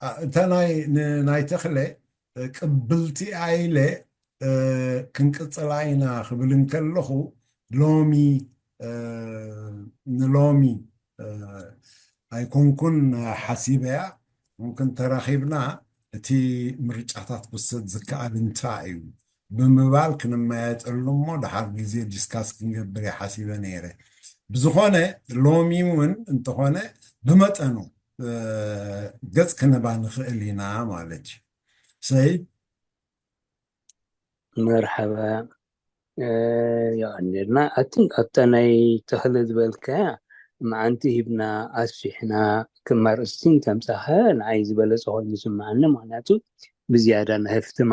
ኣ፣ እታ ናይ፣ ን-፣ ናይ ተኽለ፣ እ፣ ቅብልቲ ኣኢለ፣ እ፣ ክንቅጽላ ኢና ክብል እንከለኹ፣ ሎሚ፣ እ፣ ንሎሚ፣ እ፣ ኣይኮንኩን ሓሲበያ፣ ምምክን ተራኺብና እቲ ምርጫታት ክውሰድ ዝከኣል እንታይ እዩ ብምባል ክንመያየጠሉ እሞ፣ ደሓር ግዜ ዲስካስ ክንገብር እየ ሓሲበ ነይረ። ብዝኾነ፣ ሎሚ እውን እንተኾነ ብመጠኑ፣ እ፣ ገጽ ክነባ ንኽእል ኢና ማለት እዩ። ሰይድ? መርሓባ፣ እ፣ የቐንየልና። ኣትን ኣብታ ናይ ተኽለ ዝበልካያ፣ መዓንቲ ሂብና፣ ኣስፊሕና፣ ከም ኣርእስቲ እንተምጻኸ ንዓይ ዝበለጸ ኮይኑ ይስምዓኒ፣ ምኽንያቱ ብዝያዳ ነህፍትማ።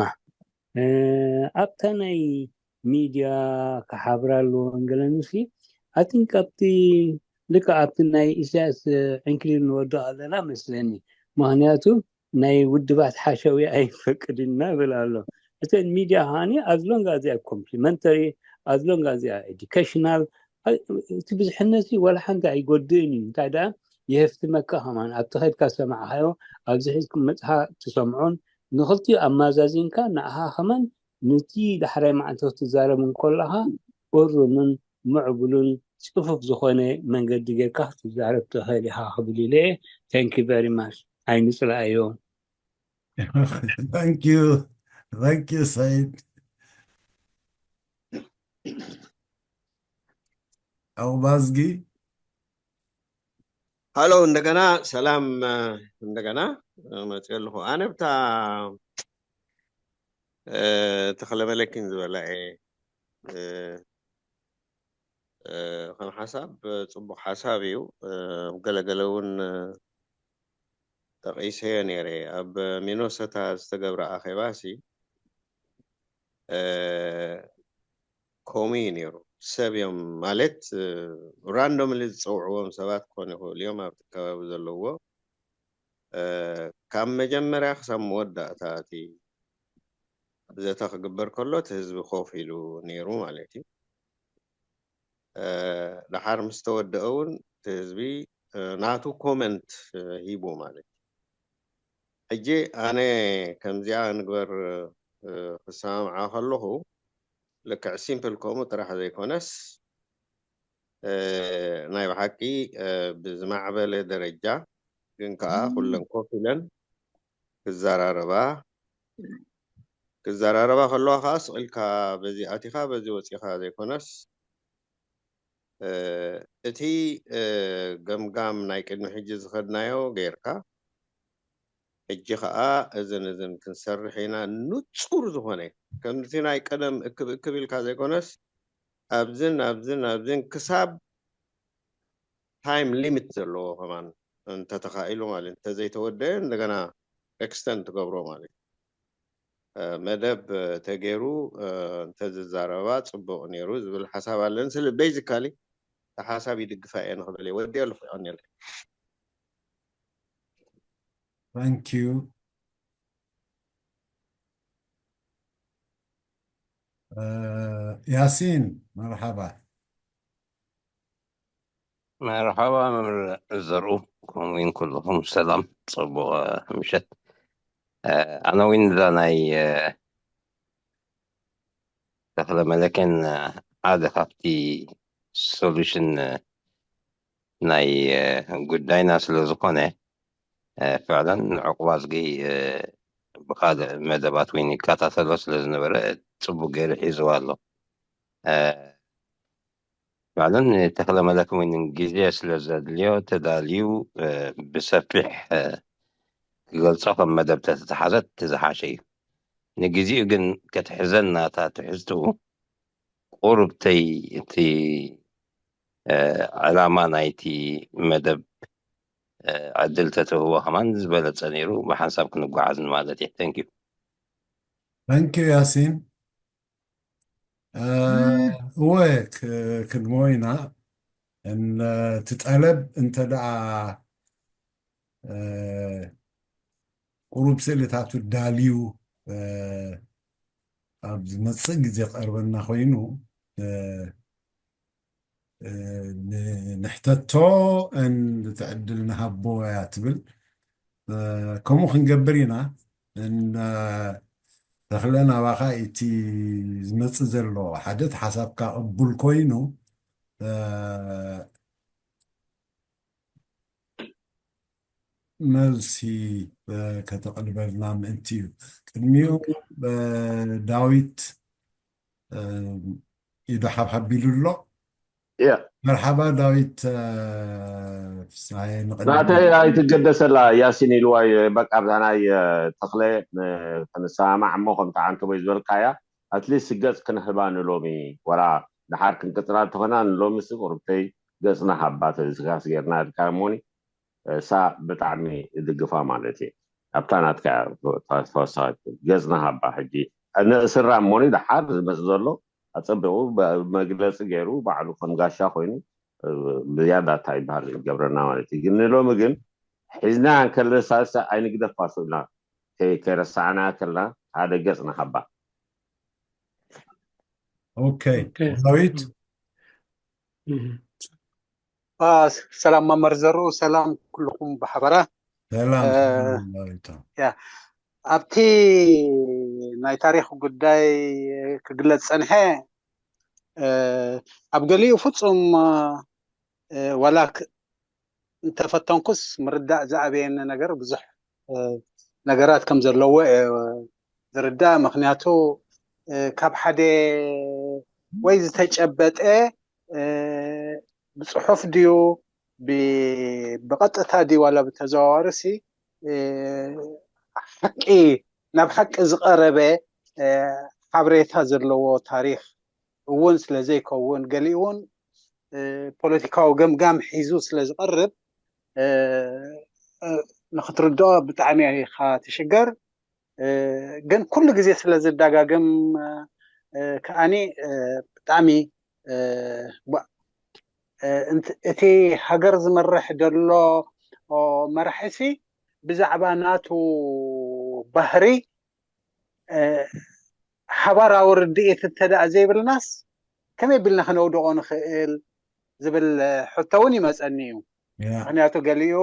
እ፣ ኣብታ ናይ ሚድያ ክሓብራ ኣለዎ እንገለንሲ፣ ኣትን ካብቲ ልክዕ ኣብቲ ናይ ኢሳያስ፣ እ፣ ዕንክሊል ንወድቕ ኣለና መስለኒ። ምኽንያቱ ናይ ውድባት ሓሸውየ ኣይንፈቅድን ኢና ይብል ኣሎ። እተን ሚድያ ከዓኒ as long as they are complimentary, as long as they are educational፣ ኣ-፣ እቲ ብዝሕነሲ ዋላ ሓንቲ ኣይጎድእን እዩ። እንታይ ደኣ የህፍትመካ ከማን፣ ኣብቲ ኸድካ ዝሰማዕኻዮ ኣብዚ ሒዝኩም መጽኻ ትሰምዖን፣ ንኽልቲኡ ኣማዛዚንካ ንዓኻ ከማን ነቲ ዳሕራይ መዓልቲ ክትዛረብ እንከለኻ እሩምን ምዕቡልን ጽፉፍ ዝኾነ መንገዲ ጌርካ ክትዛረብ ትኽእል ኢኻ ክብል ኢለ እየ። Thank you very much። ኣይንጽላእዮ። Thank you. Thank you, ሰይድ። ኣውባዝጊ። ሃሎ፣ እንደገና ሰላም፣ እ፣ እንደገና፣ እ፣ መፅእ ኣለኹ። ኣነ ብታ፣ እ፣ ተኽለ መለኪን ዝበላ እየ፣ እ፣ እ፣ ከም ሓሳብ፣ እ፣ ፅቡቕ ሓሳብ እዩ። እ፣ ገለገለ እውን፣ እ፣ ጠቒሰዮ ነይረ። ኣብ ሚኖሶታ ዝተገብረ ኣኼባ ሲ፣ እ፣ ከምኡ እዩ ነይሩ። ሰብ እዮም ማለት፣ እ፣ ራንዶምሊ ዝፀውዕዎም ሰባት ክኾኑ ይኽእሉ እዮም ኣብቲ ከባቢ ዘለውዎ። እ፣ ካብ መጀመርያ ክሳብ መወዳእታ እቲ ዘተ ክግበር ከሎ እቲ ህዝቢ ኮፍ ኢሉ ነይሩ ማለት እዩ። እ፣ ደሓር ምስ ተወደአ እውን እቲ ህዝቢ፣ እ፣ ናቱ ኮመንት፣ እ፣ ሂቡ ማለት እዩ። ሕጂ ኣነ ከምዚኣ ንግበር፣ እ፣ ክሰማምዓ ከለኹ ልክዕ ሲምፕል ከምኡ ጥራሕ ዘይኮነስ፣ እ፣ ናይ ብሓቂ፣ እ፣ ብዝማዕበለ ደረጃ ግን ከዓ ኩለን ኮፍ ኢለን ክዘራረባ፣ ክዘራረባ ከለዋ ከዓ ስቕ ኢልካ በዚ ኣቲኻ በዚ ወፂኻ ዘይኮነስ፣ እ፣ እቲ፣ እ፣ ገምጋም ናይ ቅድሚ ሕጂ ዝኸድናዮ ጌርካ፣ ሕጂ ኸዓ እዝን እዝን ክንሰርሕ ኢና፣ ንጹር ዝኾነ፣ ከምቲ ናይ ቀደም እክብ እክብ ኢልካ ዘይኮነስ፣ ኣብዝን ኣብዝን ኣብዝን ክሳብ ታይም ሊሚት ዘለዎ ከማን እንተተኻኢሉ ማለት፣ እንተዘይተወደአ እንደገና ኤክስተንድ ትገብሮ ማለት። እ፣ መደብ፣ እ፣ ተገይሩ፣ እ፣ እንተዝዛረባ ጽቡቕ ነይሩ ዝብል ሓሳብ ኣለኒ። ስለ ቤዚካሊ፣ እቲ ሓሳብ ይድግፋ እየ ንኽብል እየ። ወዲ ኣለኹ፣ ይቐንየለይ። Thank you። እ፣ ያሲን፣ መርሓባ። መርሓባ መምህር ዘርኡ፣ ከምኡ እውን ኩልኹም ሰላም፣ ጽቡቕ ምሸት። እ፣ ኣነ እውን እዛ ናይ፣ እ፣ ተኽለ መለኬን፣ እ፣ ሓደ ካብቲ ሶሉሽን፣ እ፣ ናይ፣ እ፣ ጉዳይና ስለ ዝኾነ፣ እ፣ ፍዕለን ንዕቑባ ዝጊ፣ እ፣ ብኻልእ መደባት እውን ይከታተሎ ስለ ዝነበረ ጽቡቕ ገይሩ ሒዝዋ ኣሎ። እ፣ ፍዕለን ተኽለ መለክ እውን ግዜ ስለ ዘድልዮ ተዳልዩ፣ እ፣ ብሰፊሕ፣ እ፣ ክገልጾ ከም መደብ ተተሓዘት እቲ ዝሓሸ እዩ። ንግዜኡ ግን ክትሕዘና እታ ትሕዝትኡ ቁሩብተይ እቲ፣ እ፣ ዕላማ ናይቲ መደብ፣ እ፣ ዕድል ተትህቦ ከማን ዝበለጸ ነይሩ፣ ብሓንሳብ ክንጓዓዝ ንማለት እየ። Thank you። Thank you፣ ያሲን። እ፣ እወ፣ ክ-፣ ክንሞ ኢና። እን-፣ እቲ ጠለብ እንተ ደኣ፣ እ፣ ቁሩብ ስእልታቱ ዳልዩ፣ እ፣ ኣብ ዝመጽእ ግዜ ቀርበና ኮይኑ፣ እ፣ እ፣ ን-፣ ንሕተቶ፣ እን-፣ እቲ ዕድል ንሃቦ እያ ትብል። ከምኡ ክንገብር ኢና። ተኽለ፣ ናባኻ እቲ ዝመፅእ ዘሎ ሓደ ሓሳብካ ቅቡል ኮይኑ፣ መልሲ ከተቕርበልና ምእንቲ እዩ። ቅድሚኡ ዳዊት ኢዱ ሓብሓብ ኢሉ ኣሎ። መርሓባ ዳዊት ፍስሃየ። ንቕድሚት ናተይ ኣይትገደሰላ ያሲን ኢልዋ እዩ። በቃ ኣብዛ ናይ ተኽለ ክንሰማማዕ እሞ ከምቲ ዓንተቦይ ዝበልካያ ኣትሊስት ገፅ ክንህባ ንሎሚ ወላ ድሓር ክንቅፅላ እንተኾና ንሎሚ ሲ ቁርብተይ ገፅና ሃባ ተዝካስ ጌርና ድካ እሞኒ እሳ ብጣዕሚ እድግፋ ማለት እዩ። ኣብታ ናትካ ተወሳኺ ገፅና ሃባ ሕጂ ነእስራ እሞኒ ድሓር ዝመፅ ዘሎ ኣፀቢቑ መግለፂ ገይሩ ባዕሉ ከም ጋሻ ኮይኑ ብዝያዳ እንታይ ይበሃል ይገብረና ማለት እዩ። ግን ንሎሚ ግን ሒዝና ከለሳስ ኣይንግደፋ ስብና ከይረሳዕና ከልና ሓደ ገፅና ሃባ። ኦኬ ዳዊት ሰላም መምህር ዘርኡ፣ ሰላም ኩልኹም ብሓበራ። ሰላም ኣብቲ ናይ ታሪክ ጉዳይ ክግለጽ ጸንሐ። ኣብ ገሊኡ ፍጹም ዋላ እንተፈተንኩስ ምርዳእ ዝኣበየኒ ነገር ብዙሕ ነገራት ከም ዘለዎ ዝርዳእ። ምክንያቱ ካብ ሓደ ወይ ዝተጨበጠ ብፅሑፍ ድዩ ብቐጥታ ድዩ ዋላ ብተዘዋዋሪ ሲ ሓቂ ናብ ሓቂ ዝቐረበ ሓበሬታ ዘለዎ ታሪክ እውን ስለ ዘይከውን ገሊኡ እውን ፖለቲካዊ ገምጋም ሒዙ ስለ ዝቐርብ ንክትርድኦ ብጣዕሚ ኢኻ ትሽገር። ግን ኩሉ ግዜ ስለ ዝደጋግም ከዓኒ ብጣዕሚ እቲ ሃገር ዝመርሕ ዘሎ መራሒሲ ብዛዕባ ናቱ ባህሪ ሓባራዊ ርድኢት እንተ ደኣ ዘይብልናስ ከመይ ቢልና ክነውድቖ ንኽእል ዝብል ሕቶ እውን ይመፀኒ እዩ። ምክንያቱ ገሊኡ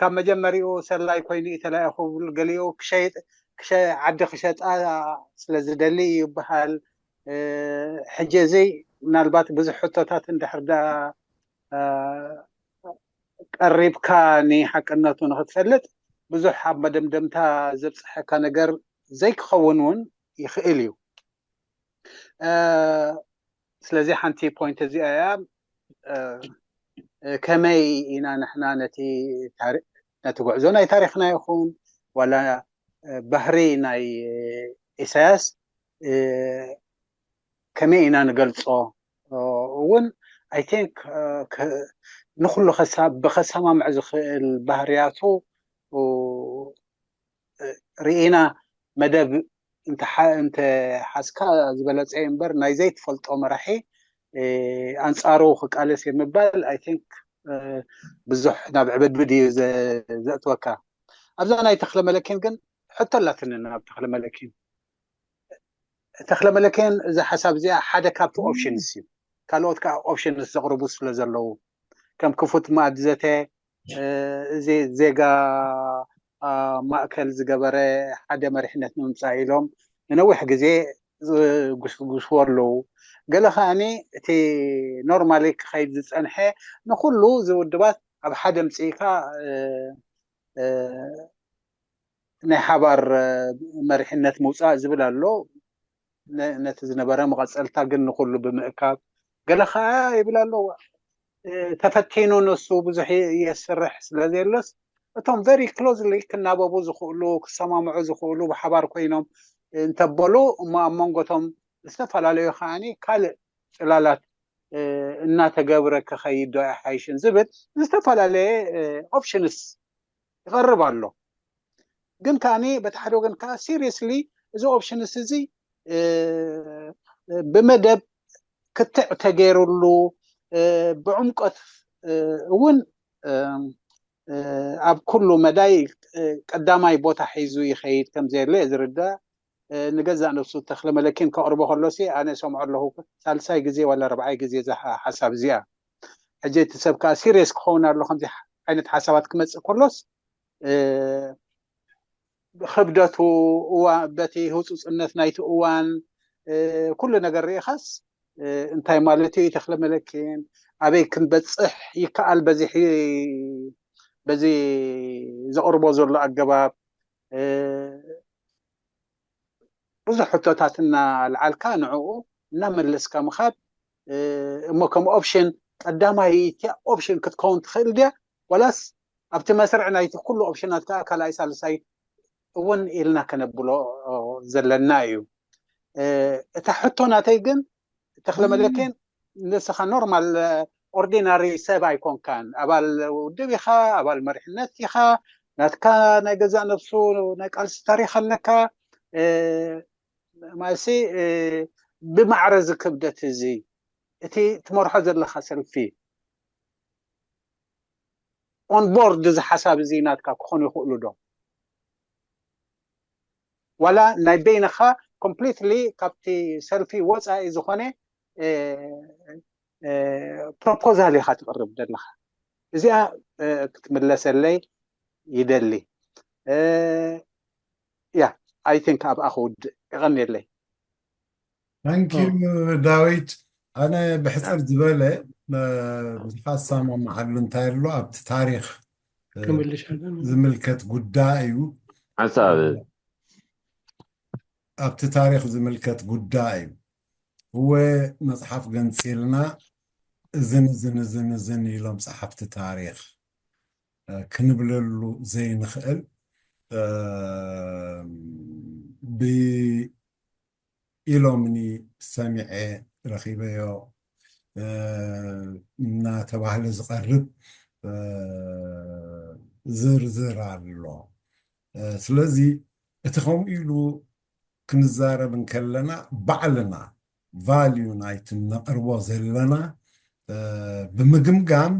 ካብ መጀመሪኡ ሰላይ ኮይኑ እዩ ተላኢኹ፣ ገሊኡ ዓዲ ክሸጣ ስለ ዝደሊ እዩ ይበሃል። ሕጂ እዚ ምናልባት ብዙሕ ሕቶታት እንድሕር ደኣ ቀሪብካ ንሓቅነቱ ንክትፈልጥ ብዙሕ ኣብ መደምደምታ ዘብፅሐካ ነገር ዘይክኸውን እውን ይኽእል እዩ። ስለዚ ሓንቲ ፖይንት እዚኣ እያ። ከመይ ኢና ንሕና ነቲ ጉዕዞ ናይ ታሪክና ይኹን ዋላ ባህሪ ናይ ኢሳያስ ከመይ ኢና ንገልፆ እውን I think ንኩሉ ብከሰማምዕ ዝኽእል ባህርያቱ ርኢና መደብ እንተሓዝካ ዝበለፀ እምበር ናይ ዘይትፈልጦ መራሒ ኣንፃሩ ክቃለስ የምባል I think ብዙሕ ናብ ዕብድብድ እዩ ዘእትወካ። ኣብዛ ናይ ተክለ መለኪን ግን ሕቶ ኣላትኒ ናብ ተክለ መለኪን። ተክለ መለኪን እዚ ሓሳብ እዚኣ ሓደ ካብቲ ኦፕሽንስ እዩ። ካልኦት ከዓ ኦፕሽንስ ዘቕርቡ ስለ ዘለዉ ከም ክፉት መኣዲ ዘተ እዚ ዜጋ ማእከል ዝገበረ ሓደ መሪሕነት ንምምፃእ ኢሎም ንነዊሕ ግዜ ዝጉስጉስዎ ኣለዉ። ገለ ከዓኒ እቲ ኖርማሊ ክኸይድ ዝፀንሐ ንኩሉ ዝውድባት ኣብ ሓደ ምፅኢካ ናይ ሓባር መሪሕነት ምውፃእ ዝብል ኣሎ። ነቲ ዝነበረ መቐፀልታ ግን ንኩሉ ብምእካብ ገለ ከዓ ይብል ኣሎ ተፈቲኑ ንሱ ብዙሕ የስርሕ ስለ ዘየሎስ እቶም very closely ክናበቡ ዝኽእሉ ክሰማምዑ ዝኽእሉ ብሓባር ኮይኖም እንተበሉ እሞ ኣብ መንጎቶም ዝተፈላለዩ ከዓኒ ካልእ ፅላላት እናተገብረ ክኸይድ ዶ ኣይሓይሽን ዝብል ዝተፈላለየ ኦፕሽንስ ይቐርብ ኣሎ። ግን ከዓኒ በቲ ሓደ ወገን ከዓ ሲሪየስሊ እዚ ኦፕሽንስ እዚ ብመደብ ክትዕ ተገይሩሉ ብዕምቀት እውን ኣብ ኩሉ መዳይ ቀዳማይ ቦታ ሒዙ ይኸይድ ከም ዘየለ እየ ዝርዳእ። ንገዛእ ነብሱ ተኽለ መለኪን ከቕርቦ ከሎሲ ኣነ ሰምዖ ኣለኹ ሳልሳይ ግዜ ዋላ ረብዓይ ግዜ እዛ ሓሳብ እዚኣ። ሕጂ እቲ ሰብ ከዓ ሲሪየስ ክኸውን ኣሎ ከምዚ ዓይነት ሓሳባት ክመፅእ ከሎስ ክብደቱ፣ በቲ ህፁፅነት ናይቲ እዋን ኩሉ ነገር ርኢኻስ እንታይ ማለት እዩ? ተክለ መለኪን ኣበይ ክንበፅሕ ይከኣል? በዚ ዘቕርቦ ዘሎ ኣገባብ ብዙሕ ሕቶታት እናልዓልካ ንዕኡ እናመለስካ ምኻድ እሞ ከም ኦፕሽን ቀዳማይ እቲያ ኦፕሽን ክትከውን ትኽእል ድያ? ዋላስ ኣብቲ መስርዕ ናይቲ ኩሉ ኦፕሽናት ከዓ ካልኣይ ሳልሳይ እውን ኢልና ከነብሎ ዘለና እዩ። እታ ሕቶ ናተይ ግን ተክለ መለኬን ንስኻ ኖርማል ኦርዲናሪ ሰብ ኣይኮንካን። ኣባል ውድብ ኢኻ፣ ኣባል መሪሕነት ኢኻ፣ ናትካ ናይ ገዛእ ነብሱ ናይ ቃልሲ ታሪኽ ኣለካ። ማለሲ ብማዕረ እዚ ክብደት እዚ እቲ ትመርሖ ዘለኻ ሰልፊ ኦንቦርድ እዚ ሓሳብ እዚ ናትካ ክኾኑ ይኽእሉ ዶ? ዋላ ናይ በይንኻ ኮምፕሊትሊ ካብቲ ሰልፊ ወፃኢ ዝኾነ ፕሮፖዛል ኢኻ ትቕርብ ዘለኻ? እዚኣ ክትምለሰለይ ይደሊ። ያ ኣይ ቲንክ ኣብኣ ክውድእ። የቐንየለይ። ታንኪዩ ዳዊት። ኣነ ብሕፅር ዝበለ ብዙሓት ሳማማዓሉ እንታይ ኣሎ ኣብቲ ታሪክ ዝምልከት ጉዳይ እዩ። ሓሳብ ኣብቲ ታሪክ ዝምልከት ጉዳይ እዩ። እወ መፅሓፍ ገንፂልና እዝን እዝን እዝን እዝን ኢሎም ፀሓፍቲ ታሪክ ክንብለሉ ዘይንኽእል ብ ኢሎምኒ ሰሚዐ ረኺበዮ እናተባህለ ዝቐርብ ዝርዝር ኣሎ። ስለዚ እቲ ከምኡ ኢሉ ክንዛረብ እንከለና ባዕልና ቫልዩ ናይቲ ነቕርቦ ዘለና ብምግምጋም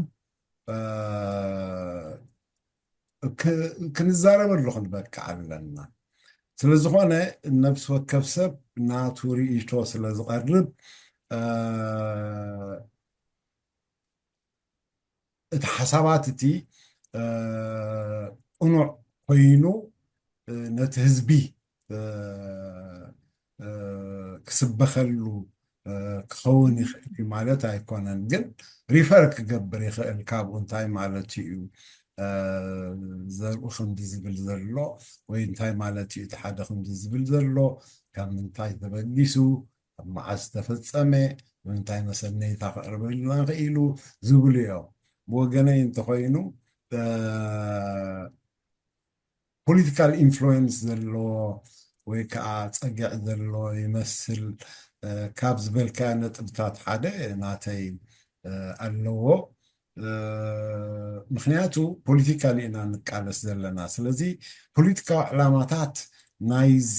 ክንዛረበሉ ክንበቅዕ ኣለና። ስለዝኾነ ነብሲ ወከፍ ሰብ ናቱ ርእይቶ ስለዝቐርብ እቲ ሓሳባት እቲ ቅኑዕ ኮይኑ ነቲ ህዝቢ ክስበኸሉ ክኸውን ይኽእል እዩ ማለት ኣይኮነን። ግን ሪፈር ክገብር ይኽእል ካብኡ እንታይ ማለት እዩ ዘርኡ ክንዲ ዝብል ዘሎ ወይ እንታይ ማለት እዩ እቲ ሓደ ክንዲ ዝብል ዘሎ ካብ ምንታይ ተበጊሱ ኣብ መዓዝ ዝተፈጸመ ብምንታይ መሰነይታ ክቕርበልና ክኢሉ ዝብሉ እዮም። ብወገነይ እንተኾይኑ ፖለቲካል ኢንፍሉዌንስ ዘለዎ ወይ ከዓ ፀግዕ ዘለዎ ይመስል ካብ ዝበልካዮ ነጥብታት ሓደ ናተይ ኣለዎ። ምክንያቱ ፖለቲካሊ ኢና ንቃለስ ዘለና። ስለዚ ፖለቲካዊ ዕላማታት ናይዚ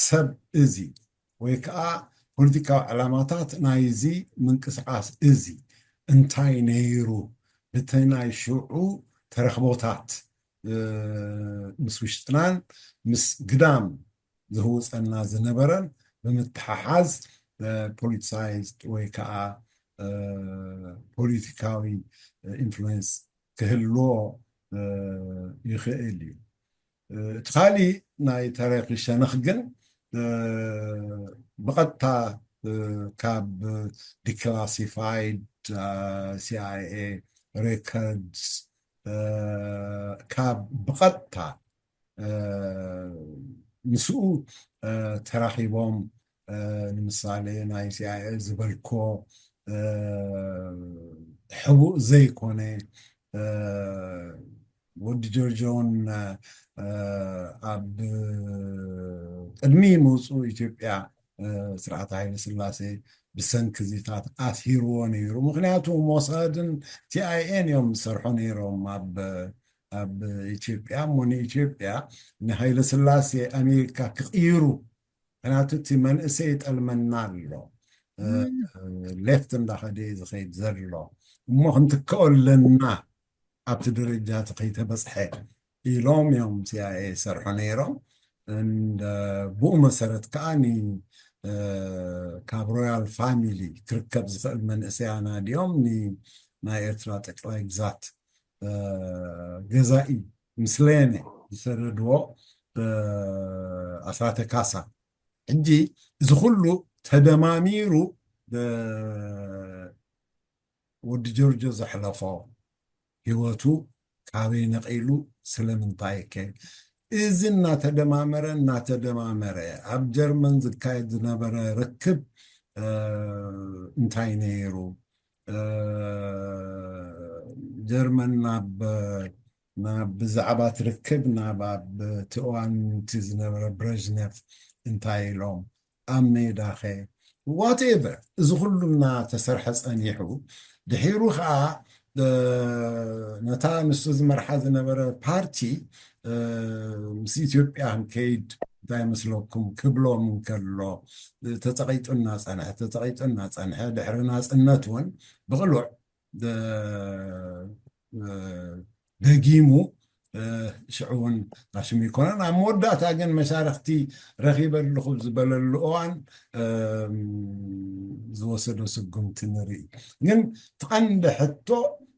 ሰብ እዚ ወይ ከዓ ፖለቲካዊ ዕላማታት ናይዚ ምንቅስቃስ እዚ እንታይ ነይሩ ብቲ ናይ ሽዑ ተረኽቦታት ምስ ውሽጥናን ምስ ግዳም ዝህውፀና ዝነበረን ብምትሓሓዝ ፖለቲሳይዝድ ወይ ከዓ ፖለቲካዊ ኢንፍሉዌንስ ክህልዎ ይኽእል እዩ። እቲ ካሊእ ናይ ታሪክ ሸነኽ ግን ብቐጥታ ካብ ዲክላሲፋይድ ሲኣይኤ ሬኮርድስ ካብ ብቐጥታ ምስኡ ተራኺቦም ንምሳሌ ናይ ሲኣይኤ ዝበልኮ ሕቡእ ዘይኮነ ወዲ ጆርጆን ኣብ ቅድሚ ምውፅኡ ኢትዮጵያ ስርዓት ሃይለ ስላሴ ብሰንኪ እዚታት ኣስሂርዎ ነይሩ። ምክንያቱ ሞሳድን ሲኣይኤን እዮም ዝሰርሑ ነይሮም ኣብ ኣብ ኢትዮጵያ እሞ ንኢትዮጵያ ንሃይለ ስላሴ ኣሜሪካ ክቕይሩ ምክንያቱ እቲ መንእሰይ ይጠልመና ኣሎ ሌፍት እንዳኸደ ዝኸይድ ዘሎ እሞ ክንትክኦ ኣለና ኣብቲ ደረጃ እቲ ከይተበፅሐ ኢሎም እዮም ሲኣይኤ ይሰርሑ ነይሮም። ብኡ መሰረት ከዓ ካብ ሮያል ፋሚሊ ክርከብ ዝኽእል መንእሰይ ኣናዲኦም ናይ ኤርትራ ጠቅላይ ግዛት እ፣ ገዛኢ ምስለየነ ዝሰደድዎ፣ እ፣ ኣስራተ ካሳ። ሕጂ እዚ ኩሉ ተደማሚሩ፣ እ፣ ወዲ ጆርጆ ዘሕለፎ ህይወቱ ካበይ ነቒሉ፣ ስለምንታይ ከ? እዚ እናተደማመረ እናተደማመረ ኣብ ጀርመን ዝካየድ ዝነበረ ርክብ፣ እ፣ እንታይ ነይሩ? እ፣ ጀርመን ናብ፣ ናብ ብዛዕባ ትርክብ ናብ ኣብ እቲ እዋን እቲ ዝነበረ ብሬዥኔቭ እንታይ ኢሎም? ኣብ ሜዳኸ? ዋትኤቨር፣ እዚ ኩሉ እናተሰርሐ ጸኒሑ፣ ድሒሩ ኸኣ፣ እ፣ ነታ ንሱ ዝመርሓ ዝነበረ ፓርቲ፣ እ፣ ምስ ኢትዮጵያ ክንከይድ እንታይ ይመስለኩም ክብሎም እንከሎ፣ ተጸቒጡ እናጸንሐ፣ ተጸቒጡ እናጸንሐ፣ ድሕሪ ናጽነት እውን ብቕሉዕ፣ እ፣ እ፣ ደጊሙ፣ እ፣ ሽዑ እውን ኣሽሙ ይኮነን። ኣብ መወዳእታ ግን መሻርኽቲ ረኺበ ኣለኹ ዝበለሉ እዋን፣ እ፣ ዝወሰዶ ስጉምቲ ንርኢ። ግን እቲ ቀንዲ ሕቶ፣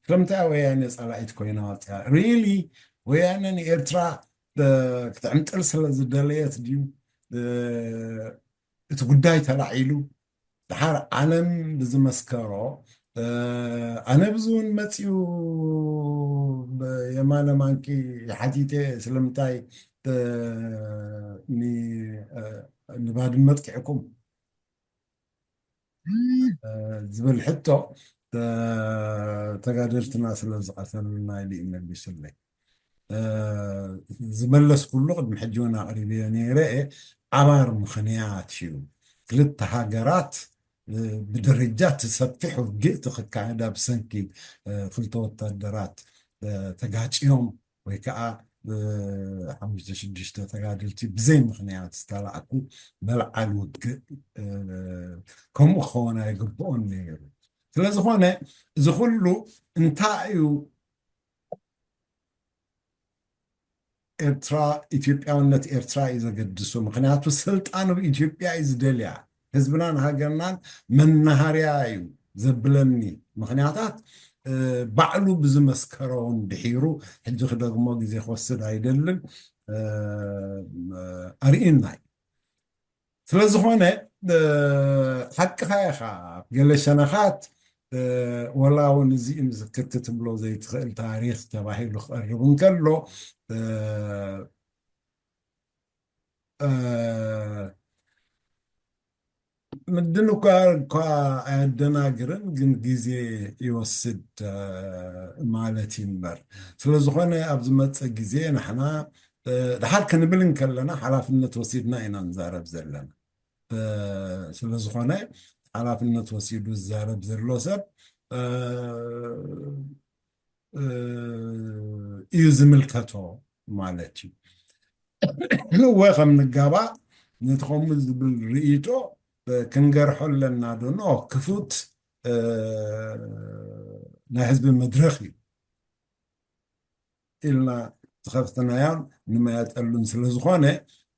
ስለምንታይ ወያነ ጸላኢት ኮይና ወፅያ? ሪሊ ወያነ ንኤርትራ፣ እ፣ ክትዕምጥል ስለ ዝደለየት ድዩ? እ፣ እቲ ጉዳይ ተላዒሉ፣ ደሓር ዓለም ብዝመስከሮ፣ እ፣ ኣነ ብዚ እውን መፅዩ ብ-፣ የማነ ማንኪ ሓቲተ፣ ስለምንታይ፣ እ፣ ኒ-፣ እ፣ ንባድመ ኣጥቂዕኩም፣ እ፣ ዝብል ሕቶ፣ እ፣ ተጋደልትና ስለ ዝቐተሉና ኢሉ እዩ መሊሱለይ። እ፣ ዝመለስኩሉ ቅድሚ ሕጂ እውን ኣቕሪበዮ ነይረ እየ። ዓባር ምኽንያት እዩ። ክልተ ሃገራት፣ እ፣ ብደረጃ እቲ ሰፊሕ ውግእ እቲ ክካየዳ ብሰንኪ፣ እ፣ ክልተ ወታደራት፣ እ፣ ተጋጭዮም ወይ ከዓ፣ እ፣ ሓሙሽተ ሽዱሽተ ተጋደልቲ ብዘይ ምኽንያት ዝተላእኩ መልዓል ውግእ፣ እ፣ ከምኡ ክኸውን ኣይግብኦን ነይሩ። ስለዝኾነ እዚ ኩሉ እንታይ እዩ ኤርትራ፣ ኢትዮጵያውነት ኤርትራ እዩ ዘገድሶ። ምኽንያቱ ስልጣን ኣብ ኢትዮጵያ እዩ ዝደልያ። ህዝብናን ሃገርናን መናሃርያ እዩ ዘብለኒ ምኽንያታት፣ እ፣ ባዕሉ ብዝመስከሮን ድሒሩ፣ ሕጂ ክደግሞ ግዜ ክወስድ ኣይደልን፣ እ፣ ኣርእዩና እዩ። ስለ ዝኾነ፣ እ፣ ሓቅኻ ኢኻ። ኣብ ገለ ሸነኻት፣ እ፣ ወላ እውን እዚ እዩ ምዝክርቲ ትብሎ ዘይትኽእል ታሪኽ ተባሂሉ ክቐርብ እንከሎ፣ እ፣ እ፣ ምድንኳር እኳ ኣየደናግርን፣ ግን ግዜ ይወስድ፣ እ፣ ማለት እዩ እምበር። ስለ ዝኾነ ኣብ ዝመጽእ ግዜ ንሕና፣ እ፣ ድሓር ክንብል እንከለና ሓላፍነት ወሲድና ኢና ንዛረብ ዘለና። እ፣ ስለ ዝኾነ ሓላፍነት ወሲዱ ዝዛረብ ዘሎ ሰብ፣ እ፣ እ፣ እዩ ዝምልከቶ ማለት እዩ። እወ፣ ከም ንጋባእ ነቲ ከምኡ ዝብል ርእይቶ፣ እ፣ ክንገርሖ ኣለና ዶ? ኖ፣ ክፉት፣ እ፣ ናይ ህዝቢ መድረኽ እዩ ኢልና ዝኸፍትናዮን ንመያጠሉን ስለ ዝኾነ፣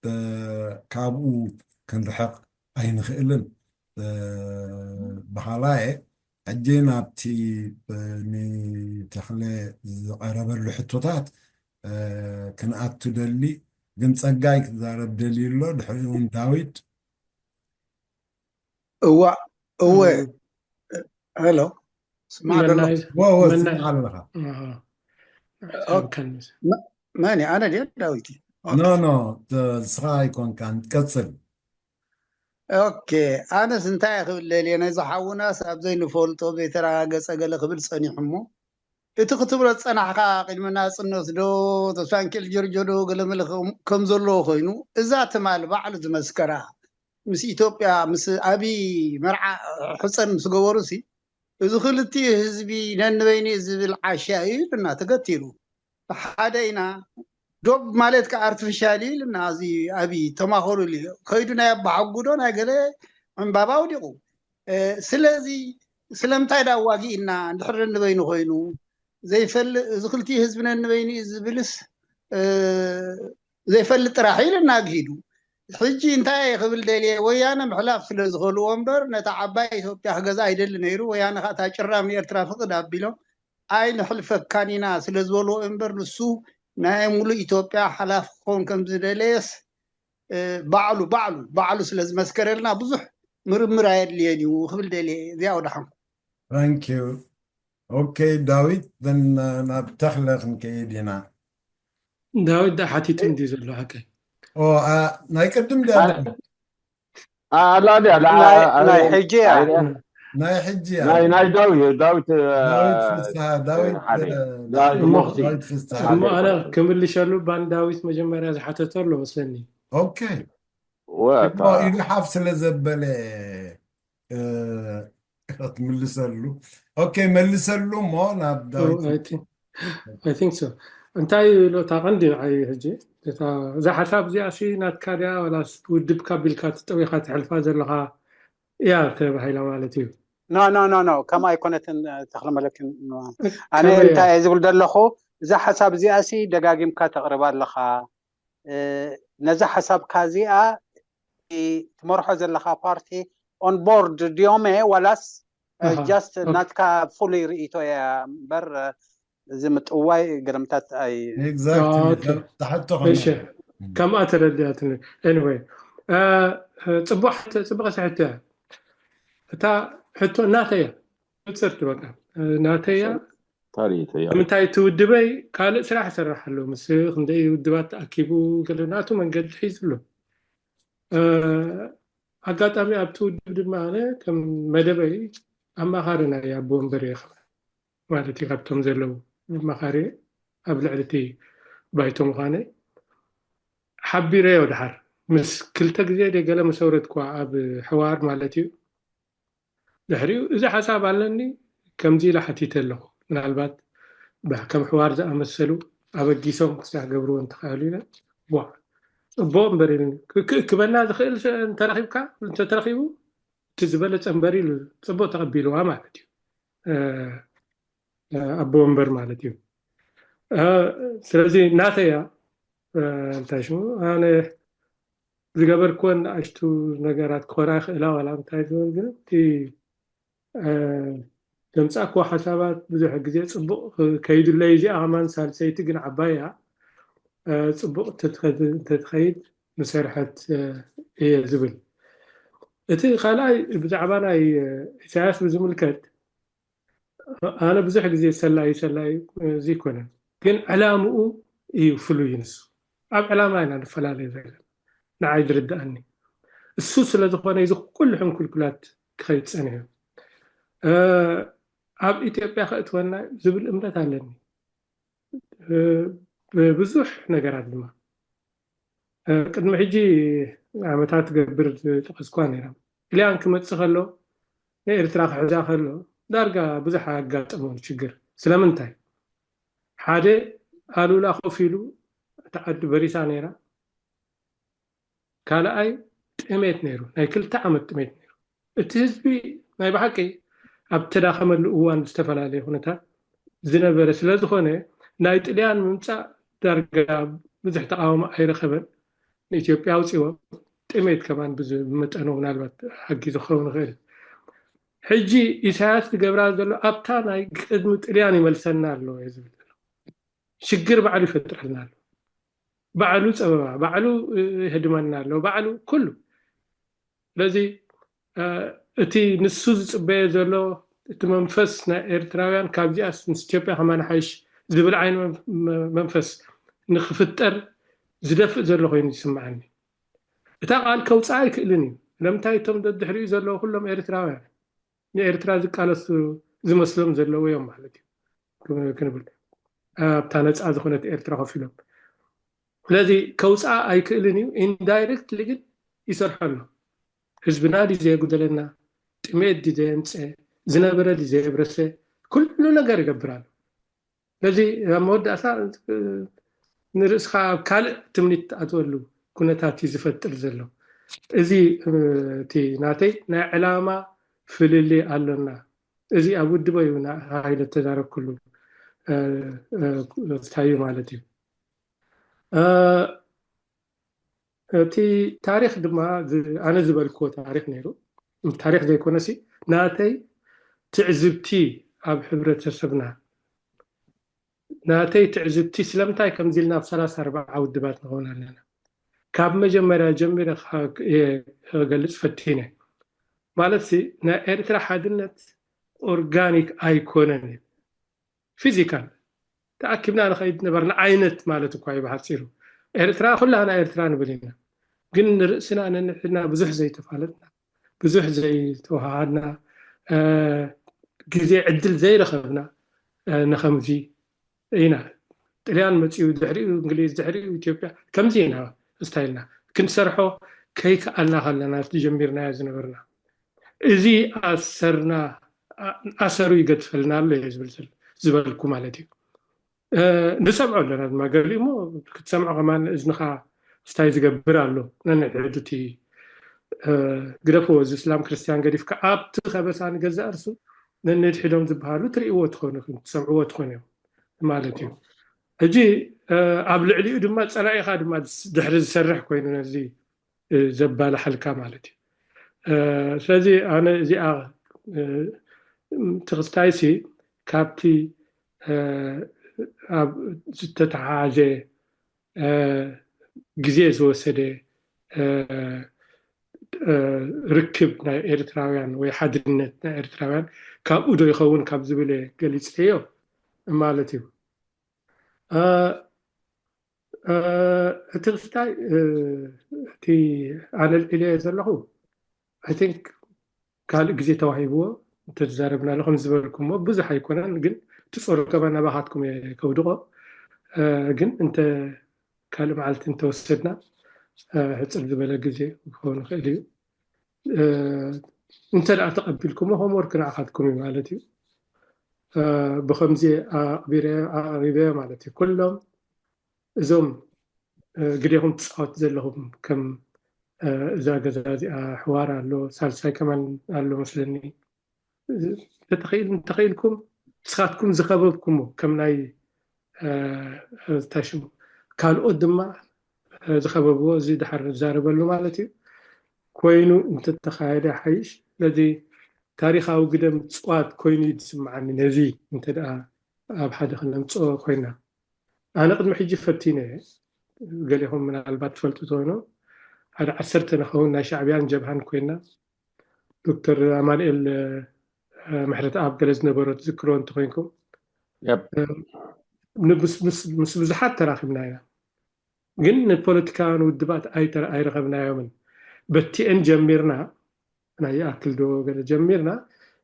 እ፣ ካብኡ ክንርሕቕ ኣይንኽእልን፣ እ፣ በሃላ እየ። ሕጂ ናብቲ፣ እ፣ ንተኽለ ዝቐረበሉ ሕቶታት፣ እ፣ ክንኣቱ ደሊ፣ ግን ጸጋይ ክዛረብ ደልዩ ኣሎ፣ ድሕሪኡ እውን ዳዊት። እዋ፣ እወ። እም፣ ሄሎ፣ ስማዕ ዶ ኣለኹ? መናይ ወ-፣ ወ-፣ መናይ ስማዕ ኣለኻ። ኣሃ። ኦኬ። ከንስ መ-፣ መን እዩ? ኣነ ድየ ዳዊት? ኖ፣ ኦኬ። ኖ፣ ተ-፣ ንስኻ ኣይኮንካን፣ ቀጽል። ኦኬ። ኣነስ እንታይ ክብል ደልየ፣ ነዚ ሓውናስ ኣብ ዘይንፈልጦ ዘይተረጋገጸ ገለ ክብል ጸኒሑ እሞ፣ እቲ ክትብሎ ዝጸናሕካ ቅድሚ ናጽነት ዶ፣ ተስፋንኪኤል ጀርጆ ዶ፣ ገለ መለ ከም፣ ከም ዘለዎ ኮይኑ፣ እዛ ትማል ባዕሉ ዝመስከራ ምስ ኢትዮጵያ፣ ምስ ኣብይ መርዓ ሕጸን ምስ ገበሩሲ፣ እዚ ክልቲኡ ህዝቢ ነንበይኑ ዝብል ዓሻ እዩ ኢሉና ተገቲሩ። ብሓደ ኢና ዶብ ማለት ከ ኣርቲፊሻል እዩ ኢሉና። እዚ ኣብይ ተማኸሩሉ እዩ። ከይዱ ናይ ኣባሓጉዶ ናይ ገለ ዕምባባ ኣውዲቑ። እ፣ ስለዚ ስለምንታይ ዳ ኣዋጊእና እንድሕር ነንበይኑ ኮይኑ ዘይፈልጥ፣ እዚ ክልቲኡ ህዝቢ ነንበይኑ እዩ ዝብልስ፣ እ፣ ዘይፈልጥ ጥራሕ ኢሉና ኣግሂዱ። ሕጂ እንታይ እየ ክብል ደልየ፣ ወያነ ምሕላፍ ስለ ዝኸልዎ እምበር ነታ ዓባይ ኢትዮጵያ ክገዛ ኣይደሊ ነይሩ። ወያነ ከዓ እታ ጭራም ንኤርትራ ፍቕድ ኣቢሎም ኣይንሕልፈካን ኢና ስለ ዝበልዎ እምበር፣ ንሱ ናይ ሙሉእ ኢትዮጵያ ሓላፊ ክኸውን ከም ዝደለየስ፣ እ፣ ባዕሉ፣ ባዕሉ፣ ባዕሉ ስለ ዝመስከረልና ብዙሕ ምርምር ኣየድልየን እዩ ክብል ደልየ። እዚኣ ወደሓንኩም። Thank you. ኦኬ፣ ዳዊት፣ then፣ እ፣ ናብ ተኽለ ክንከይድ ኢና። ዳዊት ዳ ሓቲቱ እንዲ ዘሎ ሓቀ ኦ፣ ኣ፣ ናይ ቅድም ድያ? ኣላ ድያ? ናይ ሕጂ እያ። ናይ ሕጂ እያ። ናይ ዳዊት ዳዊት ዳዊት ፍስሓ፣ ዳዊት፣ ሓደ። እ፣ ዳዊት ዳዊት ሞኽሲ። ፍስሓ። እሞ ኣነ ክምልሸሉ ባን ዳዊት መጀመርያ ዝሓተቶ ኣሎ መስለኒ። ኦኬ። እሞ ኢሉ ሓፍ ስለ ዘበለ፣ እ፣ ክትምልሰሉ። ኦኬ፣ መልሰሉ እሞ ናብ ዳዊት። I think so። እንታይ ኢሉ እታ ቀንዲ ንዓይ ሕጂ እታ፣ እዛ ሓሳብ እዚኣ ሲ ናትካ ድያ ዋላስ ውድብካ ቢልካ ትጠዊኻ ትሕልፋ ዘለኻ እያ ተባሂላ ማለት እዩ። ኖ ኖ ኖ ኖ ከምኡ ኣይኮነትን። ተኽለ መለክን ኣነ ከመይ እያ? እንታይ እየ ዝብል ዘለኹ፣ እዛ ሓሳብ እዚኣ ሲ ደጋጊምካ ተቕርባ ኣለኻ። እ፣ ነዛ ሓሳብካ እዚኣ እቲ ትመርሖ ዘለኻ ፓርቲ on board ድዮመ ዋላስ ኣሃ፣ just ኦኬ። ናትካ ፍሉይ ርእይቶ እያ እምበር እዚ ምጥዋይ ግርምታት ኣይ Exactly። ኦኬ። ተሕቶ እሺ፣ ከምኣ ተረዲኣትኒ። Anyway፣ እ፣ እ፣ ጽቡቕ ሕቶ፣ ጽቡቕ ሕቶ እያ። እታ ሕቶ ናተይ እያ። ብጽርቲ በቃ፣ እ፣ ናተይ እያ። ታሪክ እያ። ንምንታይ እቲ ውድበይ ካልእ ስራሕ ይሰርሕ ኣሎ። ምስ ክንደይ ውድባት ተኣኪቡ ገለ ናቱ መንገዲ ሒዙ ኣሎ። እ፣ ኣጋጣሚ ኣብቲ ውድብ ድማ ኣነ ከም መደበይ ኣማኻሪ ናይ ኣቦ ወንበር እየ ማለት እዩ። ካብቶም ዘለዉ ኣማኻሪ ኣብ ልዕሊ እቲ ባይቶ ምዃነይ ሓቢረዮ። ድሓር ምስ ክልተ ግዜ ደይ ገለ ምስ ኣውረድኩዋ ኣብ ሕዋር ማለት እዩ። ድሕሪኡ እዚ ሓሳብ ኣለኒ ከምዚ ኢለ ሓቲተ ኣለኹ። ምናልባት ብ-፣ ከም ሕዋር ዝኣመሰሉ ኣበጊሶም ክሳዕ ገብርዎ እንተኽኣሉ ኢለ፣ ዋ፣ ጽቡቕ እምበር ኢሉኒ። ክ-፣ ክ-፣ ክበና ዝኽእል ሰ-፣ እንተረኺብካ፣ እንተተረኺቡ፣ እቲ ዝበለጸ እምበር ኢሉ ጽቡቕ ተቐቢልዋ ማለት እዩ። እ፣ እ፣ ኣቦ ወንበር ማለት እዩ። እ፣ ስለዚ ናተይ እያ። እ፣ እንታይ ሽሙ፣ ኣነ ዝገበርኩወን ንኣሽቱ ነገራት ክኾና ይኽእላ፣ ዋላ እንታይ ዝብል፣ ግን እቲ፣ እ፣ ዘምጻእኩዎ ሓሳባት ብዙሕ ግዜ ጽቡቕ ከይዱለይ፣ እዚኣ ከማን ሳልሰይቲ ግን ዓባይ እያ። እ፣ ጽቡቕ እንተትኸድ-፣ እንተትኸይድ ምሰርሐት፣ እ፣ እየ ዝብል። እቲ ካልኣይ ብዛዕባ ናይ፣ እ፣ ኢሳያስ ብዝምልከት፣ ኣነ ብዙሕ ግዜ ሰላዩ፣ ሰላዩ፣ እ፣ ዘይኮነ፣ ግን ዕላምኡ እዩ ፍሉይ። ንሱ ኣብ ዕላማ ኢና ንፈላለዩ ዘለና፣ ንዓይ ዝርድኣኒ እሱ ስለ ዝኾነ እዚ ኩሉ ሕንኩልኩላት ክኸይድ ጸኒሑ። እ፣ ኣብ ኢትዮጵያ ከእትወና ዝብል እምነት ኣለኒ። እ፣ ብብዙሕ ነገራት ድማ። እ፣ ቅድሚ ሕጂ ዓመታት ገብር ዝጠቐስኳ ነይራ። ጥልያን ክመጽእ ከሎ፣ ንኤርትራ ክሕዛ ከሎ፣ ዳርጋ ብዙሕ ኣጋጠመን ሽግር። ስለምንታይ? ሓደ፣ ኣሉላ ኮፍ ኢሉ፣ እታ ዓዲ በሪሳ ነይራ። ካልኣይ፣ ጥሜት ነይሩ፣ ናይ ክልተ ዓመት ጥሜት ነይሩ። እቲ ህዝቢ ናይ ብሓቂ ኣብ ተዳኸመሉ እዋን ዝተፈላለየ ኩነታት ዝነበረ ስለ ዝኾነ፣ ናይ ጥልያን ምምጻእ ዳርጋ ብዙሕ ተቃውሞ ኣይረኸበን። ንኢትዮጵያ ኣውጺዎም፣ ጥሜት ከማን ብዝ-፣ ብመጠኑ ምናልባት ሓጊዙ ክኸውን ይኽእል። ሕጂ ኢሳያስ ዝገብራ ዘሎ ኣብታ ናይ ቅድሚ ጥልያን ይመልሰና ኣሎ እየ ዝብል ዘሎ። ሽግር ባዕሉ ይፈጥረልና ኣሎ። ባዕሉ ጸበባ፣ ባዕሉ፣ እ፣ ይህድመና ኣሎ፣ ባዕሉ ኩሉ። ስለዚ፣ እ፣ እቲ ንሱ ዝጽበዮ ዘሎ እቲ መንፈስ ናይ ኤርትራውያን ካብዚኣስ ምስ ኢትዮጵያ ከማን ሓይሽ ዝብል ዓይነት መን-፣ መ-፣ መንፈስ ንክፍጠር ዝደፍእ ዘሎ ኮይኑ ይስምዓኒ። እታ ቃል ከውጽኣ ኣይክእልን እዩ። ስለምንታይ እቶም ደድሕሪኡ ዘለዉ ኩሎም ኤርትራውያን ንኤርትራ ዝቃለሱ ዝመስሎም ዘለዉ እዮም ማለት እዩ። ክን-፣ ክንብል ኣብታ ነጻ ዝኾነት ኤርትራ ኮፍ ኢሎም። ስለዚ ከውጽኣ ኣይክእልን እዩ። ኢንዳይሬክትሊ ግን ይሰርሖ ኣሎ። ህዝብና ድዩ ዘየጉደለና? ጥሜት ድዩ ዘየምጸ? ዝነበረ ድዩ ዘየብረሰ? ኩሉ ነገር ይገብር ኣሎ። ስለዚ ኣብ መወዳእታ፣ እ፣ ንርእስኻ ኣብ ካልእ ትምኒት ትኣትወሉ ኩነታት እዩ ዝፈጥር ዘሎ። እዚ፣ እ፣ እቲ ናተይ ናይ ዕላማ ፍልልይ ኣሎና። እዚ ኣብ ውድበይ እውን ሃይለ ተዛረብኩሉ፣ እ፣ እ፣ ፍታዩ ማለት እዩ። እ፣ እቲ ታሪኽ ድማ ዝ-፣ ኣነ ዝበልክዎ ታሪኽ ነይሩ። ታሪኽ ዘይኮነሲ ናተይ ትዕዝብቲ ኣብ ሕብረተሰብና ናተይ ትዕዝብቲ ስለምንታይ ከምዚ ኢልና ኣብ ሰላሳ ኣርባዓ ውድባት ንኸውን ኣለና? ካብ መጀመርያ ጀሚረ ክገልፅ ፈቲነ። ማለት ሲ ናይ ኤርትራ ሓድነት ኦርጋኒክ ኣይኮነን እዩ። ፊዚካል ተኣኪብና ንኸይድ ነበርና ዓይነት ማለት እኳ እዩ ብሓፂሩ። ኤርትራ ኩላና ኤርትራ ንብል ኢና፣ ግን ንርእስና ነንሕድና ብዙሕ ዘይተፋለጥና፣ ብዙሕ ዘይተዋሃሃድና፣ ግዜ ዕድል ዘይረኸብና ንኸምዚ ኢና። ጥልያን መፅኡ፣ ድሕሪኡ እንግሊዝ፣ ድሕሪኡ ኢትዮጵያ፣ ከምዚ ኢና ስታይልና። ክንሰርሖ ከይከኣልና ከለና ጀሚርናዮ ዝነበርና። እዚ ኣሰርና ኣሰሩ ይገድፈልና ኣሎ እየ ዝበልኩ ማለት እዩ። ንሰምዖ ኣለና ድማ ገሊኡ እሞ ክትሰምዖ ከማን እዝንኻ ስታይ ዝገብር ኣሎ። ነንሕድቲ ግደፍዎ፣ እዚ እስላም ክርስቲያን ገዲፍካ ኣብቲ ከበሳ ንገዛእ እርሱ ነንድሕዶም ዝበሃሉ ትርእይዎ ትኾኑ ትሰምዕዎ ትኾኑ እዮም ማለት እዩ። ሕጂ ኣብ ልዕሊኡ ድማ ፀላኢኻ ድማ ድሕሪ ዝሰርሕ ኮይኑ ነዚ ዘባላሓልካ ማለት እዩ። ስለዚ ኣነ እዚኣ ትኽስታይሲ ካብቲ ኣብ ዝተተሓሓዘ ግዜ ዝወሰደ ርክብ ናይ ኤርትራውያን ወይ ሓድነት ናይ ኤርትራውያን ካብኡ ዶ ይኸውን ካብ ዝብል ገሊፀዮ ማለት እዩ። እቲ ክስታይ እቲ ኣነ ልዒለዮ ዘለኹ I think ካልእ ግዜ ተዋሂብዎ እንተተዛረብናሉ ከም ዝበልኩሞ ብዙሕ ኣይኮነን፣ ግን እቲ ጾር ከማን ናባኻትኩም እየ ከውድቖ። ግን እንተ ካልእ መዓልቲ እንተወሰድና ሕጽር ዝበለ ግዜ ክኸውን ይኽእል እዩ። እንተ ደኣ ተቐቢልኩሞ ሆምወርክ ንዓኻትኩም እዩ ማለት እዩ። ብኸምዚ ኣቕቢረ ኣቕሪበ ማለት እዩ። ኩሎም እዞም ግዴኹም ትፃወት ዘለኹም ከም እዛ ገዛ እዚኣ ሕዋር ኣሎ፣ ሳልሳይ ከማን ኣሎ መስለኒ። እንተተኽኢል እንተኽኢልኩም ንስኻትኩም ዝኸበብኩሞ ከም ናይ ታሽሙ ካልኦት ድማ ዝኸበብዎ እዚ ድሓር ንዛረበሉ ማለት እዩ ኮይኑ እንተተኻየደ ሓይሽ። ስለዚ ታሪኻዊ ግደ ምፅዋት ኮይኑ እዩ ዝስምዓኒ ነዚ እንተ ደኣ ኣብ ሓደ ክነምፅኦ ኮይና። ኣነ ቅድሚ ሕጂ ፈቲነ እየ። ገሊኹም ምናልባት ትፈልጡ ትኾኑ። ሓደ ዓሰርተ ንኸውን ናይ ሻዕብያን ጀብሃን ኮይና ዶክተር ኣማንኤል ምሕረት ኣብ ገለ ዝነበሮ ትዝክሮ እንተኮይንኩም ምስ ብዙሓት ተራኪብና ኢና። ግን ንፖለቲካውያን ውድባት ኣይረኸብናዮምን። በቲአን ጀሚርና ናይ ይኣክል ዶ ገለ ጀሚርና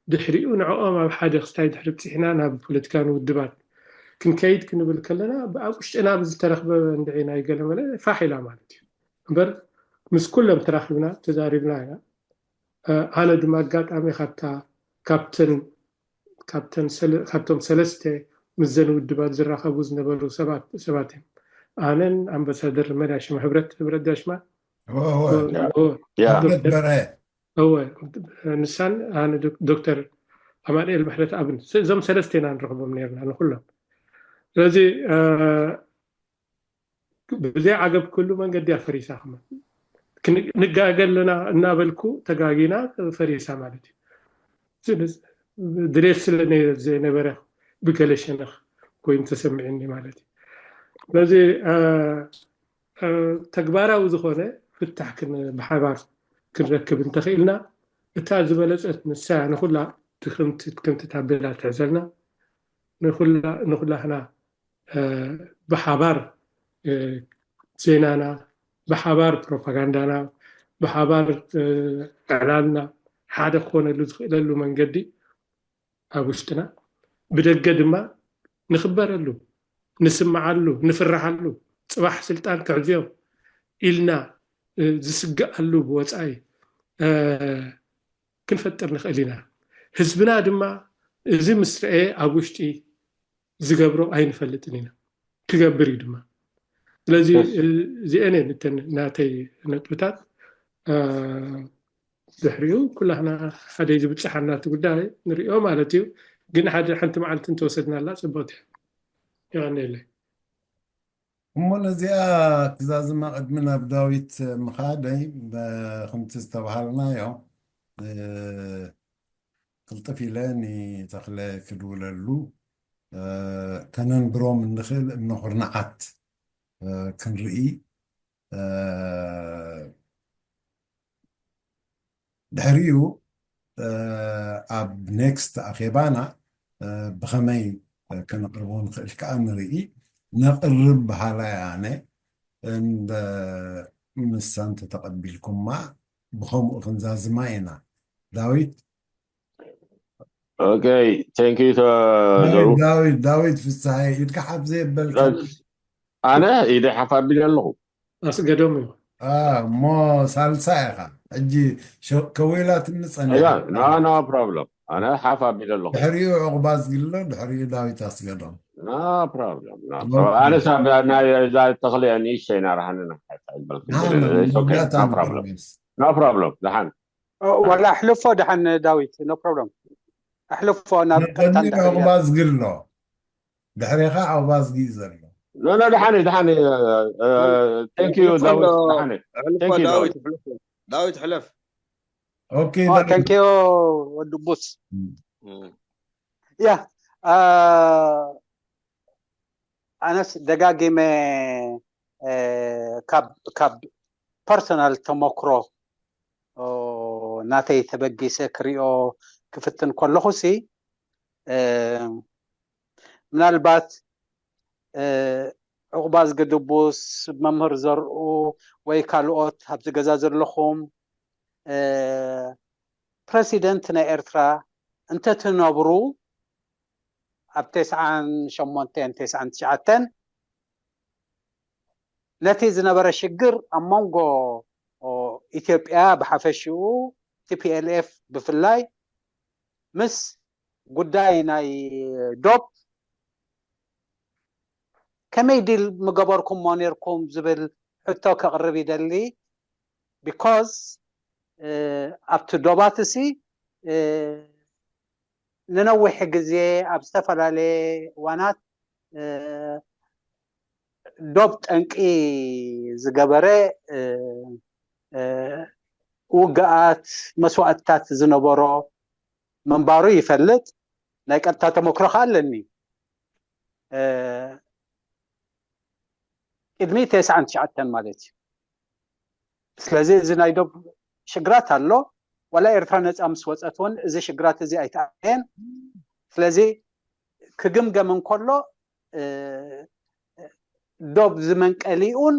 ድሕሪኡ ንዕኦም ኣብ ሓደ ክስታይ ድሕሪ ብፂሕና ናብ ፖለቲካን ውድባት ክንከይድ ክንብል ከለና ብኣብ ውሽጥና ብዝተረኽበ እንድዒ ናይ ገለ መለ ፋሕ ኢላ ማለት እዩ እምበር ምስ ኩሎም ተራኺብና ተዛሪብና ኢና። ኣነ ድማ ኣጋጣሚ ካብታ ካብተን ካብቶም ሰለስተ ምዘን ውድባት ዝራኸቡ ዝነበሩ ሰባት እዮም። ኣነን ኣምባሳደር መዳሽማ ህብረት ህብረት ዳሽማ እወ ንሳን ኣነ ዶክተር ኣማንኤል ምሕረት ኣብን እዞም ሰለስተ ኢና ንረኽቦም ነርና ንኩሎም። ስለዚ ብዘይ ዓገብ ኩሉ መንገዲ እያ ፈሪሳ። ከማ ንጋገ ኣለና እናበልኩ ተጋጊና ፈሪሳ ማለት እዩ። ድሌት ስለ ዘይነበረ ብገለ ሸነኽ ኮይኑ ተሰሚዕኒ ማለት እዩ። ስለዚ ተግባራዊ ዝኾነ ፍታሕ ብሓባር ክንረክብ እንተኽኢልና እታ ዝበለፀት ንሳ ንኩላ ትክምቲ ታቤላ ትሕዘልና ንኩላህና ብሓባር ዜናና ብሓባር ፕሮፓጋንዳና ብሓባር ዕላልና ሓደ ክኾነሉ ዝኽእለሉ መንገዲ ኣብ ውሽጥና ብደገ ድማ ንኽበረሉ ንስምዓሉ ንፍርሓሉ ፅባሕ ስልጣን ክሕዝዮም ኢልና ዝስግኣሉ ብወፃኢ ክንፈጥር ንኽእል ኢና። ህዝብና ድማ እዚ ምስ ረኤ ኣብ ውሽጢ ዝገብሮ ኣይንፈልጥን ኢና። ክገብር እዩ ድማ። ስለዚ እዚአን እየን እተን ናተይ ነጥብታት። ድሕሪኡ ኩላህና ሓደ ዝብፅሓና እቲ ጉዳይ ንሪኦ ማለት እዩ። ግን ሓደ ሓንቲ መዓልቲ እንተወሰድናላ ፅቡቅ እያ። የቐንየለይ። እሞ ነዚኣ ትዛዝማ ቅድሚ ናብ ዳዊት ምኻደይ ከምቲ ዝተባሃልናዮ ቅልጥፍ ኢለ ንተኽለ ክድውለሉ ከነንብሮም እንኽእል እምነ ኩርናዓት ክንርኢ፣ ድሕሪኡ ኣብ ኔክስት ኣኼባና ብኸመይ ከነቕርቦ ንኽእል ከዓ ንርኢ። ነቕርብ በሃላይ ኣነ እንደ ምሳ እንተተቐቢልኩማ ብኸምኡ ክንዛዝማ ኢና። ዳዊት Okay, thank you. ዳዊት ዳዊት ፍስሓየ ኢድካ ሓፍ ዘየበልካ ኣነ ኢደ ሓፍ ኣቢለ ኣለኹ። ኣስገዶም እዩ። እሞ ሳልሳ ኢኻ ሕጂ። ከዊላ ትምፀነ ኖ ፕሮብለም። ኣነ ሓፍ ኣቢለ ኣለኹ። ድሕሪኡ ዕቑባ ዝግሎ፣ ድሕሪኡ ዳዊት ኣስገዶም። ኖ ፕሮብለም። ኣነ ሳብ ናይ እዛ ተኽሊ ንእሽተይ ናራሃንና። ኖ ፕሮብለም። ደሓን ዋላ ኣሕልፎ ደሓን ዳዊት፣ ኖ ፕሮብለም። ኣሕልፎ ናብ ቀጥታ ዕቑባ ዝግሎ፣ ድሕሬኻ ዕቑባ ዝግኢ ዘሎ። ኖ ኖ ደሓን ደሓን። Thank you ዳዊት። ደሓን ዳዊት ሕለፍ። ኦኬ thank you ወዲ ቡስ። ያ ኣነስ ደጋጊመ ካብ ፐርሶናል ተመክሮ ናተይ ተበጊሰ ክሪኦ ክፍትን ከለኹ ሲ ምናልባት ዕቑባ ዝገድቡስ መምህር ዘርኡ ወይ ካልኦት ኣብዚ ገዛ ዘለኹም ፕረሲደንት ናይ ኤርትራ እንተትነብሩ ኣብ ተስዓን ሸሞንተን ተስዓን ትሽዓተን ነቲ ዝነበረ ሽግር ኣብ መንጎ ኢትዮጵያ ብሓፈሽኡ ቲፒኤልኤፍ ብፍላይ ምስ ጉዳይ ናይ ዶብ ከመይ ዲል ምገበርኩሞ ነርኩም ዝብል ሕቶ ከቕርብ ይደሊ። ቢኮዝ ኣብቲ ዶባት ሲ ንነዊሕ ግዜ ኣብ ዝተፈላለየ እዋናት ዶብ ጠንቂ ዝገበረ ውግኣት መስዋእትታት ዝነበሮ ምንባሩ ይፈልጥ። ናይ ቀጥታ ተመክሮ ከዓ ኣለኒ። ቅድሚ ተስዓን ትሽዓተን ማለት እዩ። ስለዚ እዚ ናይ ዶብ ሽግራት ኣሎ። ዋላ ኤርትራ ነፃ ምስ ወፀት እውን እዚ ሽግራት እዚ ኣይተኣየን። ስለዚ ክግምገም እንከሎ ዶብ ዝመንቀሊኡን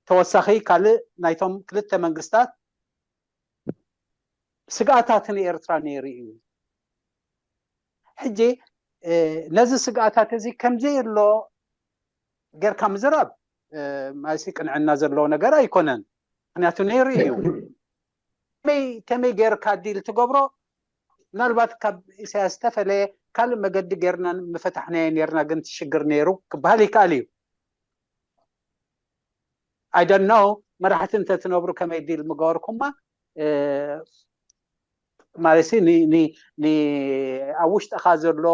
ተወሳኺ ካልእ ናይቶም ክልተ መንግስታት ስግኣታት ንኤርትራ ነይሩ እዩ። ሕጂ ነዚ ስግኣታት እዚ ከምዘየሎ ጌርካ ምዝራብ ማለትሲ ቅንዕና ዘለዎ ነገር ኣይኮነን። ምክንያቱ ነይሩ እዩ። ከመይ ጌርካ ዲል ትገብሮ? ምናልባት ካብ ኢሳያስ ዝተፈለየ ካልእ መገዲ ጌርና ምፈታሕናዮ ኔርና፣ ግን ሽግር ነይሩ ክበሃል ይከኣል እዩ። I don't know መራሕቲ እንተትነብሩ ከመይ ዲል ምገበርኩማ። ማለትሲ ኣብ ውሽጥኻ ዘሎ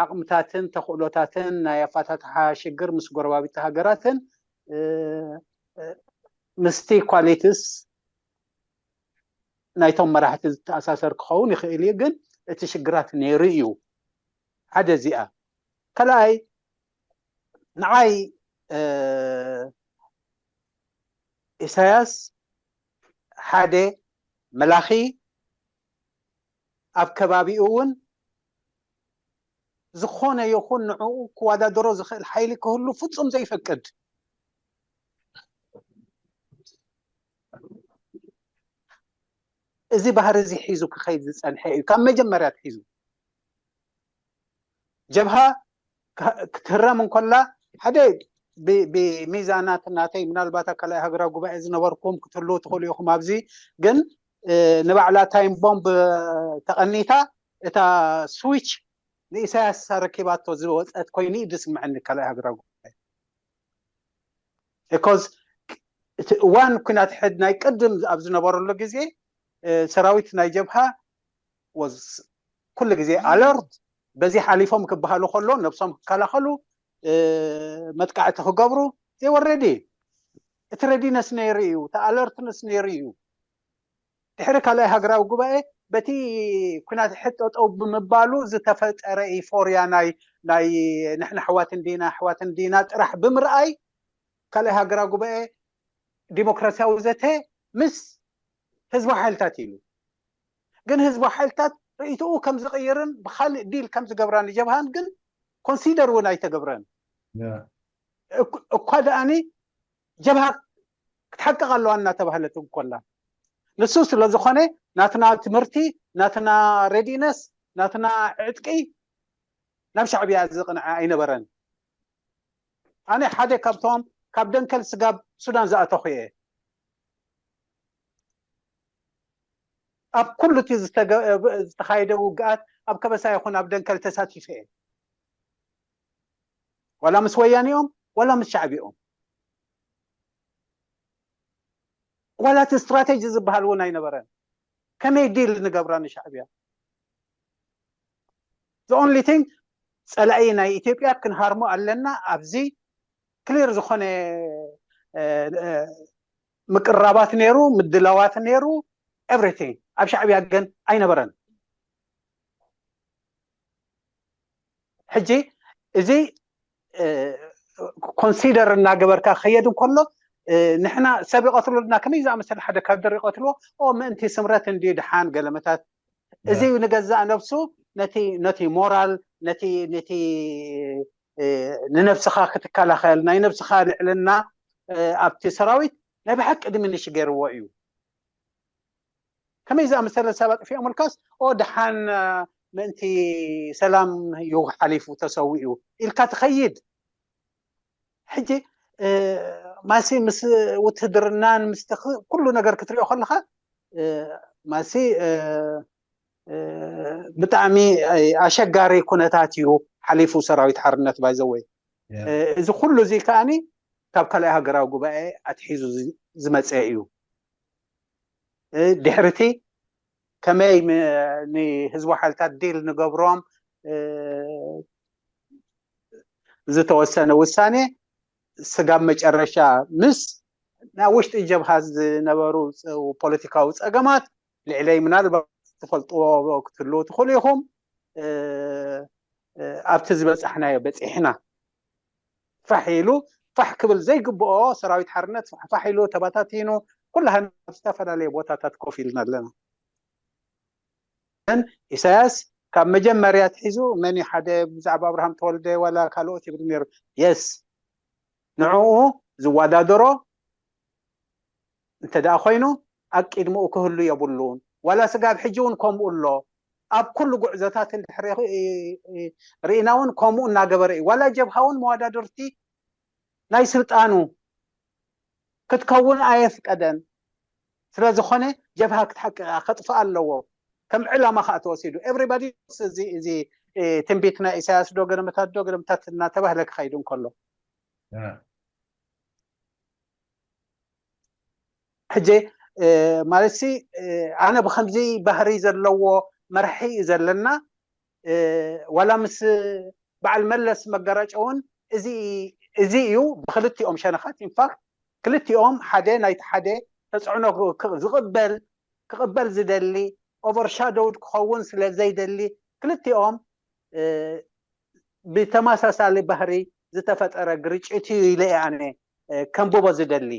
ዓቕምታትን ተኽእሎታትን ናይ ኣፋታትሓ ሽግር ምስ ጎረባቢቲ ሃገራትን ምስቲ ኳሊቲስ ናይቶም መራሕቲ ዝተኣሳሰር ክኸውን ይኽእል እዩ። ግን እቲ ሽግራት ነይሩ እዩ። ሓደ እዚኣ። ካልኣይ ንዓይ ኢሳያስ ሓደ መላኺ ኣብ ከባቢኡ እውን ዝኾነ ይኹን ንዕኡ ክወዳደሮ ዝኽእል ሓይሊ ክህሉ ፍጹም ዘይፈቅድ፣ እዚ ባህሪ እዚ ሒዙ ክኸይድ ዝጸንሐ እዩ ካብ መጀመርያ ኣትሒዙ። ጀብሃ ክትህረም እንከላ ሓደ ብሚዛናት ናተይ ምናልባት ኣብ ካልኣይ ሃገራዊ ጉባኤ ዝነበርኩም ክትህልዉ ትኽእሉ ኢኹም። ኣብዚ ግን ንባዕላ ታይም ቦምብ ተቐኒታ እታ ስዊች ንኢሳያስ ኣረኪባቶ ዝወፀት ኮይኑ እዩ ዝስምዐኒ ካልኣይ ሃገራዊ ጉባኤ። ቢኮዝ እቲ እዋን ኩናት ሕድ ናይ ቅድም ኣብ ዝነበረሉ ግዜ ሰራዊት ናይ ጀብሃ ወዝ ኩሉ ግዜ ኣለርት፣ በዚ ሓሊፎም ክበሃሉ ከሎ ነብሶም ክከላኸሉ መጥቃዕቲ ክገብሩ ዜወረዲ እቲ ሬዲነስ ነይሩ እዩ፣ እቲ ኣለርትነስ ነይሩ እዩ። ድሕሪ ካልኣይ ሃገራዊ ጉባኤ በቲ ኩናት ሕጠጠው ብምባሉ ዝተፈጠረ ኢፎርያ ናይ ናይ ንሕና ኣሕዋት እንዲና ኣሕዋት እንዲና ጥራሕ ብምርኣይ ካልኣይ ሃገራዊ ጉባኤ ዲሞክራሲያዊ ዘተ ምስ ህዝባዊ ሓይልታት ኢሉ። ግን ህዝባዊ ሓይልታት ርእይትኡ ከም ዝቕይርን ብካልእ ዲል ከም ዝገብራ ንጀብሃን ግን ኮንሲደር እውን ኣይተገብረን። እኳ ደኣኒ ጀብሃ ክትሓቅቕ ኣለዋ እናተባህለት እንኮላ ንሱ ስለ ዝኾነ ናትና ትምህርቲ ናትና ሬዲነስ ናትና ዕጥቂ ናብ ሻዕብያ ዝቕንዐ ኣይነበረን። ኣነ ሓደ ካብቶም ካብ ደንከል ስጋብ ሱዳን ዝኣተኹ እየ። ኣብ ኩሉ እቲ ዝተኻየደ ውግኣት ኣብ ከበሳ ይኹን ኣብ ደንከል ተሳቲፈ እየ። ዋላ ምስ ወያኒኦም ዋላ ምስ ሻዕቢኦም ዋላ እቲ ስትራቴጂ ዝበሃል እውን ኣይነበረን። ከመይ ዲል ንገብራ ንሻዕብያ? The only thing ጸላኢ ናይ ኢትዮጵያ ክንሃርሞ ኣለና። ኣብዚ ክሊር ዝኾነ ምቅራባት ነይሩ፣ ምድላዋት ነይሩ፣ everything። ኣብ ሻዕብያ ግን ኣይነበረን። ሕጂ እዚ ኮንሲደር እናገበርካ ክኸየድ እንከሎ ንሕና ሰብ ይቐትሉልና ከመይ ዝኣመሰለ ሓደ ካድር ይቐትልዎ ኦ ምእንቲ ስምረት እንዲ ድሓን ገለመታት እዚ ንገዛእ ነብሱ ነቲ ነቲ ሞራል ነቲ ነቲ ንነብስኻ ክትከላኸል ናይ ነብስኻ ልዕልና ኣብቲ ሰራዊት ናይ ብሓቂ ድምንሽ ገይርዎ እዩ። ከመይ ዝኣመሰለ ሰብ ኣጥፊኦምልካስ ኦ ደሓን ምእንቲ ሰላም እዩ ሓሊፉ ተሰዊኡ ኢልካ ትኸይድ። ሕጂ ማሲ ምስ ውትድርናን ምስ ኩሉ ነገር ክትሪኦ ከለኻ ማሲ ብጣዕሚ ኣሸጋሪ ኩነታት እዩ ሓሊፉ ሰራዊት ሓርነት ባይዘወይ። እዚ ኩሉ እዚ ከዓኒ ካብ ካልኣይ ሃገራዊ ጉባኤ ኣትሒዙ ዝመፀ እዩ። ድሕርቲ ከመይ ንህዝቡ ሓይልታት ዲል ንገብሮም ዝተወሰነ ውሳኔ ስጋብ መጨረሻ ምስ ናብ ውሽጢ ጀብሃ ዝነበሩ ፖለቲካዊ ፀገማት ልዕለይ ምናልባት ትፈልጥዎ ክትህልዉ ትኽእሉ ኢኹም። ኣብቲ ዝበፃሕናዮ በፂሕና። ፋሕ ኢሉ ፋሕ ክብል ዘይግብኦ ሰራዊት ሓርነት ፋሕ ኢሉ ተባታቲኑ ኩላህና ኣብ ዝተፈላለየ ቦታታት ኮፍ ኢልና ኣለና። ግን ኢሳያስ ካብ መጀመርያ ኣትሒዙ መን ሓደ ብዛዕባ ኣብርሃም ተወልደ ዋላ ካልኦት ይብል ነይሩ። የስ ንዕኡ ዝወዳደሮ እንተ ደኣ ኮይኑ ኣብ ቅድምኡ ክህሉ የብሉን። ዋላ ስጋብ ሕጂ እውን ከምኡ ኣሎ። ኣብ ኩሉ ጉዕዞታት እንድሕር ርኢና እውን ከምኡ እናገበረ እዩ። ዋላ ጀብሃ እውን መወዳድርቲ ናይ ስልጣኑ ክትከውን ኣየፍቀደን። ስለ ዝኾነ ጀብሃ ክትሓቅቕ ከጥፍእ ኣለዎ። ከም ዕላማ ከዓ ተወሲዱ ኤቭሪባዲ እዚ እዚ ትንቢት ናይ ኢሳያስ ዶ ገለመታት ዶ ገለመታት እናተባህለ ክኸይድ እንከሎ ሕጂ ማለት ሲ ኣነ ብከምዚ ባህሪ ዘለዎ መርሒ እዩ ዘለና ዋላ ምስ በዓል መለስ መጋራጨውን እዚ እዩ ብክልቲኦም ሸነኻት ኢንፋክት ክልቲኦም ሓደ ናይቲ ሓደ ተፅዕኖ ዝቕበል ክቕበል ዝደሊ ኦቨርሻዶውድ ክኸውን ስለ ዘይደሊ ክልቲኦም ብተመሳሳሊ ባህሪ ዝተፈጠረ ግርጭት እዩ ኢለ ኣነ ከንብቦ ዝደሊ።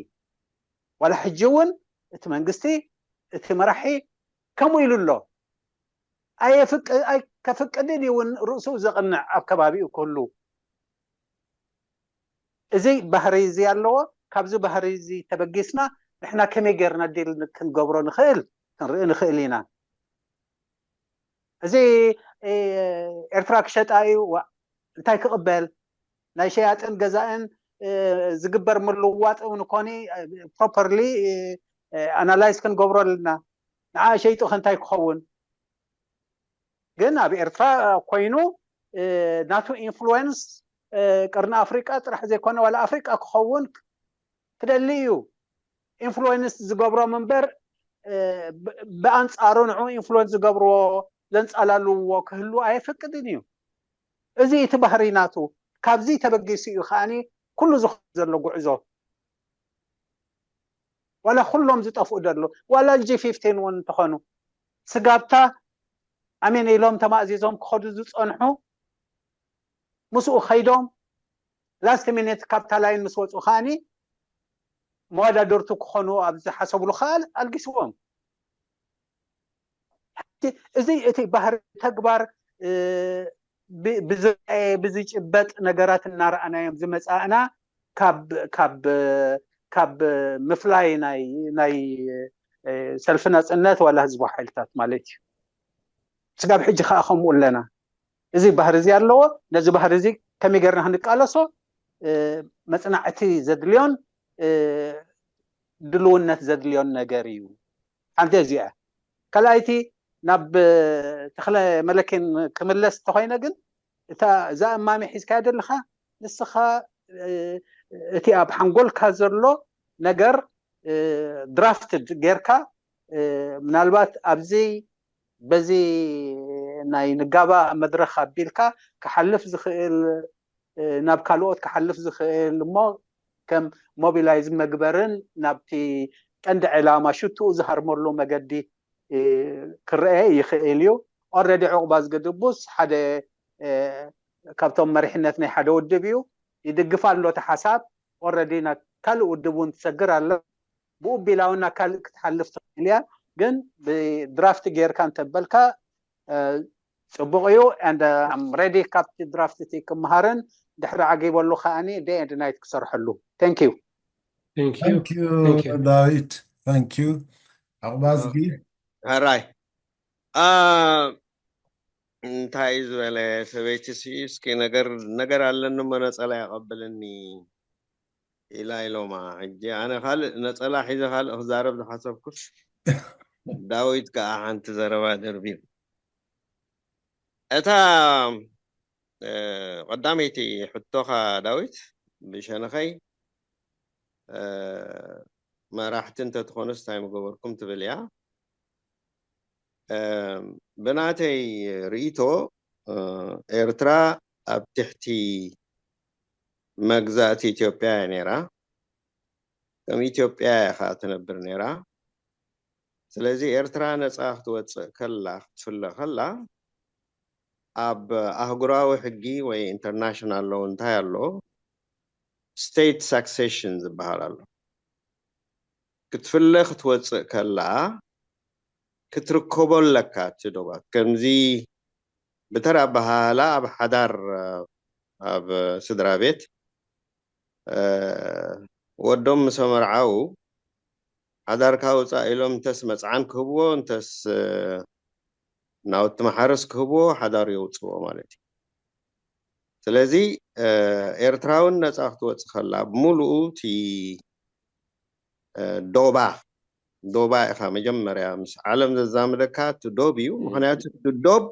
ዋላ ሕጂ እውን እቲ መንግስቲ እቲ መራሒ ከምኡ ኢሉ ኣሎ። ከፍቅድን እውን ርእሱ ዘቕንዕ ኣብ ከባቢኡ ክህሉ እዚ ባህሪ እዚ ኣለዎ። ካብዚ ባህሪ እዚ ተበጊስና ንሕና ከመይ ጌርና ዲል ክንገብሮ ንኽእል ክንርኢ ንኽእል ኢና። እዚ ኤርትራ ክሸጣ እዩ እንታይ ክቕበል ናይ ሸያጥን ገዛእን ዝግበር ምልውዋጥ እውን ኮኒ ፕሮፐርሊ ኣናላይዝ ክንገብሮ ኣለና። ንዓ ሸይጡ ከ እንታይ ክኸውን ግን ኣብ ኤርትራ ኮይኑ ናቱ ኢንፍሉወንስ ቅርኒ ኣፍሪቃ ጥራሕ ዘይኮነ ዋላ ኣፍሪቃ ክኸውን ክደሊ እዩ። ኢንፍሉወንስ ዝገብሮም እምበር ብኣንፃሩ ንዑ ኢንፍሉወንስ ዝገብርዎ ዘንፃላልውዎ ክህሉ ኣየፈቅድን እዩ። እዚ እቲ ባህሪ ናቱ ካብዚ ተበጊሱ እዩ ከዓኒ ኩሉ ዝኾነ ዘሎ ጉዕዞ ዋላ ኩሎም ዝጠፍኡ ደሎ ዋላ ጂ ፊፍቲን እውን እንተኾኑ ስጋብታ ኣሜን ኢሎም ተማእዚዞም ክኸዱ ዝጸንሑ ምስኡ ከይዶም ላስት ሚኒት ካብታ ላይን ምስ ወፁ ከዓኒ መወዳደርቱ ክኾኑ ኣብ ዝሓሰብሉ ከዓ ኣልጊስዎም። እዚ እቲ ባህሪ ተግባር ብዝረአየ ብዝጭበጥ ነገራት እናረኣናዮም ዝመፃእና ካብ ምፍላይ ናይ ሰልፊ ናፅነት ዋላ ህዝባዊ ሓይልታት ማለት እዩ። ስጋብ ሕጂ ከዓ ከምኡ ኣለና። እዚ ባህሪ እዚ ኣለዎ። ነዚ ባህሪ እዚ ከመይ ጌርና ክንቃለሶ መፅናዕቲ ዘድልዮን ድልውነት ዘድልዮን ነገር እዩ። ሓንቲ እዚኣ። ካልኣይቲ ናብ ተኽለ መለኪን ክምለስ እንተኮይነ ግን እታ እዛ እማሚ ሒዝካያ ዘለኻ ንስኻ እቲ ኣብ ሓንጎልካ ዘሎ ነገር ድራፍትድ ጌርካ ምናልባት ኣብዚ በዚ ናይ ንጋባእ መድረኽ ኣቢልካ ክሓልፍ ዝኽእል ናብ ካልኦት ክሓልፍ ዝኽእል እሞ ከም ሞቢላይዝ መግበርን ናብቲ ቀንዲ ዕላማ ሽትኡ ዝሃርመሉ መገዲ ክረአ ይኽእል እዩ። ኦረዲ ዕቑባ ዝገድቡስ ሓደ ካብቶም መሪሕነት ናይ ሓደ ውድብ እዩ። ይድግፍ ኣሎ እቲ ሓሳብ። ኦረዲ ናብ ካልእ ውድብ እውን ትሰግር ኣላ። ብኡ ቢላ እውን ናብ ካልእ ክትሓልፍ ትኽእል እያ። ግን ብድራፍት ጌርካ እንተበልካ ጽቡቕ እዩ። And I'm ready ካብቲ ድራፍት እቲ ክመሃርን ድሕሪ ዓጊበሉ ከዓኒ day and night ክሰርሐሉ። Thank you። Thank you ዳዊት። Thank you። ኣቕባዝጊ ሕራይ እንታይ ዝበለ ሰበይቲ ሲ እስኪ ነገር ነገር ኣለኒ እሞ ነፀላ የቐብልኒ ኢላ ኢሎማ። ሕጂ ኣነ ካልእ ነፀላ ሒዘ ካልእ ክዛረብ ዝሓሰብኩስ ዳዊት ከዓ ሓንቲ ዘረባ ደርቢዩ። እታ ቀዳመይቲ ሕቶኻ ዳዊት ብሸነኸይ መራሕቲ እንተትኾኑስ እንታይ ምገበርኩም ትብል እያ። ብናተይ ርእይቶ ኤርትራ ኣብ ትሕቲ መግዛእቲ ኢትዮጵያ እያ ነይራ። ከም ኢትዮጵያ እያ ከዓ ትነብር ነይራ። ስለዚ ኤርትራ ነፃ ክትወፅእ ከላ ክትፍለ ከላ ኣብ ኣህጉራዊ ሕጊ ወይ ኢንተርናሽናል ሎው እንታይ ኣሎ? ስቴት ሳክሴሽን ዝበሃል ኣሎ። ክትፍለ ክትወፅእ ከላ ክትርከቦ ኣለካ እቲ ዶባት። ከምዚ ብተራ ኣበሃህላ ኣብ ሓዳር ኣብ ስድራ ቤት ወዶም ምስ ኣመርዓዉ ሓዳርካ ውፃእ ኢሎም እንተስ መፅዓን ክህብዎ እንተስ ናውቲ ማሕረስ ክህብዎ ሓዳር የውፅዎ ማለት እዩ። ስለዚ ኤርትራውን ነፃ ክትወፅእ ከላ ብምሉኡ እቲ ዶባ ዶባ ኢኻ መጀመርያ ምስ ዓለም ዘዛምደካ እቲ ዶብ እዩ። ምክንያቱ እቲ ዶብ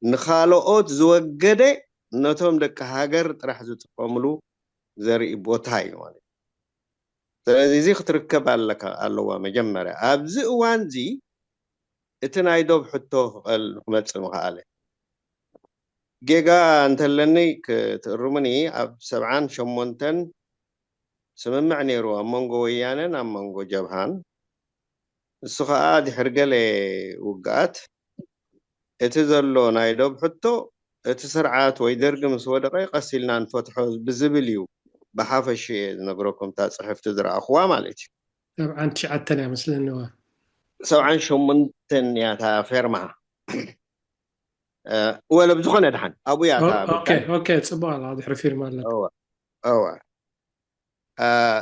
ንካልኦት ዝወገደ ነቶም ደቂ ሃገር ጥራሕ ዝጥቀምሉ ዘርኢ ቦታ እዩ ማለት እዩ። ስለዚ እዚ ክትርከብ ኣለካ ኣለዋ መጀመርያ ኣብዚ እዋን እዚ እቲ ናይ ዶብ ሕቶ ክቐል ክመፅእ ምኽኣለ። ጌጋ እንተለኒ ክትእርሙኒ ኣብ ሰብዓን ሸሞንተን ስምምዕ ነይሩ ኣብ መንጎ ወያነን ኣብ መንጎ ጀብሃን። እሱ ከዓ ድሕሪ ገለ ውግኣት እቲ ዘሎ ናይ ዶብ ሕቶ እቲ ስርዓት ወይ ደርጊ ምስ ወደቐ ቀስ ኢልና ንፈትሖ ብዝብል እዩ። ብሓፈሽ እየ ዝነግረኩም እታ ፅሕፍቲ ዝረኣኹዋ ማለት እዩ። ሰብዓን ትሽዓተን እያ መስለኒ እዋ ሰብዓን ሸሞንተን እያ እታ ፌርማ ወለ ብዝኾነ ድሓን ኣብኡ እያ እታ ኦኬ ኦኬ ፅቡቅ ኣላ ድሕሪ ፊርማ ኣላ እዋ እዋ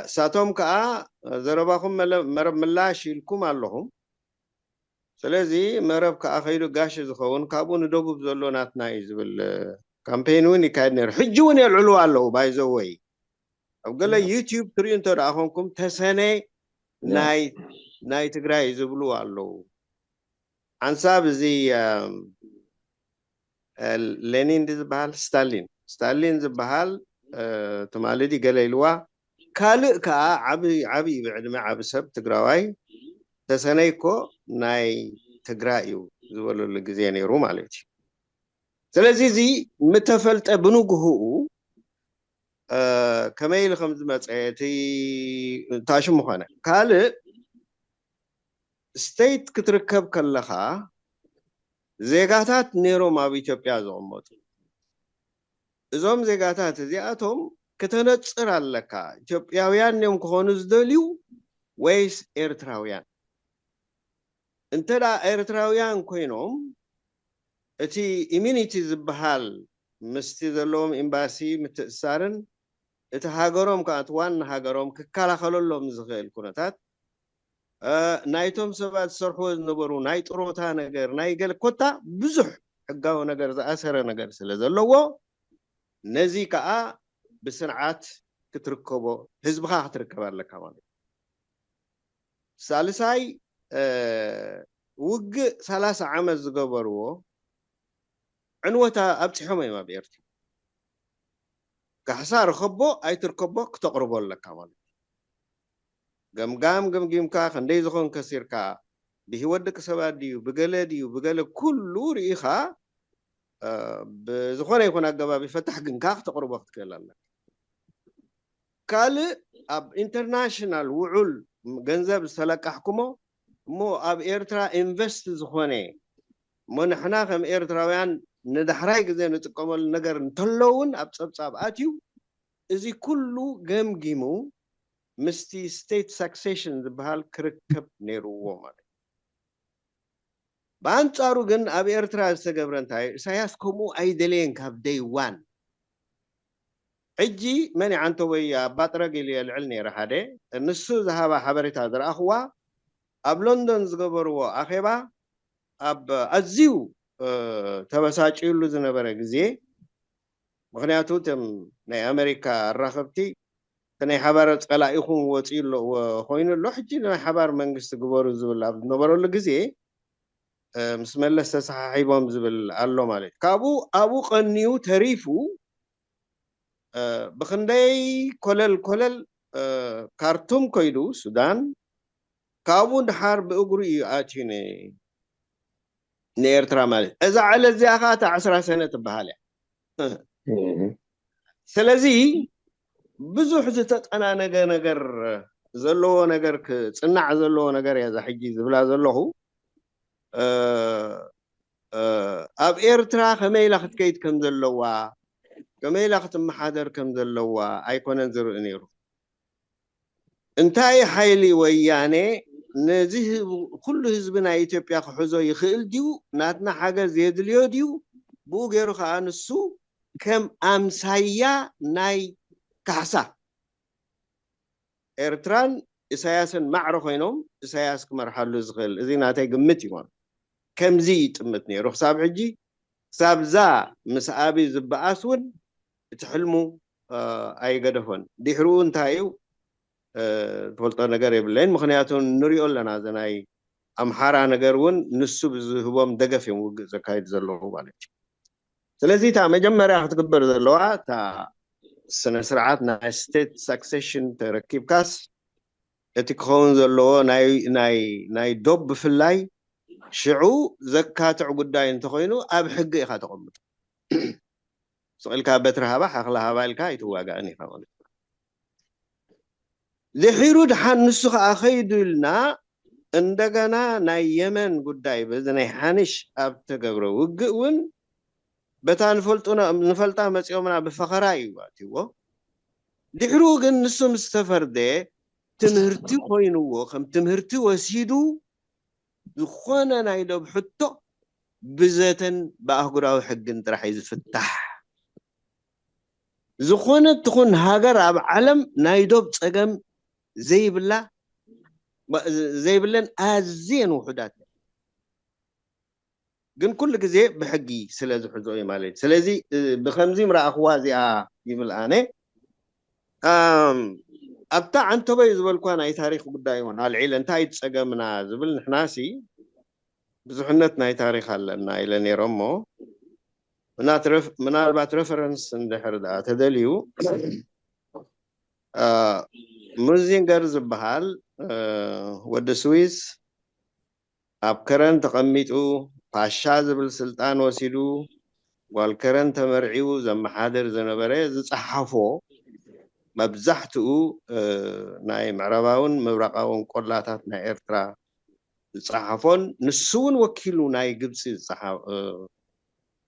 እሳቶም ከዓ ዘረባኹም መረብ ምላሽ ኢልኩም ኣለኹም። ስለዚ መረብ ከዓ ከይዱ ጋሽ ዝኸውን ካብኡ ንደቡብ ዘሎ ናትና እዩ ዝብል ካምፔን እውን ይካየድ ነይሩ። ሕጂ እውን የልዕሉ ኣለዉ። ባይዘወይ ኣብ ገለ ዩቲዩብ ትሪኡ እንተ ደኣ ኮንኩም ተሰነ ናይ ናይ ትግራይ ዝብሉ ኣለዉ። ሓንሳብ እዚ ሌኒን ዲ ዝበሃል ስታሊን ስታሊን ዝበሃል ትማሊ ዲ ገለ ኢልዋ ካልእ ከዓ ዓብይ ብዕድመ ዓብ ሰብ ትግራዋይ ተሰነይ እኮ ናይ ትግራይ እዩ ዝበለሉ ግዜ ነይሩ ማለት እዩ። ስለዚ እዚ ምተፈልጠ ብንግህኡ ከመይ ኢሉ ከም ዝመፀ እቲ ታሽሙ ኮነ ካልእ ስቴት ክትርከብ ከለኻ ዜጋታት ነይሮም ኣብ ኢትዮጵያ ዝቕመጡ። እዞም ዜጋታት እዚኣቶም ክተነጽር ኣለካ። ኢትዮጵያውያን እዮም ክኾኑ ዝደልዩ ወይስ ኤርትራውያን? እንተ ደኣ ኤርትራውያን ኮይኖም፣ እቲ ኢሚኒቲ ዝበሃል ምስቲ ዘለዎም ኤምባሲ ምትእስሳርን እቲ ሃገሮም ከዓ እቲ ዋና ሃገሮም ክከላኸለሎም ዝኽእል ኩነታት ናይቶም ሰባት ዝሰርሕዎ ዝነበሩ ናይ ጥሮታ ነገር ናይ ገለ ኮታ ብዙሕ ሕጋዊ ነገር ዝኣሰረ ነገር ስለ ዘለዎ ነዚ ከዓ ብስርዓት ክትርከቦ ህዝብኻ ክትርከብ ኣለካ ማለት እዩ። ሳልሳይ ውግእ ሰላሳ ዓመት ዝገበርዎ ዕንወታ ኣብፂሖም እዮም ኣብ ኤርትራ። ካሕሳ ርኸቦ ኣይትርከቦ ክተቕርቦ ኣለካ ማለት እዩ። ገምጋም ገምጊምካ ክንደይ ዝኾን ከሲርካ፣ ብህይወት ደቂ ሰባት ድዩ ብገለ ድዩ ብገለ ኩሉ ርኢኻ ብዝኾነ ይኹን ኣገባብ ይፈታሕ ግንካ ክተቕርቦ ክትክእል ኣለካ። ካልእ ኣብ ኢንተርናሽናል ውዑል ገንዘብ ዝተለቃሕኩሞ እሞ ኣብ ኤርትራ ኢንቨስት ዝኾነ እሞ ንሕና ከም ኤርትራውያን ንዳሕራይ ግዜ ንጥቀመሉ ነገር እንተሎ እውን ኣብ ጸብጻብ ኣትዩ እዚ ኩሉ ገምጊሙ ምስቲ ስቴት ሳክሴሽን ዝበሃል ክርከብ ነይርዎ ማለት። ብኣንጻሩ ግን ኣብ ኤርትራ ዝተገብረ እንታይ እዩ? ኢሳያስ ከምኡ ኣይደለየን ካብ ደይ ዋን። ሕጂ መን ይዓንተወይ ኣባጥረግ ኢሉ የልዕል ነይረ ሓደ ንሱ ዝሃባ ሓበሬታ ዝረኣኽዋ ኣብ ሎንዶን ዝገበርዎ ኣኼባ ኣብ ኣዝዩ ተበሳጭዩሉ ዝነበረ ግዜ ምክንያቱ እቶም ናይ ኣሜሪካ ኣራኸብቲ እቲ ናይ ሓባር ፀላኢኹም ወፂኡ ኣሎ ኮይኑ ኣሎ ሕጂ ናይ ሓባር መንግስቲ ግበሩ ዝብል ኣብ ዝነበረሉ ግዜ ምስ መለስ ተሰሓሒቦም ዝብል ኣሎ ማለት ካብኡ ኣብኡ ቀንዩ ተሪፉ ብክንደይ ኮለል ኮለል ካርቱም ኮይዱ ሱዳን ካብኡ ድሓር ብእግሩ እዩ ኣትዩ ንኤርትራ ማለት እዛ ዕለት እዚኣ ከዓ እታ ዕስራ ሰነ ትበሃል እያ። ስለዚ ብዙሕ ዝተጠናነገ ነገር ዘለዎ ነገር ክፅናዕ ዘለዎ ነገር እያ እዛ ሕጂ ዝብላ ዘለኹ። ኣብ ኤርትራ ከመይ ኢላ ክትከይድ ከም ዘለዋ ከመይ ኢላ ክትመሓደር ከም ዘለዋ ኣይኮነን ዝርኢ ነይሩ። እንታይ ሓይሊ ወያነ ነዚ ኩሉ ህዝቢ ናይ ኢትዮጵያ ክሕዞ ይኽእል ድዩ? ናትና ሓገዝ የድልዮ ድዩ? ብኡ ገይሩ ከዓ ንሱ ከም ኣምሳያ ናይ ካሕሳ ኤርትራን ኢሳያስን ማዕረ ኮይኖም ኢሳያስ ክመርሓሉ ዝኽእል እዚ ናተይ ግምት እዩ። ከምዚ ይጥምት ነይሩ ክሳብ ሕጂ ክሳብዛ ምስ ኣብይ ዝበኣስ እውን እቲ ሕልሙ ኣይገደፎን። ድሕርኡ እንታይ እዩ ትፈልጦ ነገር የብለይን። ምክንያቱ ንሪኦ ኣለና እዚ ናይ ኣምሓራ ነገር እውን ንሱ ብዝህቦም ደገፍ እዮም ውግእ ዘካይዱ ዘለዉ ማለት እዩ። ስለዚ እታ መጀመርያ ክትግበር ዘለዋ እታ ስነ ስርዓት ናይ ስቴት ሳክሴሽን ተረኪብካስ እቲ ክኸውን ዘለዎ ናይ ዶብ ብፍላይ ሽዑ ዘካትዕ ጉዳይ እንተኮይኑ ኣብ ሕጊ ኢካ ተቐምጦ። ስቕ ኢልካ በትሪ ሃባ ሓኽላ ሃባ ኢልካ ኣይትዋጋእን ኢኻ ማለት እዩ። ድሒሩ ድሓን ንሱ ከዓ ከይዱ ኢልና እንደገና ናይ የመን ጉዳይ በዚ ናይ ሓንሽ ኣብ ተገብረ ውግእ እውን በታ ንፈልጣ መፂኦምና ብፈኸራ እዩ ኣትዎ። ድሕሩ ግን ንሱ ምስ ተፈርደ ትምህርቲ ኮይንዎ ከም ትምህርቲ ወሲዱ ዝኾነ ናይ ዶብ ሕቶ ብዘተን ብኣህጉራዊ ሕግን ጥራሕ እዩ ዝፍታሕ። ዝኾነት ትኹን ሃገር ኣብ ዓለም ናይ ዶብ ፀገም ዘይብላ ዘይብለን ኣዝየን ውሑዳት ግን ኩሉ ግዜ ብሕጊ ስለ ዝሕዞ እዩ ማለት እዩ። ስለዚ ብከምዚ ምረኣኽዋ እዚኣ ይብል ኣነ ኣብታ ዓንተበይ ዝበልኳ ናይ ታሪክ ጉዳይ እውን ኣልዒለ እንታይ ጸገምና ዝብል ንሕናሲ ብዙሕነት ናይ ታሪክ ኣለና ኢለ ነይረ እሞ ምናልባት ሬፈረንስ እንድሕር ደኣ ተደልዩ ሙዚንገር ዝበሃል ወዲ ስዊስ ኣብ ከረን ተቐሚጡ ፓሻ ዝብል ስልጣን ወሲዱ ጓል ከረን ተመርዒው ዘመሓድር ዝነበረ ዝፀሓፎ መብዛሕትኡ ናይ ምዕራባውን ምብራቓውን ቆላታት ናይ ኤርትራ ዝጸሓፎን ንሱ እውን ወኪሉ ናይ ግብፂ ዝጸሓ- እ፣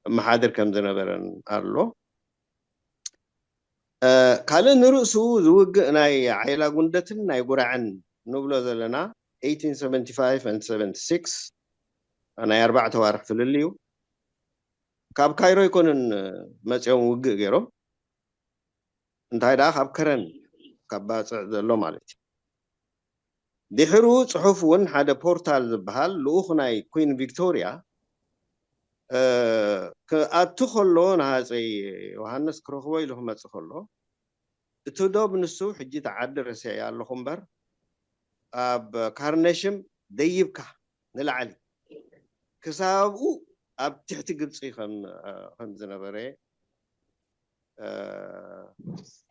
መሓድር ከም ዝነበረን ኣሎ። እ፣ ካልእ ንርእሱ ዝውግእ ናይ ዓይላ ጉንደትን ናይ ጉራዕን ንብሎ ዘለና eighteen seventy-five and seventy-six ናይ ኣርባዕተ ዋርሕ ፍልልዩ ካብ ካይሮ ኣይኮኑን መፂኦም ውግእ ገይሮም፣ እንታይ ደኣ ካብ ከረን ካብ ባፅዕ ዘሎ ማለት እዩ። ድሕሩ ፅሑፍ እውን ሓደ ፖርታል ዝበሃል ልኡኽ ናይ ኩን ቪክቶሪያ ክኣቱ ከሎ ንሃፀይ ዮሃንስ ክረኽቦ ኢሉ ክመፅእ ከሎ እቲ ዶብ ንሱ ሕጂ ተዓዲ ረሲዐያ ኣለኹ እምበር ኣብ ካርነሽም ደይብካ ንላዕሊ ክሳብኡ ኣብ ትሕቲ ግብፂ ከም ከም ዝነበረ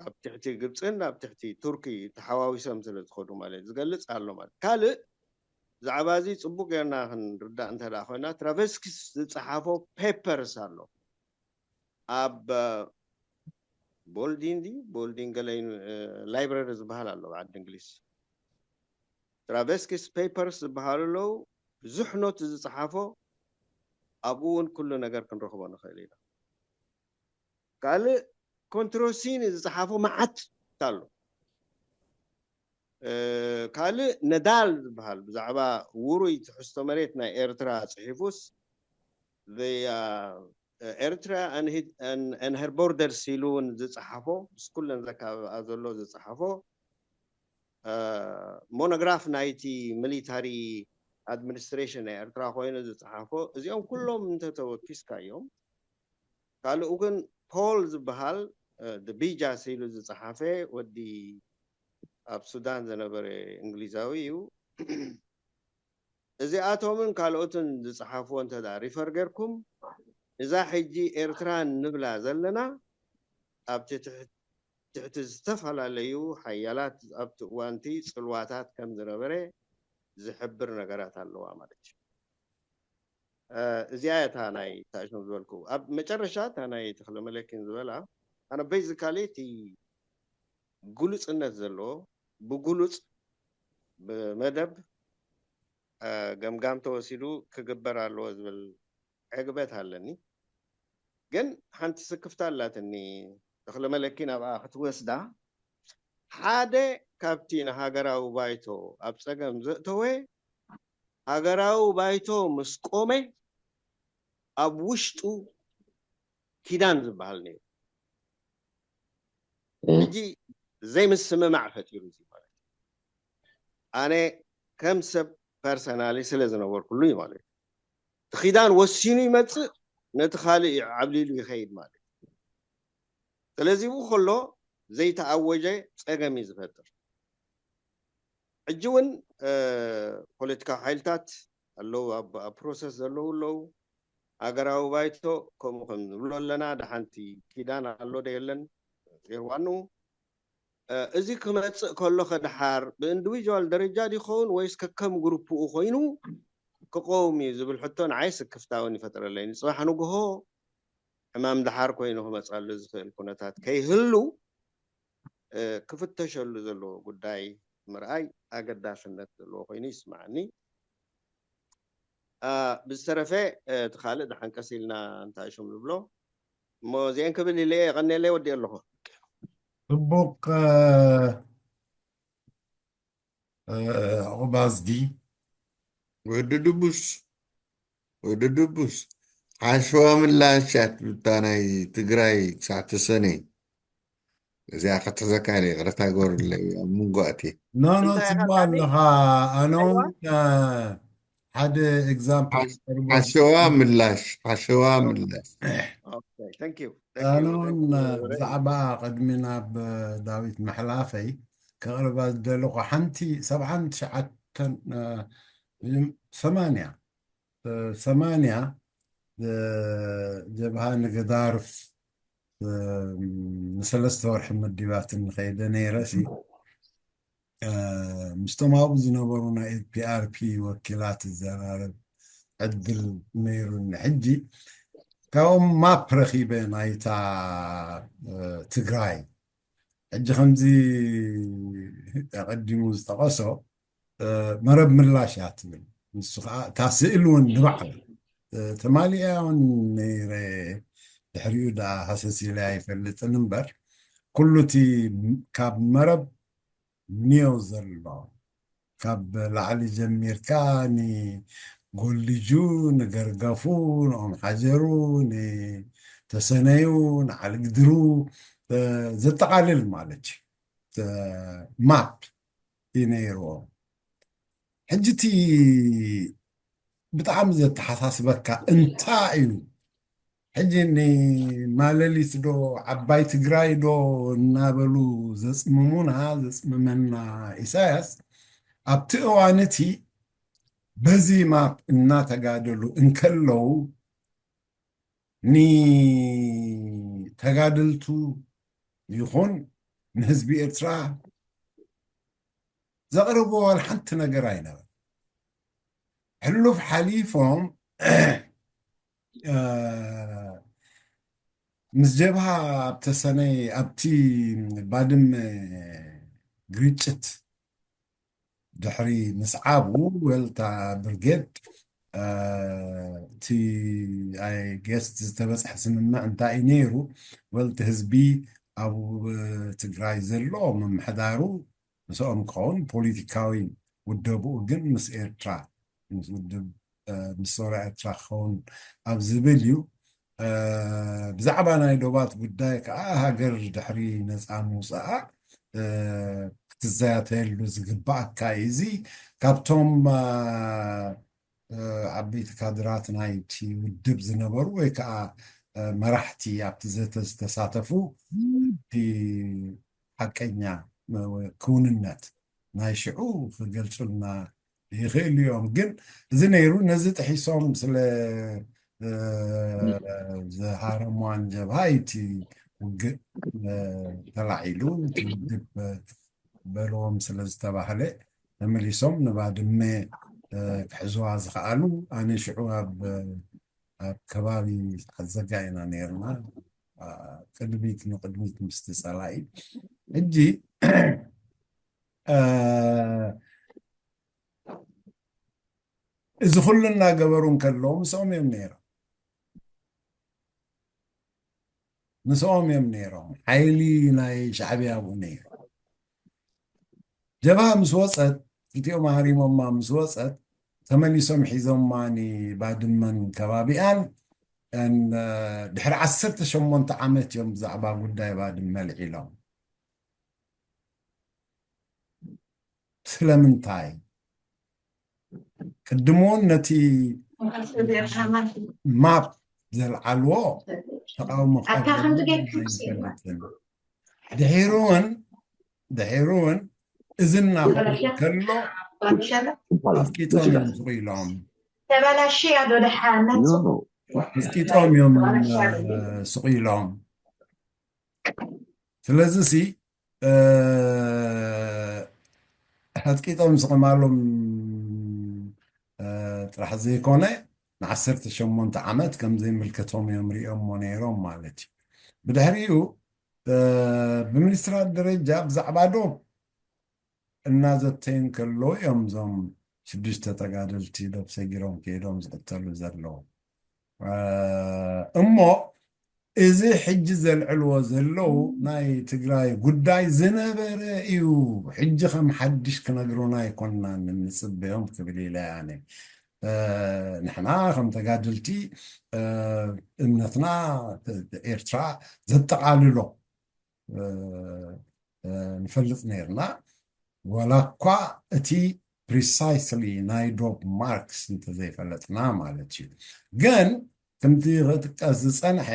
ኣብ ትሕቲ ግብፅን ኣብ ትሕቲ ቱርኪ ተሓዋዊሶም ስለ ዝኸዱ ማለት ዝገልፅ ኣሎ ማለት ካልእ ብዛዕባ እዚ ፅቡቅ ጌርና ክንርዳእ እንተ ኮይና ትራቨስኪስ ዝፀሓፎ ፔፐርስ ኣሎ ኣብ ቦልዲን ዲ ቦልዲን ገለ ላይብረሪ ዝበሃል ኣሎ ዓዲ እንግሊዝ ትራቨስኪስ ፔፐርስ ዝበሃሉ ኣለዉ ብዙሕ ኖት ዝፀሓፎ ኣብኡ እውን ኩሉ ነገር ክንረኽቦ ንኽእል ኢና ካልእ ኮንትሮሲኒ ዝፀሓፎ መዓት ኣሎ ካልእ ነዳል ዝበሃል ብዛዕባ ውሩይ ትሕዝቶ መሬት ናይ ኤርትራ ፅሒፉስ ኤርትራ and her borders ኢሉ እውን ዝፀሓፎ ምስ ኩለን ዘካበብኣ ዘሎ ዝፀሓፎ ሞኖግራፍ ናይቲ ሚሊታሪ ኣድሚኒስትሬሽን ናይ ኤርትራ ኮይኑ ዝፀሓፎ እዚኦም ኩሎም እንተተወኪስካዮም ካልኡ ግን ፖል ዝበሃል ብጃስ ኢሉ ዝፀሓፈ ወዲ ኣብ ሱዳን ዝነበረ እንግሊዛዊ እዩ እዚኣቶምን ካልኦትን ዝፀሓፍዎ እንተ ሪፈር ጌርኩም እዛ ሕጂ ኤርትራ ንብላ ዘለና ኣብቲ ትሕቲ ዝተፈላለዩ ሓያላት ኣብቲ እዋንቲ ፅልዋታት ከም ዝነበረ ዝሕብር ነገራት ኣለዋ ማለት እዩ እዚኣ እታ ናይ ታሽኖ ዝበልኩ ኣብ መጨረሻ እታ ናይ ተክለ መለኪን ዝበላ ኣነ ቤዚካሊ እቲ ግሉፅነት ዘለዎ ብግሉፅ ብመደብ ገምጋም ተወሲዱ ክግበር ኣለዎ ዝብል ዕግበት ኣለኒ ግን ሓንቲ ስክፍታ ኣላትኒ ተክለ መለኪ ናብኣ ክትወስዳ ሓደ ካብቲ ንሃገራዊ ባይቶ ኣብ ፀገም ዘእተወ ሃገራዊ ባይቶ ምስ ቆመ ኣብ ውሽጡ ኪዳን ዝበሃል ነይሩ ሕጂ ዘይምስምማዕ ፈጢሩ እዚ ማለት ኣነ ከም ሰብ ፐርሰናሊ ስለ ዝነበርኩሉ እዩ ማለት እቲ ኪዳን ወሲኑ ይመፅእ ነቲ ካልእ ዓብሊሉ ይኸይድ ማለት ስለዚ ብኡ ከሎ ዘይተኣወጀ ፀገም እዩ ዝፈጥር ሕጂ እውን ፖለቲካዊ ሓይልታት ኣለዉ ኣብ ፕሮሰስ ዘለዉ ኣለዉ ሃገራዊ ባይቶ ከምኡ ከም ንብሎ ኣለና ድሓንቲ ኪዳን ኣሎ ዶ የለን ዜርዋኑ እዚ ክመፅእ ከሎ ከድሓር ብኢንዲቪጁዋል ደረጃ ዲኸውን ወይስ ከከም ግሩፕኡ ኮይኑ ክቀውም እዩ ዝብል ሕቶ ንዓይ ስክፍታውን ይፈጥረለይ ንፅባሕ ንግሆ ሕማም ድሓር ኮይኑ ክመፀሉ ዝኽእል ኩነታት ከይህሉ ክፍተሸሉ ዘለዎ ጉዳይ ምርኣይ ኣገዳስነት ዘለዎ ኮይኑ ይስማዓኒ ብዝተረፈ እቲ ካልእ ድሓንቀስ ኢልና እንታይ ሽም ንብሎ እሞ እዚአን ክብል ኢለ የቐኒለይ ወዲኦ ኣለኹ ፅቡቅ ዕቑባዝጊ ወዲ ድቡስ ወዲ ድቡስ ሓሸዋ ምላሽ እያ ትብል እታ ናይ ትግራይ ትሽዓተ ሰነ እዚኣ ከተዘካ ኢለ ይቕረታ ገበሩለይ ኣብ መንጎ ኣትየ ኖ ኖ እንታይ ኢኻ ጽቡቅ ትብለኒ? ኣለኻ ኣነ እውን ኣይዋ? እ፣ ሓደ ኤግዛምፕል ሓ- ክቐርበልካ ሓሸዋ ምላሽ ሓሸዋ ኦኬ። ምላሽ ኦኬ፣ thank you፣ thank you፣ ኣነ እውን thank you፣ እ፣ ብዛዕባ ቅድሚ ናብ እ፣ ዳዊት ምሕላፈይ ከቕርባ ዝደለኹ ሓንቲ ሰብዓን ትሽዓተን እ፣ ሰማንያ ሰማንያ ጀብሃ ንገዳርፍ ንሰለስተ ወርሒ መዲባትን ከይደ ነይረ ሲ ምስቶም ኣብኡ ዝነበሩ ናይ ፒኣርፒ ወኪላት ዝዘራረብ ዕድል ነይሩኒ ሕጂ ካብኦም ማፕ ረኪበ ናይታ ትግራይ ሕጂ ከምዚ ኣቀዲሙ ዝጠቀሶ መረብ ምላሽ እያ ትብል ንሱ ከዓ እታ ስእሊ እውን ንባዕላ ተማሊኣ እውን ነይረ። ድሕሪኡ ደኣ ሃሰስ ኢለ ኣይፈልጥን እምበር፣ ኩሉ እቲ ካብ መረብ ኒዮ ዘሎ፣ ካብ ላዕሊ ጀሚርካ ንጎልጁ፣ ንገርገፉ፣ ንኦም ሓጀሩ፣ ንተሰነዩ፣ ንዓልግድሩ ዘጠቓልል ማለት እዩ። ማፕ እዩ ነይርዎ። ሕጂ እቲ ብጣዕሚ ዘተሓሳስበካ እንታይ እዩ? ሕጂ ንማለሊት ዶ ዓባይ ትግራይ ዶ እናበሉ ዘፅምሙና፣ ዘፅምመና ኢሳያስ፣ ኣብቲ እዋን እቲ በዚ ማፕ እናተጋደሉ እንከለዉ፣ ንተጋደልቱ ይኹን ንህዝቢ ኤርትራ ዘቕረብዎ ዋላ ሓንቲ ነገር ኣይነበረ። ሕሉፍ ሓሊፎም ምስ ጀብሃ ኣብ ተሰነይ ኣብቲ ባድመ ግርጭት ድሕሪ ምስዓቡ፣ ወልታ ብርጌድ እቲ ኣይ ጌስ ዝተበፅሐ ስምምዕ እንታይ እዩ ነይሩ? ወልቲ ህዝቢ ኣብ ትግራይ ዘሎ ምምሕዳሩ ምስኦም ክኸውን፣ ፖለቲካዊ ውደብኡ ግን ምስ ኤርትራ፣ ምስ ውድብ ምስ ሶርያ ኤርትራ ክኸውን ኣብ ዝብል እዩ። ብዛዕባ ናይ ዶባት ጉዳይ ከዓ ሃገር ድሕሪ ነፃ ምውፅኣ ክትዘያተየሉ ዝግባኣካ እዩ። እዚ ካብቶም ዓበይቲ ካድራት ናይቲ ውድብ ዝነበሩ ወይ ከዓ መራሕቲ ኣብቲ ዘተ ዝተሳተፉ እቲ ሓቀኛ ክውንነት ናይ ሽዑ ክገልፁልና ይኽእሉ እዮም። ግን እዚ ነይሩ፣ ነዚ ጥሒሶም ስለ ዝሃረምዋን ጀብሃ እቲ ውግእ ተላዒሉ፣ እቲ ውድብ በልዎም ስለ ዝተባህለ ተመሊሶም ንባድመ ክሕዝዋ ዝኸኣሉ። ኣነ ሽዑ ኣብ ኣብ ከባቢ ዓዘጋ ኢና ነይርና፣ ቅድሚት ንቅድሚት ምስቲ ፀላኢ። ሕጂ እዚ ኩሉ እናገበሩ እንከለዉ ምስኦም እዮም ነይሮም። ምስኦም እዮም ነይሮም። ሓይሊ ናይ ሻዕብያ ኣብኡ ነይሩ። ጀብሃ ምስ ወፀት፣ እቲኦም ኣህሪሞማ ምስ ወፀት፣ ተመሊሶም ሒዞማ ንባድመን ከባቢኣን። ድሕሪ ዓሰርተ ሸሞንተ ዓመት እዮም ብዛዕባ ጉዳይ ባድመ ኣልዒሎም። ስለምንታይ? ቅድም እውን ነቲ ማፕ ዘልዓልዎ ተቃውሞ ድሒሩ እውን ድሒሩ እውን እዚ እናኸደ ከሎ ኣፍቂጦም እዮም ስቕ ኢሎም። ተበላሽያ ዶ ደሓነት? ኣፍቂጦም እዮም ስቕ ኢሎም። ስለዚ ሲ ኣጥቂጦም ስቕማሎም ጥራሕ ዘይኮነ ንዓሰርተ ሸሞንተ ዓመት ከም ዘይምልከቶም እዮም ሪኦሞ ነይሮም ማለት እዩ። ብድሕሪኡ ብሚኒስትራት ደረጃ ብዛዕባ ዶብ እናዘተዩ እንከለዉ እዮም እዞም ሽዱሽተ ተጋደልቲ ዶብ ሰጊሮም ከይዶም ዝሕተሉ ዘለዉ። እሞ እዚ ሕጂ ዘልዕልዎ ዘለዉ ናይ ትግራይ ጉዳይ ዝነበረ እዩ። ሕጂ ከም ሓድሽ ክነግሩና ኣይኮንናን እንጽበዮም ክብል ኢለ ኣነ። ንሕና ከም ተጋደልቲ እምነትና ኤርትራ ዘጠቓልሎ ንፈልጥ ነይርና። ዋላ እኳ እቲ ፕሪሳይስሊ ናይ ዶብ ማርክስ እንተዘይፈለጥና ማለት እዩ። ግን ከምቲ ክጥቀስ ዝጸንሐ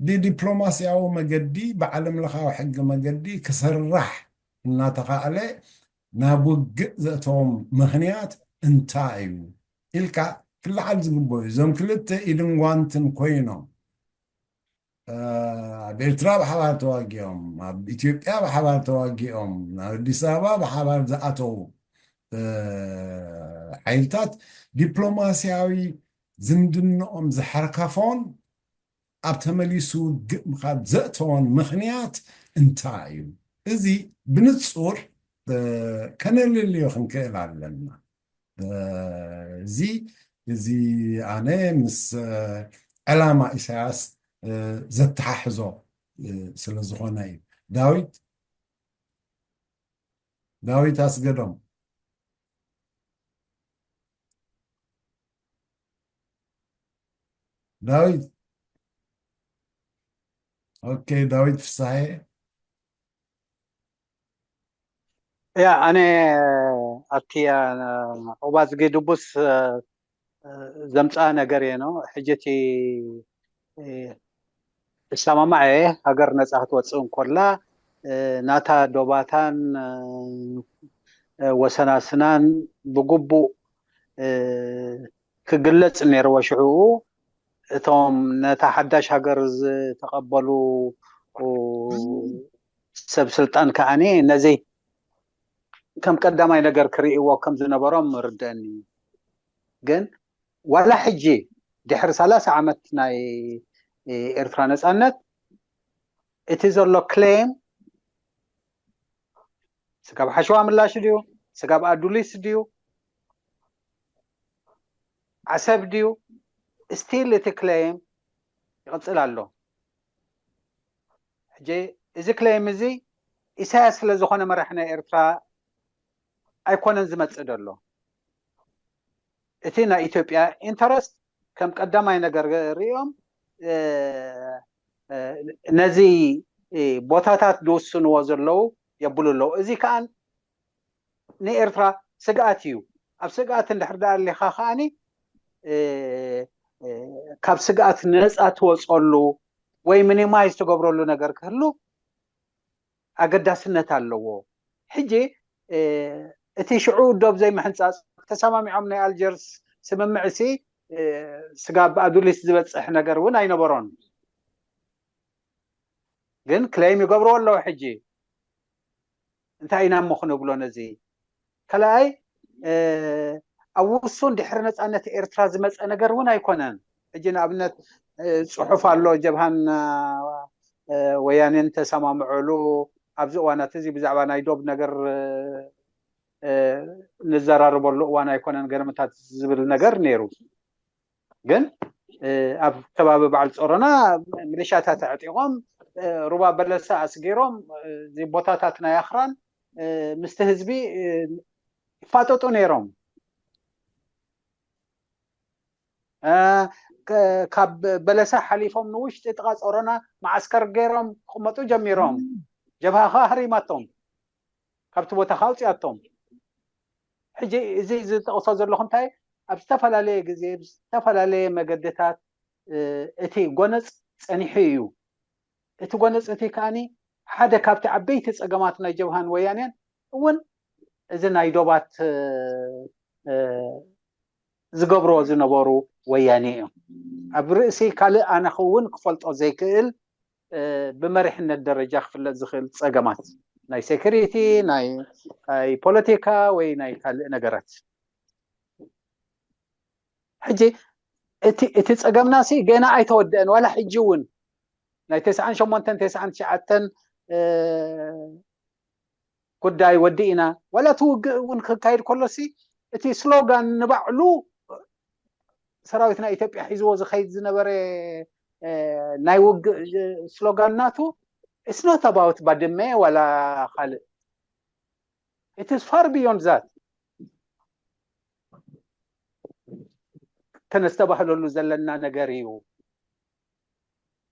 ብዲፕሎማስያዊ መገዲ ብዓለም ለኻዊ ሕጊ መገዲ ክስራሕ እናተኻእለ ናብ ውግእ ዘእተዎም ምኽንያት እንታይ እዩ ኢልካ ክለዓል ዝግበኦ እዩ። እዞም ክልተ ኢድን ጓንትን ኮይኖም ኣብ ኤርትራ ብሓባር ተዋጊኦም፣ ኣብ ኢትዮጵያ ብሓባር ተዋጊኦም፣ ናብ ኣዲስ ኣበባ ብሓባር ዝኣተዉ ሓይልታት ዲፕሎማስያዊ ዝምድንኦም ዘሐርካፎን ኣብ ተመሊሱ ውግእ ምኻድ ዘእተዎን ምኽንያት እንታይ እዩ? እዚ ብንጹር ከነልልዮ ክንክእል ኣለና። እዚ እዚ ኣነ ምስ ዕላማ ኢሳያስ ዘተሓሕዞ ስለ ዝኾነ እዩ። ዳዊት ዳዊት ኣስገዶም ዳዊት ኦኬ ዳዊት ፍሳሄ ያ ኣነ ኣብቲ ኦባዝጊ ድቡስ ዘምፅኣ ነገር እየ ነው ሕጂ እቲ እሰማማዕ እየ። ሃገር ነፃ ክትወፅእ እንኮላ ናታ ዶባታን ወሰናስናን ብግቡእ ክግለፅ ነይርዎ። ሽዕኡ እቶም ነታ ሓዳሽ ሃገር ዝተቐበሉ ሰብ ስልጣን ከዓኒ ነዚ ከም ቀዳማይ ነገር ክርእይዎ ከም ዝነበሮም ርደኒ። ግን ዋላ ሕጂ ድሕሪ ሰላሳ ዓመት ናይ ኤርትራ ነፃነት እቲ ዘሎ ክሌም ስጋብ ሓሸዋ ምላሽ ድዩ ስጋብ ኣዱሊስ ድዩ ዓሰብ ድዩ ስቲል እቲ ክሌም ይቕፅል ኣሎ። ሕጂ እዚ ክሌም እዚ ኢሳያስ ስለ ዝኾነ መራሒ ናይ ኤርትራ ኣይኮነን ዝመፅእ ዘሎ። እቲ ናይ ኢትዮጵያ ኢንተረስት ከም ቀዳማይ ነገር ሪኦም ነዚ ቦታታት ዝውስንዎ ዘለዉ የብሉ ኣለዉ። እዚ ከዓ ንኤርትራ ስግኣት እዩ። ኣብ ስግኣት እንድሕር ደኣ ኣሊኻ ከዓኒ ካብ ስግኣት ነፃ ትወፀሉ ወይ ሚኒማይዝ ትገብረሉ ነገር ክህሉ ኣገዳስነት ኣለዎ። ሕጂ እቲ ሽዑ ዶብ ዘይምሕንፃፅ ተሰማሚዖም ናይ ኣልጀርስ ስምምዕ ሲ ስጋብ ኣዱሊስ ዝበፅሕ ነገር እውን ኣይነበሮን። ግን ክሌም ይገብርዎ ኣለዉ። ሕጂ እንታይ ኢና እሞ ክንብሎ ነዚ? ካልኣይ ኣብ ውሱን ድሕሪ ነፃነት ኤርትራ ዝመፀ ነገር እውን ኣይኮነን። ሕጂ ንኣብነት ፅሑፍ ኣሎ ጀብሃን ወያኔን ተሰማምዐሉ ኣብዚ እዋናት እዚ ብዛዕባ ናይ ዶብ ነገር ንዘራርበሉ እዋን ኣይኮነን ገርምታት ዝብል ነገር ነይሩ። ግን ኣብ ከባቢ በዓል ጾሮና ሚሊሻታት ኣዕጢቖም ሩባ በለሳ ኣስጊሮም እዚ ቦታታት ናይ ኣኽራን ምስቲ ህዝቢ ይፋጠጡ ነይሮም። ካብ በለሳ ሓሊፎም ንውሽጢ ጥቓ ጾሮና መዓስከር ገይሮም ክቕመጡ ጀሚሮም። ጀብሃ ከዓ ሃሪማቶም ካብቲ ቦታ ከዓ ኣውፅኣቶም። ሕጂ እዚ ዝጠቕሶ ዘለኹ እንታይ ኣብ ዝተፈላለየ ግዜ ብዝተፈላለየ መገድታት እቲ ጎነፅ ፀኒሑ እዩ። እቲ ጎነፅ እቲ ከዓኒ ሓደ ካብቲ ዓበይቲ ፀገማት ናይ ጀብሃን ወያኔን እውን እዚ ናይ ዶባት ዝገብርዎ ዝነበሩ ወያኔ እዮም። ኣብ ርእሲ ካልእ ኣነ ክውን ክፈልጦ ዘይክእል ብመሪሕነት ደረጃ ክፍለጥ ዝኽእል ፀገማት ናይ ሴኩሪቲ ናይ ፖለቲካ ወይ ናይ ካልእ ነገራት። ሕጂ እቲ ፀገምና ሲ ገና ኣይተወደአን ዋላ ሕጂ እውን ናይ ተስዓን ሸሞንተን ተስዓን ትሽዓተን ጉዳይ ወዲእና ዋላ እቲ ውግእ እውን ክካየድ ከሎሲ እቲ ስሎጋን ንባዕሉ ሰራዊት ናይ ኢትዮጵያ ሒዝዎ ዝኸይድ ዝነበረ ናይ ውግእ ስሎጋን ናቱ it's not about ባድመ ዋላ ካልእ it is far beyond that ከነስተባህለሉ ዘለና ነገር እዩ።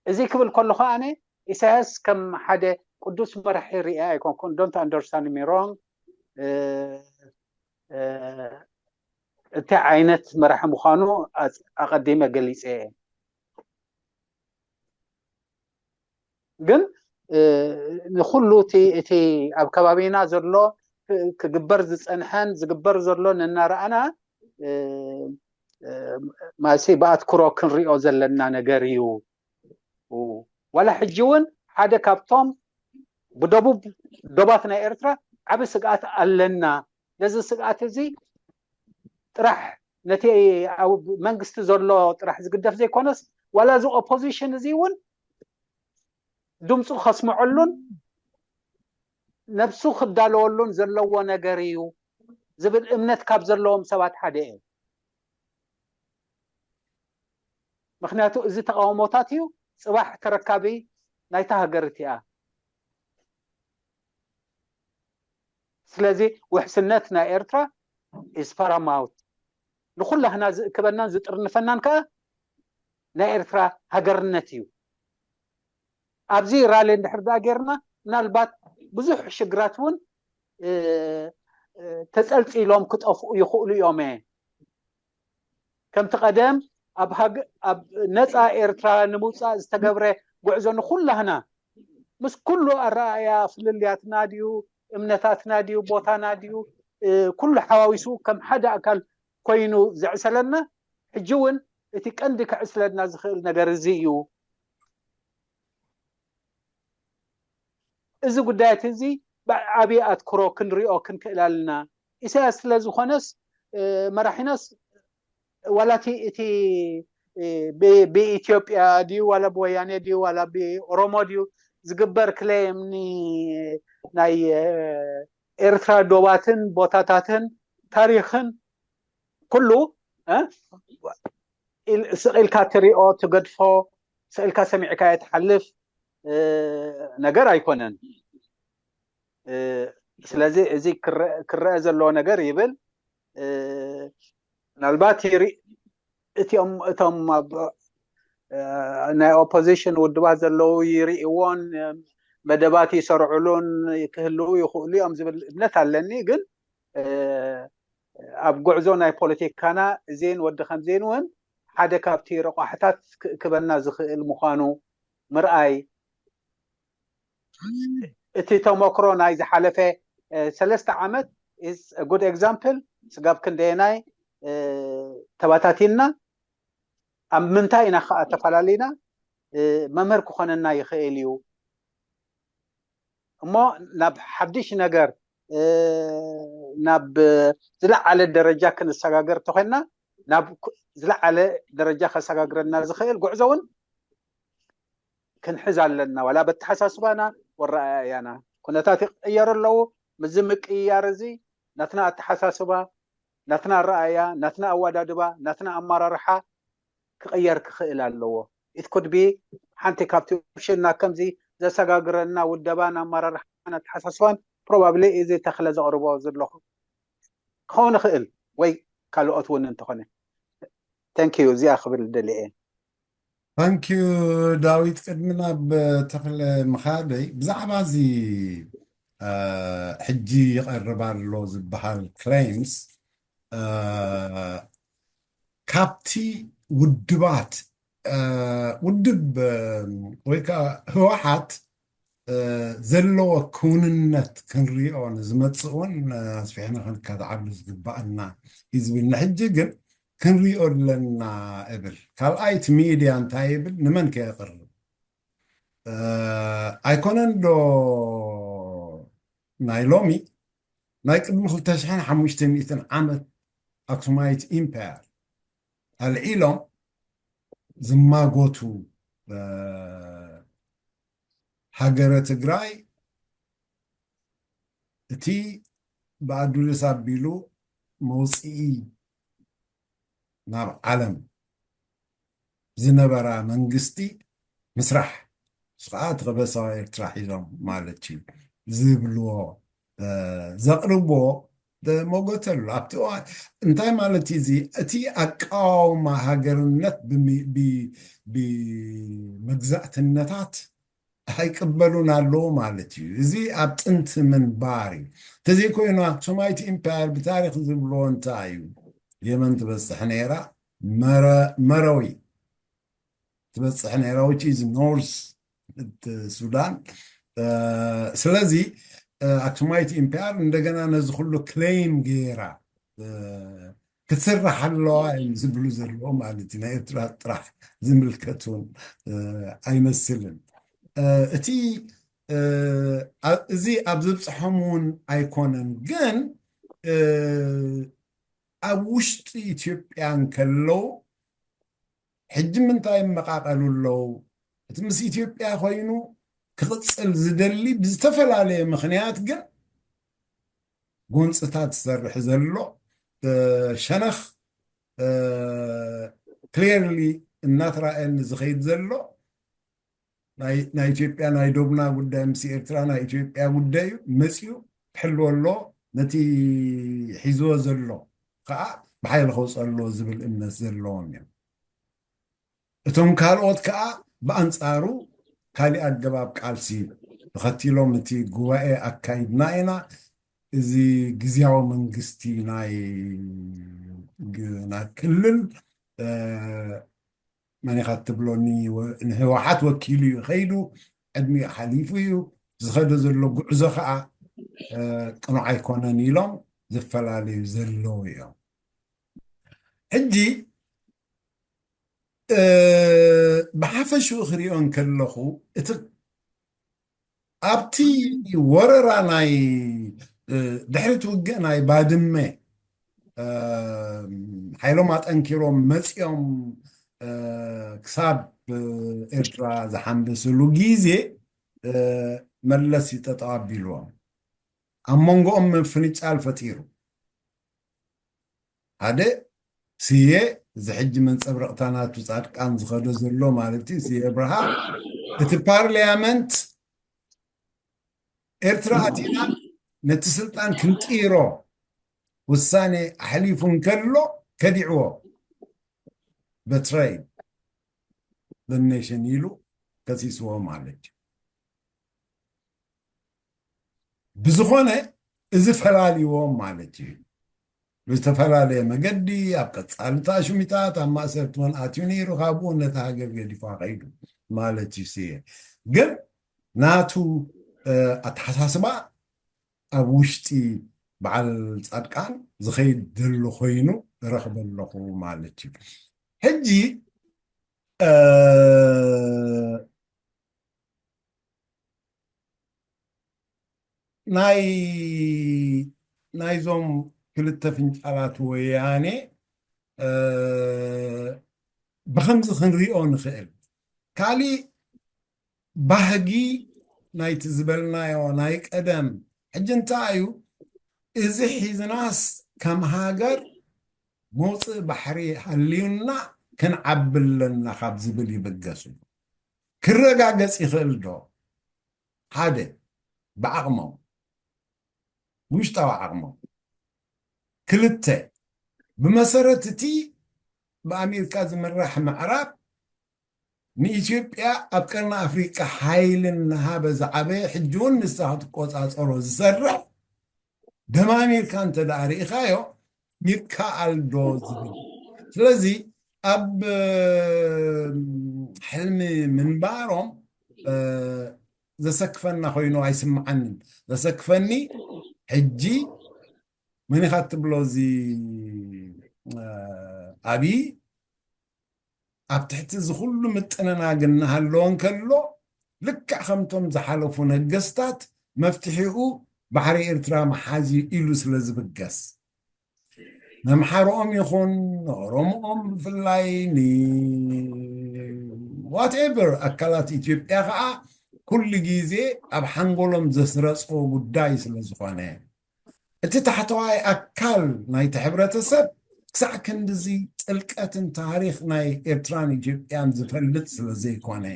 እዚ ክብል ከለኹ ኣነ ኢሳያስ ከም ሓደ ቅዱስ መራሒ ሪኣ ኣይኮንኩን don't understand me wrong። እቲ ዓይነት መራሒ ምዃኑ ኣቐዲመ ገሊፀ እየ። ግን ንኩሉ እቲ ኣብ ከባቢና ዘሎ ክግበር ዝፀንሐን ዝግበር ዘሎን እናረኣና ማሲ ብኣትኩሮ ክንሪኦ ዘለና ነገር እዩ። ዋላ ሕጂ እውን ሓደ ካብቶም ብደቡብ ዶባት ናይ ኤርትራ ዓብ ስግኣት ኣለና። ነዚ ስግኣት እዚ ጥራሕ ነቲ ኣብ መንግስቲ ዘሎ ጥራሕ ዝግደፍ ዘይኮነስ ዋላ እዚ ኦፖዚሽን እዚ እውን ድምፁ ከስምዐሉን ነብሱ ክዳለወሉን ዘለዎ ነገር እዩ። ዝብል እምነት ካብ ዘለዎም ሰባት ሓደ እየ። ምክንያቱ እዚ ተቃውሞታት እዩ ጽባሕ ተረካቢ ናይታ ሃገር እቲኣ። ስለዚ ውሕስነት ናይ ኤርትራ is paramount። ንኩላህና ዝእክበናን ዝጥርንፈናን ከኣ ናይ ኤርትራ ሃገርነት እዩ። ኣብዚ ራሊ እንድሕር ደኣ ጌርና ምናልባት ብዙሕ ሽግራት እውን ተጸልጺሎም ክጠፍኡ ይኽእሉ እዮም። ከምቲ ቀደም ኣብ ነፃ ኤርትራ ንምውፃእ ዝተገብረ ጉዕዞ ንኩላህና ምስ ኩሉ ኣረኣእያ ፍልልያትና ድዩ እምነታትና ድዩ ቦታና ድዩ ኩሉ ሓዋዊሱ ከም ሓደ ኣካል ኮይኑ ዘዕሰለና ሕጂ እውን እቲ ቀንዲ ክዕስለና ዝኽእል ነገር እዚ እዩ። እዚ ጉዳያት እዚ ብዓብዪ ኣትኩሮ ክንሪኦ ክንክእል ኣለና። ኢሳያስ ስለ ዝኾነስ መራሒናስ ዋላ እቲ ብኢትዮጵያ ድዩ ዋላ ብወያኔ ድዩ ዋላ ብኦሮሞ ድዩ ዝግበር ክሌም ናይ ኤርትራ ዶባትን ቦታታትን ታሪኽን ኩሉ ስቕ ኢልካ ትሪኦ ትገድፎ ስቕ ኢልካ ሰሚዕካዮ ትሓልፍ ነገር ኣይኮነን። ስለዚ እዚ ክረአ ዘለዎ ነገር ይብል ምናልባት እቲኦም እቶም ኣብ ናይ ኦፖዚሽን ውድባት ዘለዉ ይርእዎን መደባት ይሰርዕሉን ክህልዉ ይኽእሉ እዮም ዝብል እምነት ኣለኒ። ግን ኣብ ጉዕዞ ናይ ፖለቲካና እዜን ወዲ ከምዜን እውን ሓደ ካብቲ ረቋሕታት ክእክበና ዝኽእል ምዃኑ ምርኣይ እቲ ተመክሮ ናይ ዝሓለፈ ሰለስተ ዓመት is a good example። ስጋብ ክንደየናይ ተባታቲንና ኣብ ምንታይ ኢና ከዓ ተፈላለና መምህር ክኾነና ይኽእል እዩ እሞ ናብ ሓድሽ ነገር ናብ ዝለዓለ ደረጃ ክንሰጋገር ተኮይና ናብ ዝለዓለ ደረጃ ከሰጋግረና ዝኽእል ጉዕዞ እውን ክንሕዝ ኣለና። ዋላ በተሓሳስባና ወረኣያና ኩነታት ይቀየሩ ኣለዉ። ምዚ ምቅይያር እዚ ናትና ኣተሓሳስባ፣ ናትና ረኣያ፣ ናትና ኣወዳድባ፣ ናትና ኣመራርሓ ክቕየር ክኽእል ኣለዎ። ኢት ኩድ ቢ ሓንቲ ካብቲ ኦፕሽንና ከምዚ ዘሰጋግረና ውደባን ኣመራርሓን ኣተሓሳስባን ፕሮባብሊ እዚ ተኽለ ዘቕርቦ ዘለኹ ክኸውን ይኽእል ወይ ካልኦት እውን እንተኾነ። ተንኪዩ እዚኣ ክብል ደልየ። ታንኪዩ ዳዊት። ቅድሚ ናብ ተኽለ ምኻደይ ብዛዕባ እዚ ሕጂ ይቐርብ ኣሎ ዝበሃል ክሌምስ ካብቲ ውድባት ውድብ ወይ ከዓ ህወሓት ዘለዎ ክውንነት ክንሪኦ ንዝመፅእ እውን ኣስፊሕና ክንከታዓሉ ዝግባኣና እዩ ዝብል። ንሕጂ ግን ክንሪኦ ኣለና እብል። ካልኣይ እቲ ሚድያ እንታይ ይብል፣ ንመን ከየቕርብ ኣይኮነን ዶ ናይ ሎሚ ናይ ቅድሚ ክልተ ሽሕን ሓሙሽተ ሚእትን ዓመት ኣክሱማይት ኢምፓየር ኣልዒሎም ዝማጎቱ ሃገረ ትግራይ እቲ ብኣዱልስ ኣቢሉ መውፅኢ ናብ ዓለም ዝነበራ መንግስቲ ምስራሕ፣ ንሱ ከዓ እቲ ከበሳዊ ኤርትራ ሒዞም ማለት እዩ ዝብልዎ፣ ዘቕርብዎ ሞገት ኣሎ። ኣብቲ እንታይ ማለት እዩ እዚ? እቲ ኣቃዋውማ ሃገርነት ብመግዛእትነታት ኣይቅበሉን ኣለዉ ማለት እዩ። እዚ ኣብ ጥንቲ ምንባር እዩ። እንተዘይኮይኑ ኣክሱማይት ኢምፓየር ብታሪክ ዝብልዎ እንታይ እዩ? የመን ትበፅሕ ነይራ፣ መረዊ ትበፅሕ ነይራ፣ which is north ሱዳን። ስለዚ ኣክሱማይት ኢምፓየር እንደገና ነዚ ኩሉ ክሌም ገይራ ክትስራሕ ኣለዋ እዮም ዝብሉ ዘለዎ ማለት እዩ። ናይ ኤርትራ ጥራሕ ዝምልከት እውን ኣይመስልን። እቲ እዚ ኣብ ዝብፅሖም እውን ኣይኮነን፣ ግን ኣብ ውሽጢ ኢትዮጵያ እንከለዉ ሕጂ ምንታይ ይመቃቀሉ ኣለዉ? እቲ ምስ ኢትዮጵያ ኮይኑ ክቕፅል ዝደሊ ብዝተፈላለየ ምኽንያት ግን ጎንፅታት ዝሰርሕ ዘሎ ሸነኽ ክሊርሊ እናተራእየኒ ዝኸይድ ዘሎ ናይ ኢትዮጵያ ናይ ዶብና ጉዳይ ምስ ኤርትራ ናይ ኢትዮጵያ ጉዳይ እዩ መፅኡ ክሕልወ ኣሎ። ነቲ ሒዝዎ ዘሎ ከዓ ብሓይሊ ከውፅኦ ኣሎ ዝብል እምነት ዘለዎም እዮም። እቶም ካልኦት ከዓ ብኣንፃሩ ካሊእ ኣገባብ ቃልሲ ተኸቲሎም እቲ ጉባኤ ኣካይድና ኢና፣ እዚ ግዝያዊ መንግስቲ ናይ ናይ ክልል መን ኢኻ ትብሎኒ ንህወሓት ወኪሉ እዩ ከይዱ፣ ዕድሚኡ ሓሊፉ እዩ፣ ዝኸደ ዘሎ ጉዕዞ ከዓ ቅኑዕ ኣይኮነን ኢሎም ዝፈላለዩ ዘለዉ እዮም። ሕጂ ብሓፈሽኡ ክሪኦ እንከለኹ እቲ ኣብቲ ወረራ ናይ ድሕሪት ውግእ ናይ ባድመ ሓይሎም ኣጠንኪሮም መፂኦም ክሳብ ኤርትራ ዝሓንበስሉ ግዜ መለስ ይጠጠው ኣቢልዎም ኣብ መንጎኦም ምፍንጫል ፈጢሩ ሓደ ስየ እዚ ሕጂ መንፀብረቕታ ናቱ ፃድቃን ዝኸዶ ዘሎ ማለት እዩ ስየ ብርሃ እቲ ፓርሊያመንት ኤርትራ ኣቲና ነቲ ስልጣን ክንቅይሮ ውሳኔ ኣሕሊፉ እንከሎ ከዲዕዎ በትራይ ነሽን ኢሉ ከሲስዎ ማለት እዩ ብዝኾነ እዚ ፈላልዎም ማለት እዩ ብዝተፈላለየ መገዲ ኣብ ቀፃልታ ሽሚታት ኣብ ማእሰርትወን ኣትዩ ነይሩ ካብኡ ነቲ ሃገር ገዲፋ ከይዱ ማለት እዩ ስየ ግን ናቱ ኣተሓሳስባ ኣብ ውሽጢ በዓል ፃድቃን ዝኸይድ ዘሎ ኮይኑ ረኽበ ኣለኹ ማለት እዩ ሕጂ ናይ ናይዞም ክልተ ፍንጫላት ወያኔ ብከምዚ ክንሪኦ ንኽእል ካሊእ ባህጊ ናይቲ ዝበልናዮ ናይ ቀደም ሕጂ እንታይ እዩ እዚ ሒዝናስ ከም ሃገር መውፅእ ባሕሪ ሃልዩና ክንዓቢ ኣለና ካብ ዝብል ይብገስ ክረጋገፅ ይኽእል ዶ ሓደ ብዓቕሞም ውሽጣዊ ዓቕሞም ክልተ ብመሰረት እቲ ብኣሜሪካ ዝምራሕ ምዕራብ ንኢትዮጵያ ኣብ ቀርኒ ኣፍሪቃ ሓይሊ እናሃበ ዝዓበየ ሕጂ እውን ንሳ ክትቆፃፀሮ ዝሰርሕ ደም ኣሜሪካ እንተ ደኣ ርኢኻዮ ይከኣል ዶ ዝብል ስለዚ ኣብ ሕልሚ ምንባሮም ዘሰክፈና ኮይኑ ኣይስምዓንን ዘሰክፈኒ ሕጂ መን ኢኻ ትብሎ እዚ ኣብይ ኣብ ትሕቲ እዚ ኩሉ ምጥንናግ እናሃለወ እንከሎ ልክዕ ከምቶም ዝሓለፉ ነገስታት መፍትሒኡ ባሕሪ ኤርትራ መሓዝ እዩ ኢሉ ስለ ዝብገስ ነምሓሮኦም ይኹን ንኦሮሞኦም ብፍላይ ን whatever ኣካላት ኢትዮጵያ ከዓ ኩሉ ግዜ ኣብ ሓንጎሎም ዘስረፅዎ ጉዳይ ስለ ዝኾነ እቲ ታሕተዋይ ኣካል ናይቲ ሕብረተሰብ ክሳዕ ክንድዚ ጥልቀትን ታሪኽ ናይ ኤርትራን ኢትዮጵያን ዝፈልጥ ስለ ዘይኮነ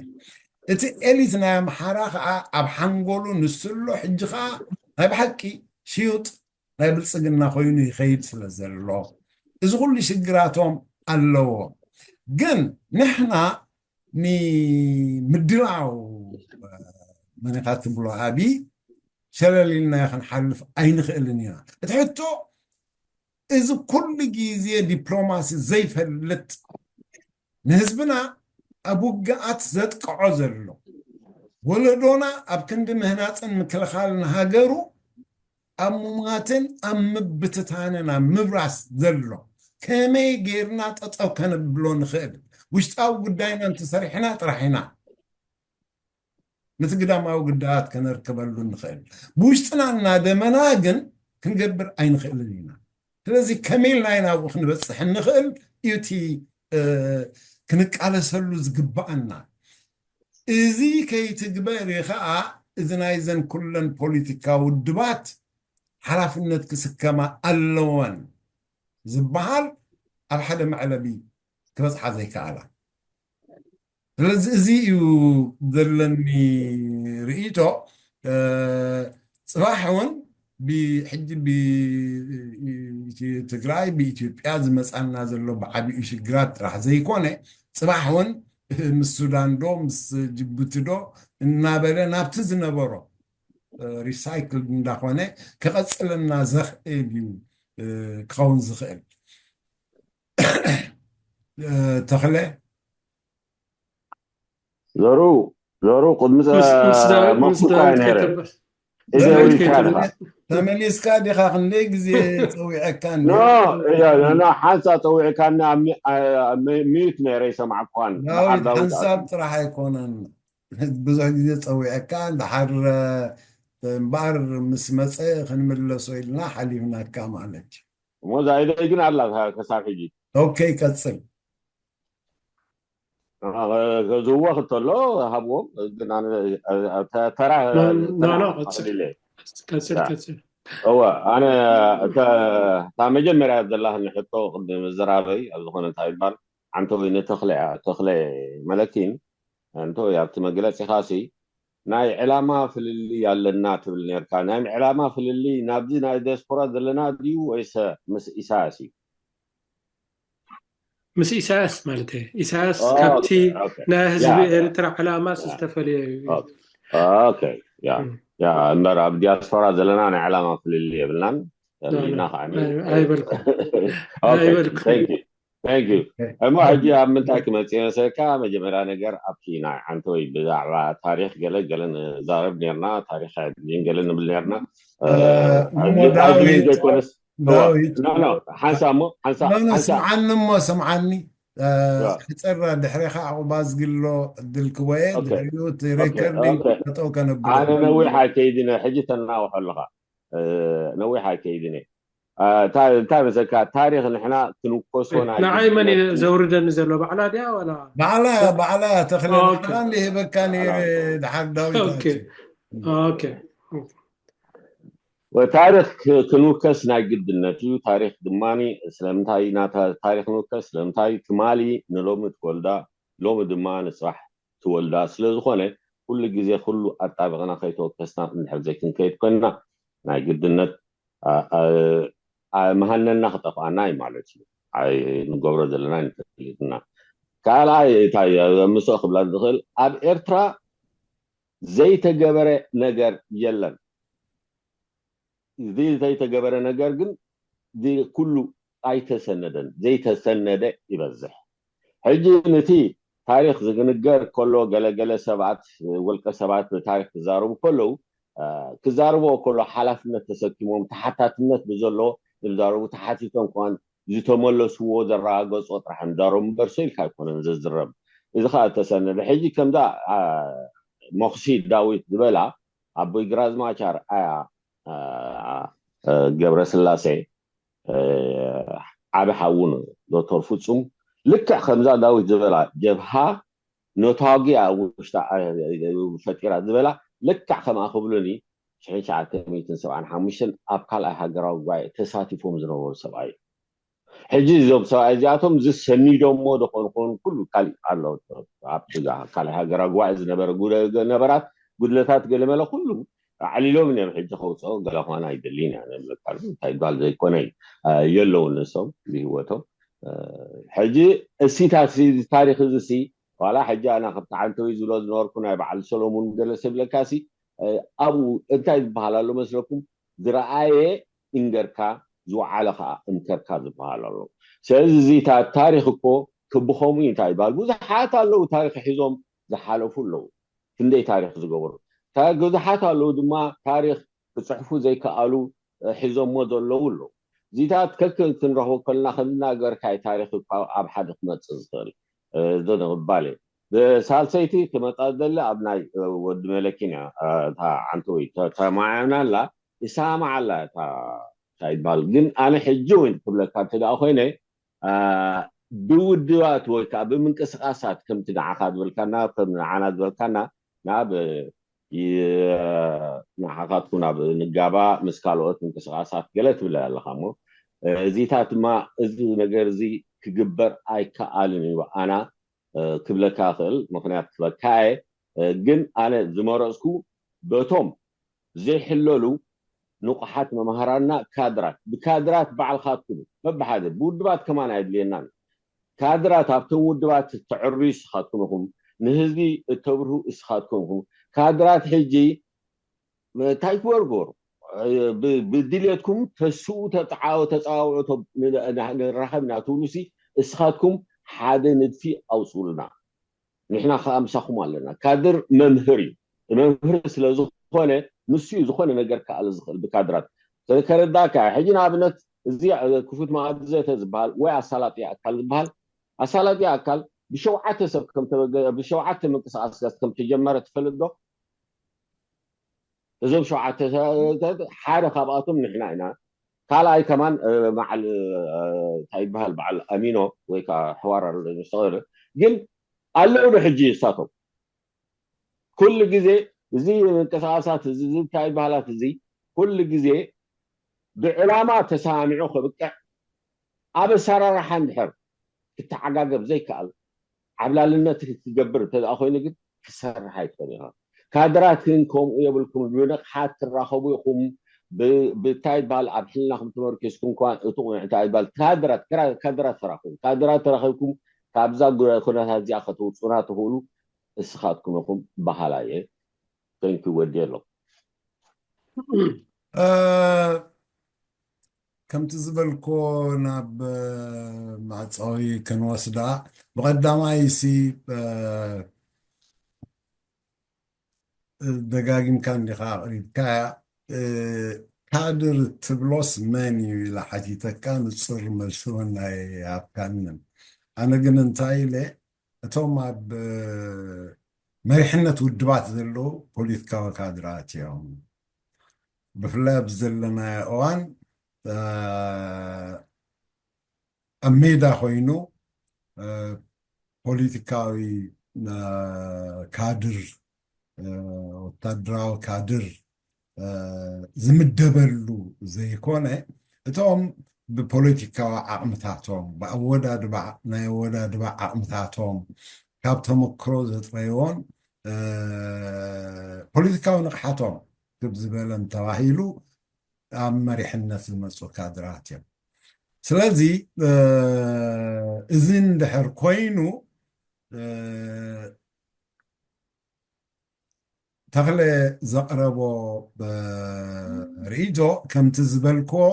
እቲ ኤሊት ናይ ኣምሓራ ከዓ ኣብ ሓንጎሉ ንስሎ ሕጂ ከዓ ናይ ብሓቂ ሽዩጥ ናይ ብልፅግና ኮይኑ ይኸይድ ስለ ዘሎ እዚ ኩሉ ሽግራቶም ኣለዎ ግን ንሕና ንምድላው መነካ ትብሎ ኣቢ ሸለል ኢልና ክንሓልፍ ኣይንኽእልን ኢና እቲ ሕቶ እዚ ኩሉ ግዜ ዲፕሎማሲ ዘይፈልጥ ንህዝብና ኣብ ውግኣት ዘጥቅዖ ዘሎ ወለዶና ኣብ ክንዲ ምህናፅን ምክልኻልን ሃገሩ ኣብ ሙማትን ኣብ ምብትታንን ኣብ ምብራስ ዘሎ ከመይ ጌርና ጠጠው ከነብሎ ንኽእል ውሽጣዊ ጉዳይና እንተሰሪሕና ጥራሕ ኢና ነቲ ግዳማዊ ግዳያት ከነርከበሉ ንኽእል ብውሽጥና እናደመና ግን ክንገብር ኣይንኽእልን ኢና ስለዚ ከመይ ኢልና ኢና ኣብኡ ክንበፅሕ እንኽእል እዩ እቲ ክንቃለሰሉ ዝግባኣና እዚ ከይትግበር ከዓ እዚ ናይዘን ኩለን ፖለቲካ ውድባት ሓላፍነት ክስከማ ኣለወን ዝበሃል ኣብ ሓደ መዕለቢ ክበፅሓ ዘይከኣላ። ስለዚ እዚ እዩ ዘለኒ ርእይቶ። ጽባሕ እውን ብሕጂ ብትግራይ ብኢትዮጵያ ዝመፃና ዘሎ ብዓቢኡ ሽግራት ጥራሕ ዘይኮነ፣ ጽባሕ እውን ምስ ሱዳን ዶ ምስ ጅቡቲ ዶ እናበለ ናብቲ ዝነበሮ ሪሳይክል እንዳኾነ ክቐፅለና ዘኽእል እዩ ክኸውን ዝኽእል። ተኽለ ዘሩ ዘሩ ቅድሚ መኩካ ነረ ኢደዊካ ተመሊስካ ዲኻ? ክንደይ ግዜ ፀዊዐካ? ሓንሳ ፀዊዕካኒ ሚዩት ነረ ይሰማዕኳን። ሓንሳብ ጥራሕ ኣይኮነን፣ ብዙሕ ግዜ ፀዊዐካ። ድሓር እምበኣር ምስ መፀ ክንምለሶ ኢልና ሓሊፍናካ ማለት እዩ። እሞ እዛ ኢደይ ግን ኣላ ከሳብ ሕጂ። ኦኬ፣ ቀፅል። ዝህወ ክተሎ ሃብዎም። ተራ እወ ኣነ እታ መጀመርያ ዘላህኒ ሕቶ ቅድሚ ምዝራበይ ኣብ ዝኾነ እንታይ ይባል ዓንተወይ ንተኽለ እያ፣ ተኽለ መለኪን እንተ ኣብቲ መግለፂኻ ሲ ናይ ዕላማ ፍልልይ ኣለና ትብል ነርካ። ናይ ዕላማ ፍልልይ ናብዚ ናይ ዲያስፖራ ዘለና ድዩ ወይስ ምስ ኢሳያስ እዩ? ምስ ኢሳያስ ማለት እየ። ኢሳያስ ካብቲ ናይ ህዝቢ ኤርትራ ዕላማ ዝተፈለየ እዩ። እምበር ኣብ ዲያስፖራ ዘለና ናይ ዕላማ ፍልልይ የብልናን። ኣይበልኩ ኣይበልኩ እሞ ሕጂ ኣብ ምንታይ ክመፅእ መሰለካ? መጀመርያ ነገር ኣብቲ ናይ ዓንተወይ ብዛዕባ ታሪክ ገለ ገለ ንዛረብ ነርና፣ ታሪክ ዕድሊን ገለ ንብል ነርና። ዘይኮነስ ሓንሳ እሞ ሓንሳ ስምዓኒ እሞ ስምዓኒ ሕፀራ ድሕሬኻ ዕቑባ ዝግሎ እድል ክወየ ድሕሪኡ እቲ ሬከርዲንግ ጠጠው ከነብሎ። ኣነ ነዊሕ ኣይከይድነ ሕጂ ተናውሖ ኣለኻ። ነዊሕ ኣይከይድን እየ። እንታይ መሰልካ ታሪክ ንሕና ክንውከሶ ንዓይ መን እዩ ዘውርደኒ ዘሎ ባዕላ ድያ ዋላ ባዕላ ባዕላ ተኽለ ባዕላ እንደ ሂበካ ነይረ። ድሓር ዳዊት ታሪክ ክንውከስ ናይ ግድነት እዩ። ታሪክ ድማ ስለምንታይ ኢና ታሪክ ንውከስ? ስለምንታይ ትማሊ ንሎሚ ትወልዳ ሎሚ ድማ ንፅባሕ ትወልዳ ስለዝኾነ ኩሉ ግዜ ኩሉ ኣጣቢቕና ከይተወከስና እንድሕር ዘይክንከይድ ኮይንና ናይ ግድነት መሃነና ክጠፍኣና እዩ ማለት እዩ። ንገብሮ ዘለና ንፈልጥና። ካልኣይ እንታይ ምስኦ ክብላ ዝኽእል ኣብ ኤርትራ ዘይተገበረ ነገር የለን። እዚ ዘይተገበረ ነገር ግን ኩሉ ኣይተሰነደን፣ ዘይተሰነደ ይበዝሕ። ሕጂ ነቲ ታሪክ ዝንገር ከሎ ገለገለ ሰባት ውልቀ ሰባት ብታሪክ ክዛረቡ ከለዉ ክዛረብዎ ከሎ ሓላፍነት ተሰኪሞም ተሓታትነት ብዘለዎ ዝዛረቡ ተሓቲቶም ከማን ዝተመለስዎ ዘረጋገፅዎ ጥራሕ ዝዛረቡ እምበር ሰው ኢልካ ኣይኮነን ዘዝረብ። እዚ ከዓ ዝተሰነደ ሕጂ ከምዛ መክሲ ዳዊት ዝበላ ኣቦይ ግራዝማች ኣርኣያ ገብረስላሴ ዓቢ ሓዉ ዶክተር ፍጹም ልክዕ ከምዛ ዳዊት ዝበላ ጀብሃ ነታጊ ኣብ ውሽጣ ፈጢራ ዝበላ ልክዕ ከምኣ ክብሉኒ ሽሕን ትሽዓተ ሚእትን ሰብዓን ሓሙሽተን ኣብ ካልኣይ ሃገራዊ ጉባኤ ተሳቲፎም ዝነበሩ ሰብኣይ እዮም። ሕጂ እዞም ሰብኣይ እዚኣቶም ዝሰኒዶሞ ዝኾኑ ክኾኑ ኩሉ ካልእ ኣሎ ኣብቲ ካልኣይ ሃገራዊ ጉባኤ ዝነበረ ነበራት ጉድለታት ገለመለ ኩሉ ኣዕሊሎም እዮም ሕጂ ከውፅኦ ገለ ክኾን ኣይደልይን እያ ንብለካ እንታይ ጓል ዘይኮነ የለውን ንሶም ብህወቶም ሕጂ እሲታት ታሪክ እዚ ሲ ዋላ ሕጂ ኣና ከብቲ ዓንተወይ ዝብሎ ዝነበርኩ ናይ በዓል ሰሎሙን ገለ ሰብለካ ሲ ኣብኡ እንታይ ዝበሃል ኣሎ መስለኩም ዝረኣየ እንገርካ ዝወዓለ ከዓ እንከርካ ዝበሃል ኣሎ ስለዚ እዚታት ታሪክ እኮ ክብኸሙ እንታይ ይበሃል ብዙሓት ኣለዉ ታሪክ ሒዞም ዝሓለፉ ኣለዉ ክንደይ ታሪክ ዝገበሩ ብዙሓት ኣለዉ ድማ ታሪክ ክፅሕፉ ዘይከኣሉ ሒዞሞ ዘለዉ ኣለዉ እዚታት ከክ ክንረኽቦ ከለና ከምናገርካ ታሪክ ኣብ ሓደ ክመፅእ ዝኽእል ዘንቕባል እየ ብሳልሰይቲ ክመፃ ዝደሊ ኣብ ናይ ወዲ መለኪን እያ እታ ዓንተወይ ተማዕና ኣላ ይሰማማዕ ኣላ እታ እንታይ ይበሃል ግን ኣነ ሕጂ እውን ክብለካ እንተ ደኣ ኮይነ ብውድባት ወይ ከዓ ብምንቅስቃሳት ከምቲ ንዓኻ ዝበልካና ከም ንዓና ዝበልካና ናብ ንዓኻትኩም ናብ ንጋባ ምስ ካልኦት ምንቅስቃሳት ገለ ትብለ ኣለኻ እሞ እዚታት ድማ እዚ ነገር እዚ ክግበር ኣይከኣልን እዩ ኣና ክብለካ ክእል ምክንያት ክበካ እየ ግን ኣነ ዝመረፅኩ በቶም ዘይሕለሉ ንቑሓት መምሃራንና ካድራት ብካድራት ባዕልካትኩም በብሓደ ብውድባት ከማን ኣየድልየናን ካድራት ኣብቶም ውድባት ተዕርዩ እስኻትኩም ኢኹም ንህዝቢ እተብርሁ እስኻትኩም ኢኹም ካድራት ሕጂ እንታይ ክበርጎር ብድልየትኩም ተስኡ ተፀዋውዑ ንራኸብ ኢና ትብሉ ሲ እስኻትኩም ሓደ ንድፊ ኣውፅኡልና ንሕና ከዓ ምሳኹም ኣለና ካድር መምህር እዩ መምህር ስለዝኾነ ንሱ እዩ ዝኾነ ነገር ከኣለ ዝኽእል ብካድራት ከረዳካ ሕጂ ንኣብነት እዚ ክፉት መኣዲ ዘተ ዝበሃል ወይ ኣሳላጢ ኣካል ዝበሃል ኣሳላጢ ኣካል ብሸውዓተ ሰብ ብሸውዓተ ምንቅስቃስ ከም ተጀመረ ትፈልጥ ዶ እዞም ሸውዓተ ሓደ ካብኣቶም ንሕና ኢና ካልኣይ ከማን በዓል እንታይ ይበሃል በዓል ኣሚኖ ወይ ከዓ ሕዋር ኣሎ ዝተቐረ ግን ኣለዉ ዶ ሕጂ እሳቶም ኩሉ ግዜ እዚ ምንቅስቃሳት እዚ እንታይ ይበሃላት እዚ ኩሉ ግዜ ብዕላማ ተሰማሚዑ ክብቅዕ ኣብ ኣሰራርሓ እንድሕር ክተዓጋገብ ዘይከኣል ዓብላልነት ክገብር እንተ ኮይኑ ግን ክሰርሕ ኣይትኽእል ኢኻ ካድራት ግን ከምኡ የብልኩም ብንቕሓት ትራኸቡ ኢኹም ብታይ ባል ኣብ ሕልናኹም ተመርኪስኩም ከዋን እቱ እንታይ ባል ካድራት ካድራት ተራኸቡ ካድራት ተራኺብኩም ካብዛ ኩነታት እዚኣ ከተውፁና ትኽእሉ እስኻትኩም ኢኹም በሃላ እየ ተንኪ ወዲ ኣሎ ከምቲ ዝበልኮ ናብ ማዕፀዊ ክንወስዳ ብቐዳማይ ሲ ደጋጊምካ እንዲኻ ኣቕሪብካ ካድር ትብሎስ መን እዩ ኢላ ሓቲተካ ንፁር መልሲ እውን ኣይሃብካንን ኣነ ግን እንታይ ኢለ እቶም ኣብ መሪሕነት ውድባት ዘለዉ ፖለቲካዊ ካድራት እዮም ብፍላይ ኣብዚ ዘለናዮ እዋን ኣብ ሜዳ ኮይኑ ፖለቲካዊ ካድር ወታደራዊ ካድር ዝምደበሉ ዘይኮነ እቶም ብፖለቲካዊ ዓቕምታቶም ብኣወዳድባ ናይ ኣወዳድባ ዓቕምታቶም ካብ ተመክሮ ዘጥረይዎን ፖለቲካዊ ንቕሓቶም ክብ ዝበለን ተባሂሉ ኣብ መሪሕነት ዝመፁ ካድራት እዮም ስለዚ እዚ እንድሕር ኮይኑ ተኽለ ዘቕረቦ ርእይቶ ከምቲ ዝበልክዎ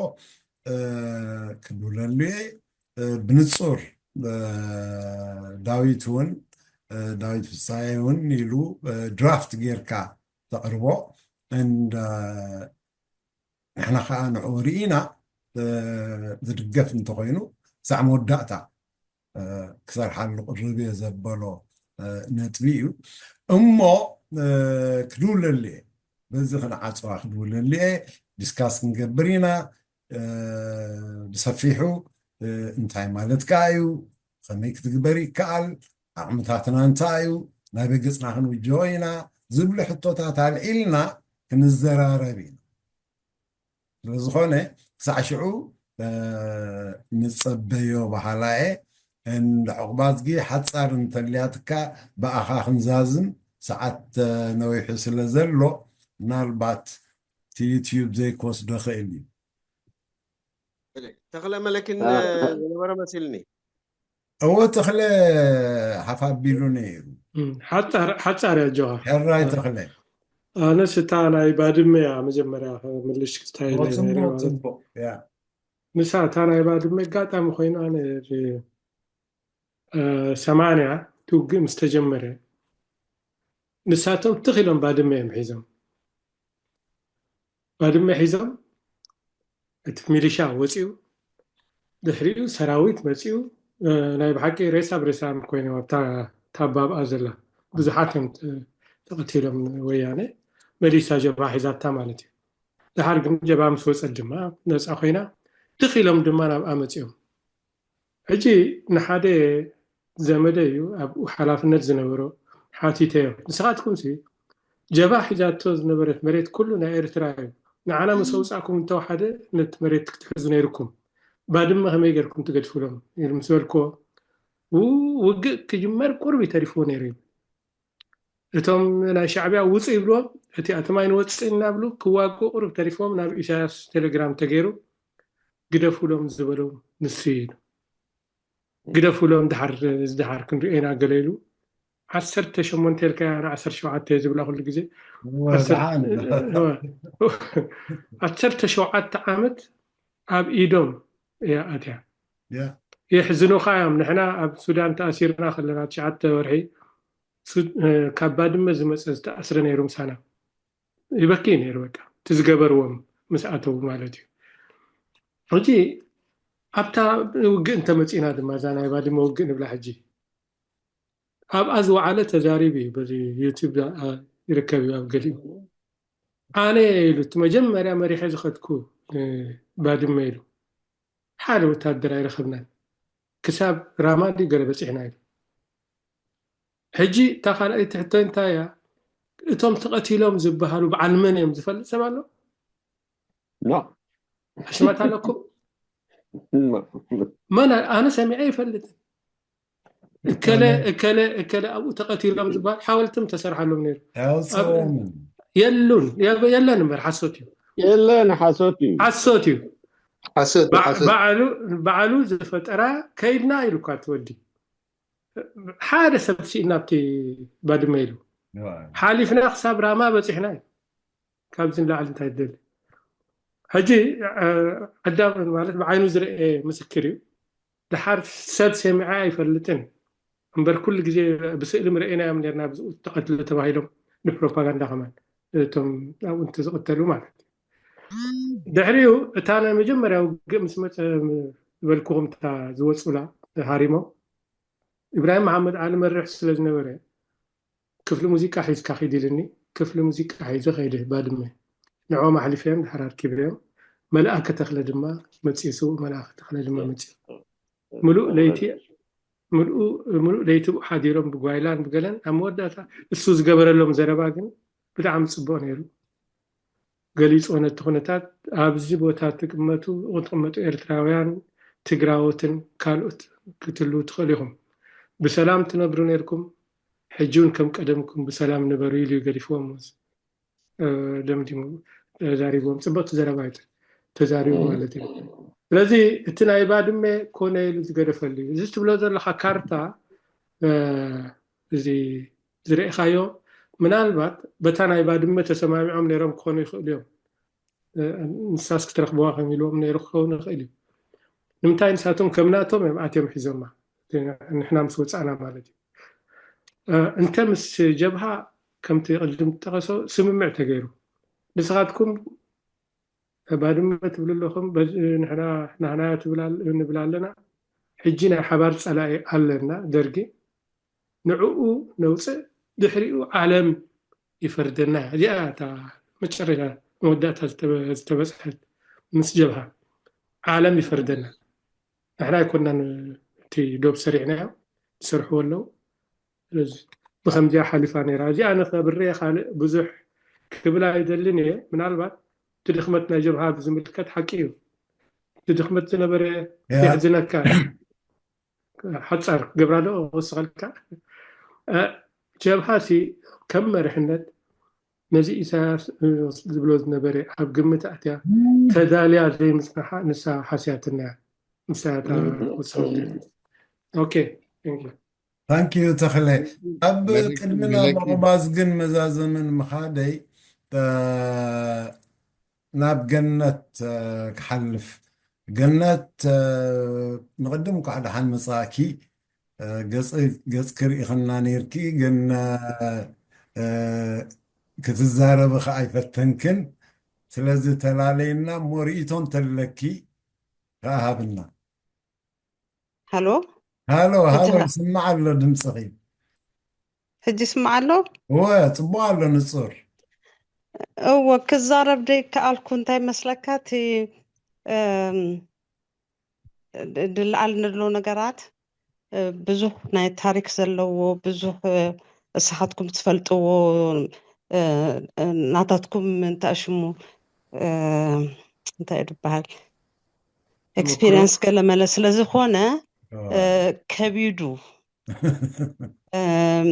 ክብለሉ ብንፁር ዳዊት እውን ዳዊት ፍሳየ እውን ኢሉ ድራፍት ጌርካ ተቕርቦ ንሕና ከዓ ንዕኡ ርኢና ዝድገፍ እንተኮይኑ ክሳዕ መወዳእታ ክሰርሓሉ ቅርብ እየ ዘበሎ ነጥቢ እዩ እሞ ክድውለሉ እየ በዚ ክንዓፅዋ ክድውለሉ እየ ዲስካስ ክንገብር ኢና ብሰፊሑ እንታይ ማለት ከዓ እዩ ከመይ ክትግበር ይከኣል ዓቕምታትና እንታይ እዩ ናበይ ገፅና ክንውጅሆ ኢና ዝብሉ ሕቶታት ኣልዒልና ክንዘራረብ ኢና ስለዝኾነ ክሳዕ ሽዑ ንፀበዮ በሃላየ እንዳ ዕቑባዝጊ ሓፃር እንተልያትካ ብኣኻ ክንዛዝም ሰዓት ነዊሑ ስለ ዘሎ ምናልባት እቲ ዩትዩብ ዘይክወስዶ ክእል እዩ ተኽለ መለኪን ዝነበረ መሲልኒ እወ ተኽለ ሓፍ ኣቢሉ ነይሩ ሓፃር እያ ጆሃ ሕራይ ተኽለ ኣነስ እታ ናይ ባድመ እያ መጀመርያ ምልሽ ክስታይ ጽቡቅ ጽቡቅ ያ ንሳ እታ ናይ ባድመ ኣጋጣሚ ኮይኑ ኣነ ሰማንያ ትውግእ ምስ ተጀመረ ንሳቶም ትኽ ኢሎም ባድመ እዮም ሒዞም ባድመ ሒዞም እቲ ሚሊሻ ወፂኡ ድሕሪኡ ሰራዊት መፂኡ ናይ ብሓቂ ሬሳ ብሬሳ ኮይኖም ኣብታ ታባብኣ ዘላ ብዙሓት እዮም ተቐቲሎም ወያነ መሊሳ ጀብሃ ሒዛታ ማለት እዩ ድሓር ግን ጀብሃ ምስ ወፀት ድማ ነፃ ኮይና ትኽ ኢሎም ድማ ናብኣ መፂኦም ሕጂ ንሓደ ዘመደ እዩ ኣብኡ ሓላፍነት ዝነበሮ ሓቲተዮ ንስኻትኩም ሲ ጀብሃ ሒዛቶ ዝነበረት መሬት ኩሉ ናይ ኤርትራ እዩ። ንዓና ምስ ኣውፃእኩም እንተወሓደ ነቲ መሬት ክትሕዙ ነይርኩም። ባድመ ከመይ ገይርኩም ትገድፉሎም ኢሉ ምስ በልክዎ፣ ው-፣ ውግእ ክጅመር ቁሩብ እዩ ተሪፍዎ ነይሩ እዩ። እቶም ናይ ሻዕቢያ ውፁ ይብልዎም፣ እቲ ኣተማይ ንወፅእ እናብሉ ክዋግኡ ቁሩብ ተሪፍዎም ናብ ኢሳያስ ቴሌግራም ተገይሩ ግደፉሎም ዝበሎም ንሱ እዩ ኢሉ። ግደፉሎም ድሓር፣ ድሓር ክንሪኦ ኢና ገለ ኢሉ። ዓሰርተ ሸሞንተ ኢልካ ንዓሰርተ ሸውዓተ ዝብላ ኩሉ ግዜ። ዓሰርተ ሸውዓተ ዓመት ኣብ ኢዶም እያ ኣትያ። የሕዝኑኻ እዮም። ንሕና ኣብ ሱዳን ተኣሲርና ከለና ትሽዓተ ወርሒ ሱ-፣ እ፣ ካብ ባድመ ዝመፀ ዝተኣስረ ነይሩ ምሳና። ይበኪ ነይሩ በቃ። እቲ ዝገበርዎም ምስ ኣተዉ ማለት እዩ። ሕጂ ኣብታ ውግእ እንተመፂና ድማ እዛ ናይ ባድመ ውግእ ንብላ ሕጂ። ኣብኣ ዝወዓለ ተዛሪቡ እዩ። በዚ ዩቲዩብ ኣ-፣ ይርከብ እዩ ኣብ ገሊኡ። ኣነ ኢሉ እቲ መጀመርያ መሪሐ ዝኸድኩ፣ እ፣ ባድመ ኢሉ። ሓደ ወታደር ኣይረኸብናን። ክሳብ ራማ ድዩ ገለ በፂሕና ኢሉ። ሕጂ እታ ካልኣይቲ ሕቶ እንታይ እያ? እቶም ተቐቲሎም ዝበሃሉ በዓል መን እዮም ዝፈልጥ ሰብ ኣሎ? ኖ። ኣሽማት ኣለኩም? ኖ። መን ኣ-፣ ኣነ ሰሚዐ ይፈልጥ። እከለ፣ እከለ፣ እከለ ኣብኡ ተቐቲሎም ዝበሃል ሓወልትም ተሰርሓሎም ነይሩ። ያውፅኦም። የሉን፣ የ-፣ የለን እምበር ሓሶት እዩ። የለን፣ ሓሶት እዩ። ሓሶት እዩ። ሓሶት በዓ-፣ ሓሶት በዓሉ፣ በዓሉ ዝፈጠራ ከይድና ኢሉ እኳ እቲ ወዲ። ሓደ ሰብ ስኢና ኣብቲ ባድመ ኢሉ። ሓሊፍና ክሳብ ራማ በፂሕና እዩ። ካብዚ ንላዕሊ እንታይ ትደሊ? ሕጂ፣ እ፣ ቀዳም ማለት ብዓይኑ ዝረአ ምስክር እዩ። ድሓር ሰብ ሰሚዐ ኣይፈልጥን እምበር ኩሉ ግዜ ብስእሊ ምረኤናዮም ነርና ብዝኡ ተቐትለ ተባሂሎም ንፕሮፓጋንዳ ከማን እቶም ኣብኡ እንተ ዝቐተሉ ማለት እዩ። ድሕሪኡ እታ ናይ መጀመርያ ውግእ ምስ መፀ ዝበልኩኹም እታ ዝወፁላ ሃሪሞም ኢብራሂም መሓመድ ዓሊ መርሕ ስለ ዝነበረ ክፍሊ ሙዚቃ ሒዝካ ኺድ ኢልኒ። ክፍሊ ሙዚቃ ሒዘ ከይደ ባድመ። ንዕኦም ኣሕሊፈዮም ድሓር ኣርኪበዮም። መልኣከ ተኽለ ድማ መፅኡ፣ ስዉእ መልኣከ ተኽለ ድማ መፅኡ። ምሉእ ለይቲ፣ ምሉእ፣ ምሉእ ለይቲ ብኡ ሓዲሮም ብጓይላን ብገለን። ኣብ መወዳእታ እሱ ዝገበረሎም ዘረባ ግን ብጣዕሚ ፅቡቕ ነይሩ። ገሊፅዎ ነቲ ኩነታት። ኣብዚ ቦታ ትቅመጡ፣ ትቅመጡ ኤርትራውያን፣ ትግራዎትን ካልኦት ክትህልዉ ትኽእሉ ኢኹም። ብሰላም ትነብሩ ነይርኩም፣ ሕጂ እውን ከም ቀደምኩም ብሰላም ንበሩ ኢሉ እዩ ገዲፍዎም። እ፣ ደምዲሙ ተዛሪብዎም። ፅብቕቲ ዘረባ እዩ ተዛሪቡ ማለት እዩ። ስለዚ እቲ ናይ ባድመ ኮነ ኢሉ ዝገደፈሉ እዩ። እዚ ትብሎ ዘለኻ ካርታ፣ እ፣ እዚ ዝረእኻዮ ምናልባት በታ ናይ ባድመ ተሰማሚዖም ነይሮም ክኾኑ ይኽእሉ እዮም። እ፣ ንሳስ ክትረኽብዋ ከም ኢልዎም ነይሩ ክኸውን ይኽእል እዩ። ንምንታይ ንሳቶም ከም ናቶም እዮም ኣትዮም ሒዞማ። ንሕና ምስ ወፃእና ማለት እዩ። እ፣ እንተ ምስ ጀብሃ ከምቲ ቅድም ዝጠቐሶ ስምምዕ ተገይሩ ንስኻትኩም ባድመ ትብሉ ኣለኹም፣ በዚ ንሕና ናህናዮ ትብል ኣለ-፣ ንብል ኣለና። ሕጂ ናይ ሓባር ጸላኢ ኣለና፣ ደርጊ። ንዕኡ ነውጽእ፣ ድሕሪኡ ዓለም ይፈርደና። እዚኣ እታ መጨረሻ መወዳእታ ዝተበ-፣ ዝተበጽሐት ምስ ጀብሃ። ዓለም ይፈርደና። ንሕና ኣይኮናን እቲ ዶብ ሰሪሕናዮ፣ ዝሰርሕዎ ኣለዉ። ስለዚ ብኸምዚኣ ሓሊፋ ነይራ። እዚኣ ንኸብርየ ካልእ ብዙሕ ክብል ኣይደልን እየ። ምናልባት እቲ ድኽመት ናይ ጀብሃ ብዝምልከት ሓቂ እዩ። እቲ ድኽመት ዝነበረ ያ። የሕዝነካ። ሓጻር ክገብራ ዶ ክወስኸልካ? እ፣ ጀብሃ ሲ ከም መሪሕነት ነዚ ኢሳያስ፣ እ፣ ዝብሎ ዝነበረ ኣብ ግምት ኣትያ ተዳልያ ዘይምጽናሓ ንሳ ሓስያትና እያ። ንሳ እያ እታ ወሳኒት። ኦኬ፣ thank you። ታንኪዩ ተኽለ። ኣብ መሊክ-፣ ቅድሚ ናብ መለኪ። ምቕባዝ ግን መዛዘምን ምኻደይ፣ እ፣ ናብ ገነት፣ እ፣ ክሓልፍ። ገነት፣ እ፣ ንቕድም እንኳዕ ደሓን መጻእኪ። እ፣ ገጽ-፣ ገጽኪ ርኢኽና ነይርኪ፣ ግን፣ እ፣ ክትዛረቢ ኸኣ ኣይፈተንክን። ስለዚ ተላለይና እሞ ርኢቶ እንተለኪ ከኣ ሃብና። ሃሎ፣ ሃሎ፣ ሕጂ ሃሎ፣ ኸ-፣ ስማዕ ኣሎ ድምፅኺ። ሕጂ ስማዕ ኣሎ? እወ፣ ጽቡቕ ኣሎ፣ ንጹር። እወ፣ ክዛረብ ደይከኣልኩ እንታይ መስለካ፣ እቲ፣ እም፣ ድ-፣ ድለዓል ንድሎ ነገራት፣ እ፣ ብዙሕ ናይ ታሪክ ዘለዎ፣ ብዙሕ፣ እ፣ እሳኻትኩም ትፈልጥዎ፣ እ፣ እ፣ ናታትኩም እንታይ ሽሙ፣ እ፣ እንታይ እዩ ዝበሃል፣ ኤክስፒሪየንስ ገለ መለ ስለ ዝኾነ፣ እ፣ ከቢዱ። እም፣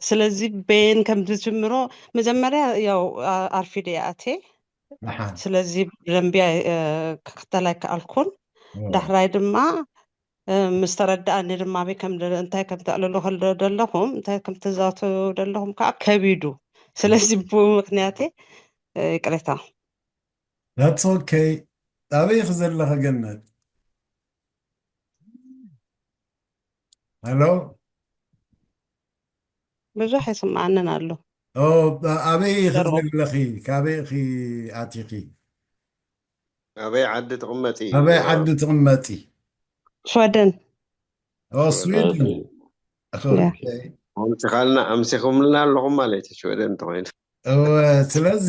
ስለዚ በየን ከም ዝጅምሮ፣ መጀመርያ ያው፣ ኣ-፣ ኣርፊደ እየ ኣትየ። ደሓን ስለዚ ብደንቢ ኣይ-፣ እ፣ ክክተል ኣይከኣልኩን። ኦ፣ ዳሕራይ ድማ፣ እ፣ ምስ ተረድኣኒ ድማ ኣበይ ከም ደ-፣ እንታይ ከም ተዕልሉ ከሎ ደለኹም፣ እንታይ ከም ትዛተው ደለኹም ከዓ ከቢዱ። ስለዚ ብኡ ምክንያት፣ እ፣ ይቅሬታ። that's okay። ኣበይ ኢኺ ዘለኺ ገነት? ሃሎ? ብዙሕ ኣይስምዓንን ኣሎ። ኦ፣ ኣበይ ኢኺ ደርሆ። ዘለኺ? ካበይ ኢኺ ኣቲኺ? ኣበይ ዓዲ ትቕመጢ? ኣበይ ዓዲ ትቕመጢ? ሽወደን። ኦ፣ ስዊድን። ያ። ኦኬ። ኣምሲኻልና፣ ኣምሲኹምልና ኣለኹም ማለት እዩ፣ ሽወደን እንተኾይኑ። እወ፣ ስለዚ፣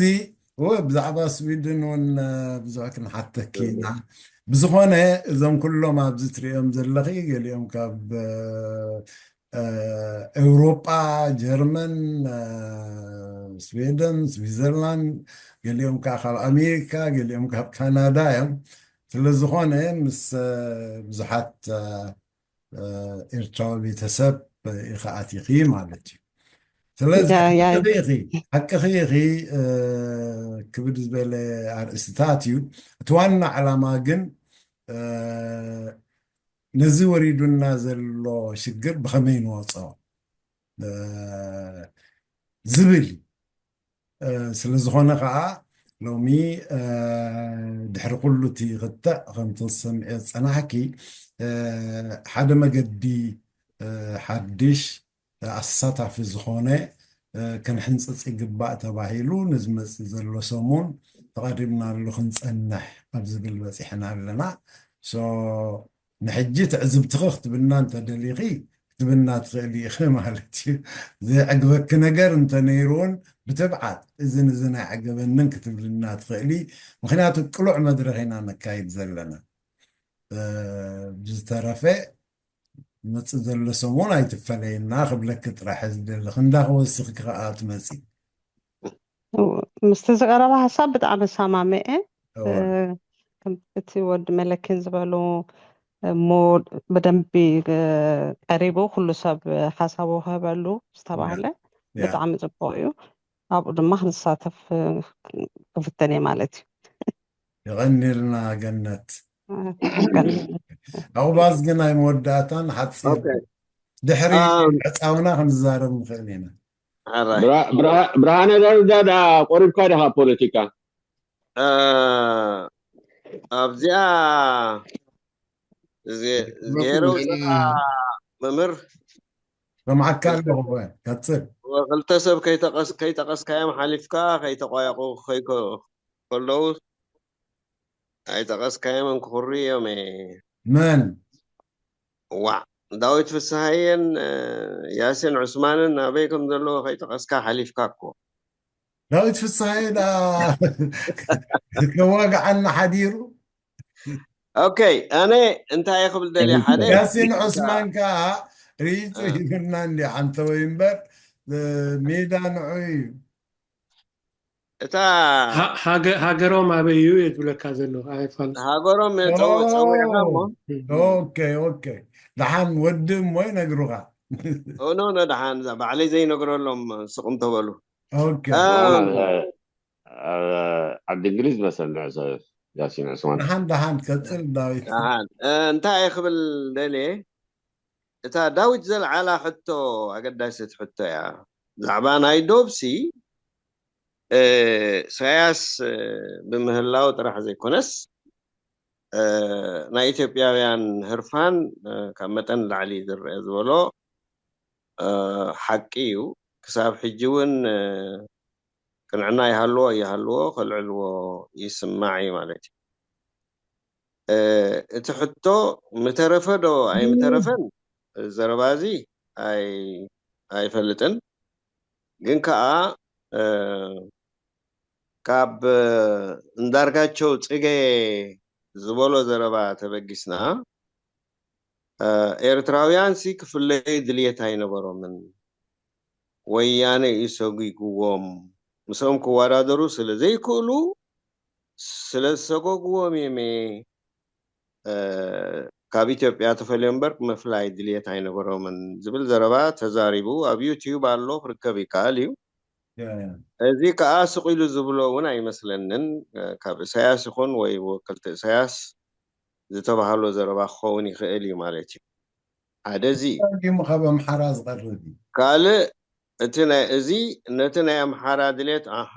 እወ፣ ብዛዕባ ስዊድን እውን፣ እ፣ ብዙሕ ክንሓተኪ ኢና። ብዝኾነ፣ እዞም ኩሎም ኣብዚ ትሪኦም ዘለኺ፣ ገሊኦም ካብ፣ እ፣ እ፣ ኤውሮጳ፣ ጀርመን፣ እ፣ ስዊደን፣ ስዊዘርላንድ፣ ገሊኦም ከዓ ካብ ኣሜሪካ፣ ገሊኦም ካብ ካናዳ እዮም። ስለ ዝኾነ፣ ምስ፣ እ፣ ብዙሓት፣ እ፣ እ፣ ኤርትራዊ ቤተሰብ ኢኻ ኣቲኺ ማለት እዩ። ስለዚ ያ፣ ያ። ሓቅኺ ኢኺ፣ ሓቅኺ ኢኺ፣ እ፣ ክብድ ዝበለ ኣርእስትታት እዩ። እቲ ዋና ዕላማ ግን፣ እ፣ ነዚ ወሪዱና ዘሎ ሽግር ብኸመይ ንወጾ፣ እ፣ ዝብል እዩ። እ፣ ስለ ዝኾነ ኸዓ ሎሚ፣ እ፣ ድሕሪ ኩሉ እቲ ክትዕ ከምቲ ዝሰምዐ ዝጸናሕኪ፣ እ፣ ሓደ መገዲ፣ እ፣ ሓድሽ፣ እ፣ ኣሳታፊ ዝኾነ፣ እ፣ ክንሕንጽጽ ይግባእ ተባሂሉ ንዝመጽእ ዘሎ ሰሙን ተቐሪብናሉ ክንጸንሕ ኣብ ዝብል በጺሕና ኣለና። ሶ ንሕጂ ትዕዝብትኺ ክትብልና እንተደሊኺ ክትብልና ትኽእሊ ኢኺ ማለት እዩ። ዘየዕግበኪ ነገር እንተነይሩ እውን ብትብዓት እዝን እዝን ኣይዓገበንን ክትብልና ትኽእሊ። ምኽንያቱ ቅሉዕ መድረኽ ኢና ነካይድ ዘለና። እ፣ ብዝተረፈ መጽእ ዘሎ ሰሙን ኣይትፈለየና ክብለኪ ጥራሕ ዝደሊ። ክንዳ ክወስኽኪ ከኣ ትመጺ። ምስቲ ዝቐረበ ሓሳብ ብጣዕሚ እሰማምዕ እየ። እወ። እ፣ ከም እቲ ወዲ መለኪን ዝበሉ እሞ ብደንቢ፣ እ፣ ቀሪቡ ኩሉ ሰብ ሓሳቡ ክህበሉ ዝተባህለ ያ። ብጣዕሚ ጽቡቕ እዩ። ኣብኡ ድማ ክንሳተፍ፣ እ፣ ክፍትን እየ ማለት እዩ። የቐንየልና ገነት። ቀንየልና። ኣቑባዝ ግን ናይ መወዳእታን ሓጺር ኦኬ። ድሕሪ ኣም፣ ዕጻውና ክንዛረብ ንኽእል ኢና። ሕራይ። ብርሃ-፣ ብርሃ-፣ ብርሃነ ደረጃ ዳ ቆሪብካ ዲኻ ፖለቲካ? እ፣ ኣብዚኣ ዜ-፣ ዜሮ ውፅእኻ መምህር ሰምዓካ ኣለኹ። እወ፣ ቀጽል። ክልተ ሰብ ከይተቐስ-፣ ከይጠቐስካዮም ሓሊፍካ ከይተቋየቑ ከይኮ-፣ ከለዉ ኣይጠቐስካዮምን ክኹሪ እዮም። መን? ዋዕ፣ ዳዊት ፍስሃየን፣ እ፣ ያሲን ዑስማንን ኣበይ ከም ዘለዉ ከይጠቐስካ ሓሊፍካ እኮ። ዳዊት ፍስሃየ ዳ ከዋግዓና ሓዲሩ? ኦኬ፣ ኣነ እንታይ እየ ክብል ደልየ፣ ሓደ ያሲን እታ ዑስማን ከኣ ርኢቶ እ። ሂብና እንዲ ሓንተወይ እምበር፣ እ፣ ሜዳ ንዑ እዩ። እታ ሃ-፣ ሃገ-፣ ሃገሮም ኣበይ እዩ እየ ዝብለካ ዘለኹ፣ ኣይፋል። ሃገሮም ጸው-፣ ጸዊዕኻ እሞ። ኦኬ፣ ኦኬ። ደሓን ወዲ እሞ ይነግሩኻ። ኦ፣ ኖ፣ ኖ፣ ደሓን እዛ ባዕለይ ዘይነግረሎም ስቕ እንተበሉ። ኦኬ። ኣም፣ እ፣ ዓዲ እንግሊዝ መሰል ንዕሰብ ያሲን ዑስማን። ደሓን፣ ደሓን፣ ቀጽል ዳዊት። ደሓን። እ፣ እንታይ እየ ክብል ደልየ? እታ ዳዊት ዘልዓላ ሕቶ ኣገዳሲት ሕቶ እያ። ብዛዕባ ናይ ዶብሲ፣ እ፣ ኢሳያስ፣ እ፣ ብምህላው ጥራሕ ዘይኮነስ፣ እ፣ ናይ ኢትዮጵያውያን ህርፋን፣ እ፣ ካብ መጠን ንላዕሊ ዝረአ ዝበሎ፣ እ፣ ሓቂ እዩ። ክሳብ ሕጂ እውን፣ እ፣ ቅንዕና ይሃልዎ ኣይሃልዎ ከልዕልዎ ይስማዕ እዩ ማለት እዩ። እ፣ እቲ ሕቶ ምተረፈ ዶ ኣይምተረፈን፣ ዘረባ እዚ ኣይ-፣ ኣይፈልጥን። ግን ከኣ፣ እ፣ ካብ እንዳርጋቸው ጽጌ ዝበሎ ዘረባ ተበጊስና፣ እ፣ ኤርትራውያንሲ ክፍለዩ ድልየት ኣይነበሮምን። ወያነ እዩ ሰጒግዎም። ምስኦም ክወዳደሩ ስለ ዘይክእሉ፣ ስለ ዝሰጎግዎም እዮም ካብ ኢትዮጵያ ተፈልዮም እምበር ምፍላይ ድልየት ኣይነበሮምን ዝብል ዘረባ ተዛሪቡ ኣብ ዩቲዩብ ኣሎ፣ ክርከብ ይከኣል እዩ። እዚ ከዓ ስቕ ኢሉ ዝብሎ እውን ኣይመስለንን። ካብ ኢሳያስ ይኹን ወይ ወክልቲ ኢሳያስ ዝተባህሎ ዘረባ ክኸውን ይኽእል እዩ ማለት እዩ። ሓደ እዚ እዩ። ተርጊሙ ካብ ኣምሓራ ዝቐርብ እዩ። ካልእ እቲ ናይ እዚ ነቲ ናይ ኣምሓራ ድሌት ኣሃ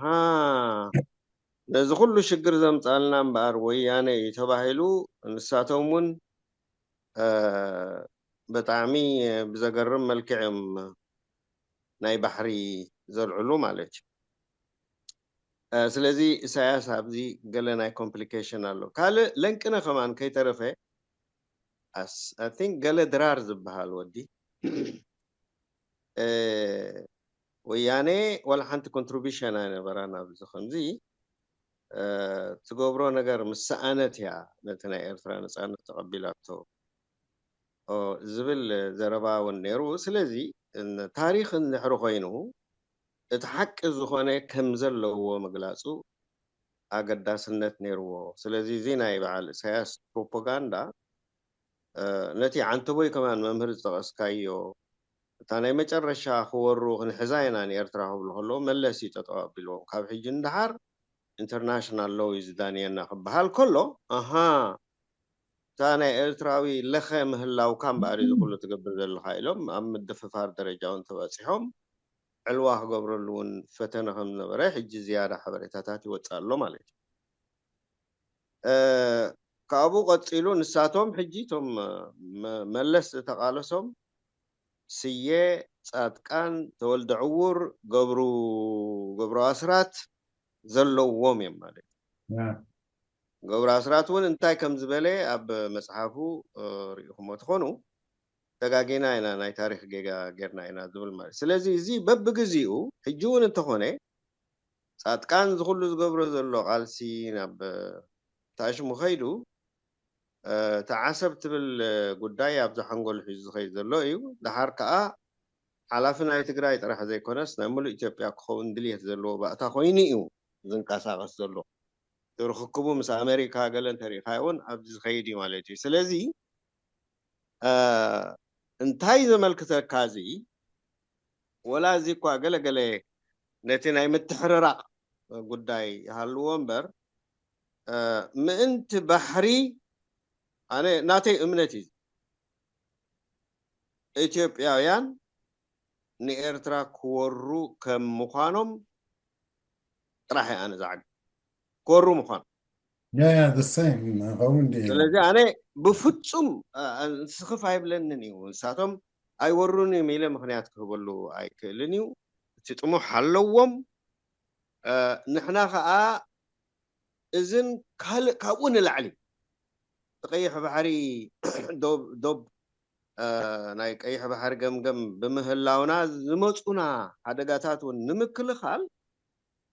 ነዚ ኩሉ ሽግር ዘምፃልና እምበኣር ወያነ እዩ ተባሂሉ ንሳቶም እውን ብጣዕሚ ብዘገርም መልክዕ እዮም ናይ ባሕሪ ዘልዕሉ ማለት እዩ። ስለዚ ኢሳያስ ኣብዚ ገለ ናይ ኮምፕሊኬሽን ኣሎ። ካልእ ለንቅነ ከማን ከይተረፈ think ገለ ድራር ዝበሃል ወዲ ወያነ ዋላ ሓንቲ ኮንትሪቢሽን ኣይነበራን ኣብዚ ከምዚ ትገብሮ ነገር ምስ ሰኣነት እያ ነቲ ናይ ኤርትራ ነፃነት ተቐቢላቶ ዝብል ዘረባ እውን ነይሩ። ስለዚ ታሪኽ እንድሕሪ ኮይኑ እቲ ሓቂ ዝኾነ ከም ዘለዎ ምግላፁ ኣገዳስነት ነይርዎ። ስለዚ እዚ ናይ በዓል ኢሳያስ ፕሮፓጋንዳ ነቲ ዓንተቦይ ከማን መምህር ዝጠቐስካዮ እታ ናይ መጨረሻ ክወሩ ክንሕዛ ኢና ንኤርትራ ክብሉ ከለዉ መለስ እዩ ጠጠው ኣቢልዎም። ካብ ሕጂ ንደሓር ኢንተርናሽናል ሎው እዩ ዝዳንየና ክበሃል ከሎ ኣሃ እታ ናይ ኤርትራዊ ለኸ ምህላውካ እምበኣር እዚ ኩሉ ትገብር ዘለኻ ኢሎም ኣብ ምድፍፋር ደረጃ እውን ተበፂሖም ዕልዋ ክገብረሉ እውን ፈተነ ከም ዝነበረ ሕጂ ዝያዳ ሓበሬታታት ይወፅእ ኣሎ ማለት እዩ። ካብኡ ቀፂሉ ንሳቶም ሕጂ እቶም መለስ ዝተቃለሶም ስየ፣ ፃድቃን፣ ተወልደ ዕውር፣ ገብሩ ገብሩ ኣስራት ዘለዎም እዮም ማለት እዩ። ገብሩ ኣስራት እውን እንታይ ከም ዝበለ ኣብ መፅሓፉ ርኢኹሞ ትኾኑ። ተጋጊና ኢና ናይ ታሪክ ጌጋ ጌርና ኢና ዝብል ማለት ስለዚ እዚ በብግዚኡ ሕጂ እውን እንተኾነ ፃድቃን ዝኩሉ ዝገብሮ ዘሎ ቃልሲ ናብ ታሽሙ ከይዱ እቲ ዓሰብ ትብል ጉዳይ ኣብዚ ሓንጎሉ ሒዙ ዝኸይድ ዘሎ እዩ። ደሓር ከዓ ሓላፊ ናይ ትግራይ ጥራሕ ዘይኮነስ ናይ ሙሉእ ኢትዮጵያ ክኸውን ድልየት ዘለዎ ባእታ ኮይኑ እዩ ዝንቀሳቐስ ዘሎ። ርክክቡ ምስ ኣሜሪካ ገለ እንተሪእካዮ እውን ኣብዚ ዝኸይድ እዩ ማለት እዩ። ስለዚ እንታይ ዘመልክተካ እዚ ወላ እዚ እኳ ገለገለ ነቲ ናይ ምትሕርራቕ ጉዳይ ይሃልዎ እምበር ምእንቲ ባሕሪ ኣነ ናተይ እምነት እዩ ኢትዮጵያውያን ንኤርትራ ክወሩ ከም ምዃኖም ጥራሕ ኣነ ዛዕግ ክወሩ ምዃኖም ስለዚ ኣነ ብፍፁም ስኽፍ ኣይብለንን እዩ ንሳቶም ኣይወሩን እዮም ኢለ ምክንያት ክህበሉ ኣይክእልን እዩ እቲ ጥሙሕ ኣለዎም ንሕና ከዓ እዝን ካልእ ካብኡ ንላዕሊ ቀይሕ ባሕሪ ዶብ ናይ ቀይሕ ባሕሪ ገምገም ብምህላውና ዝመፁና ሓደጋታት እውን ንምክልኻል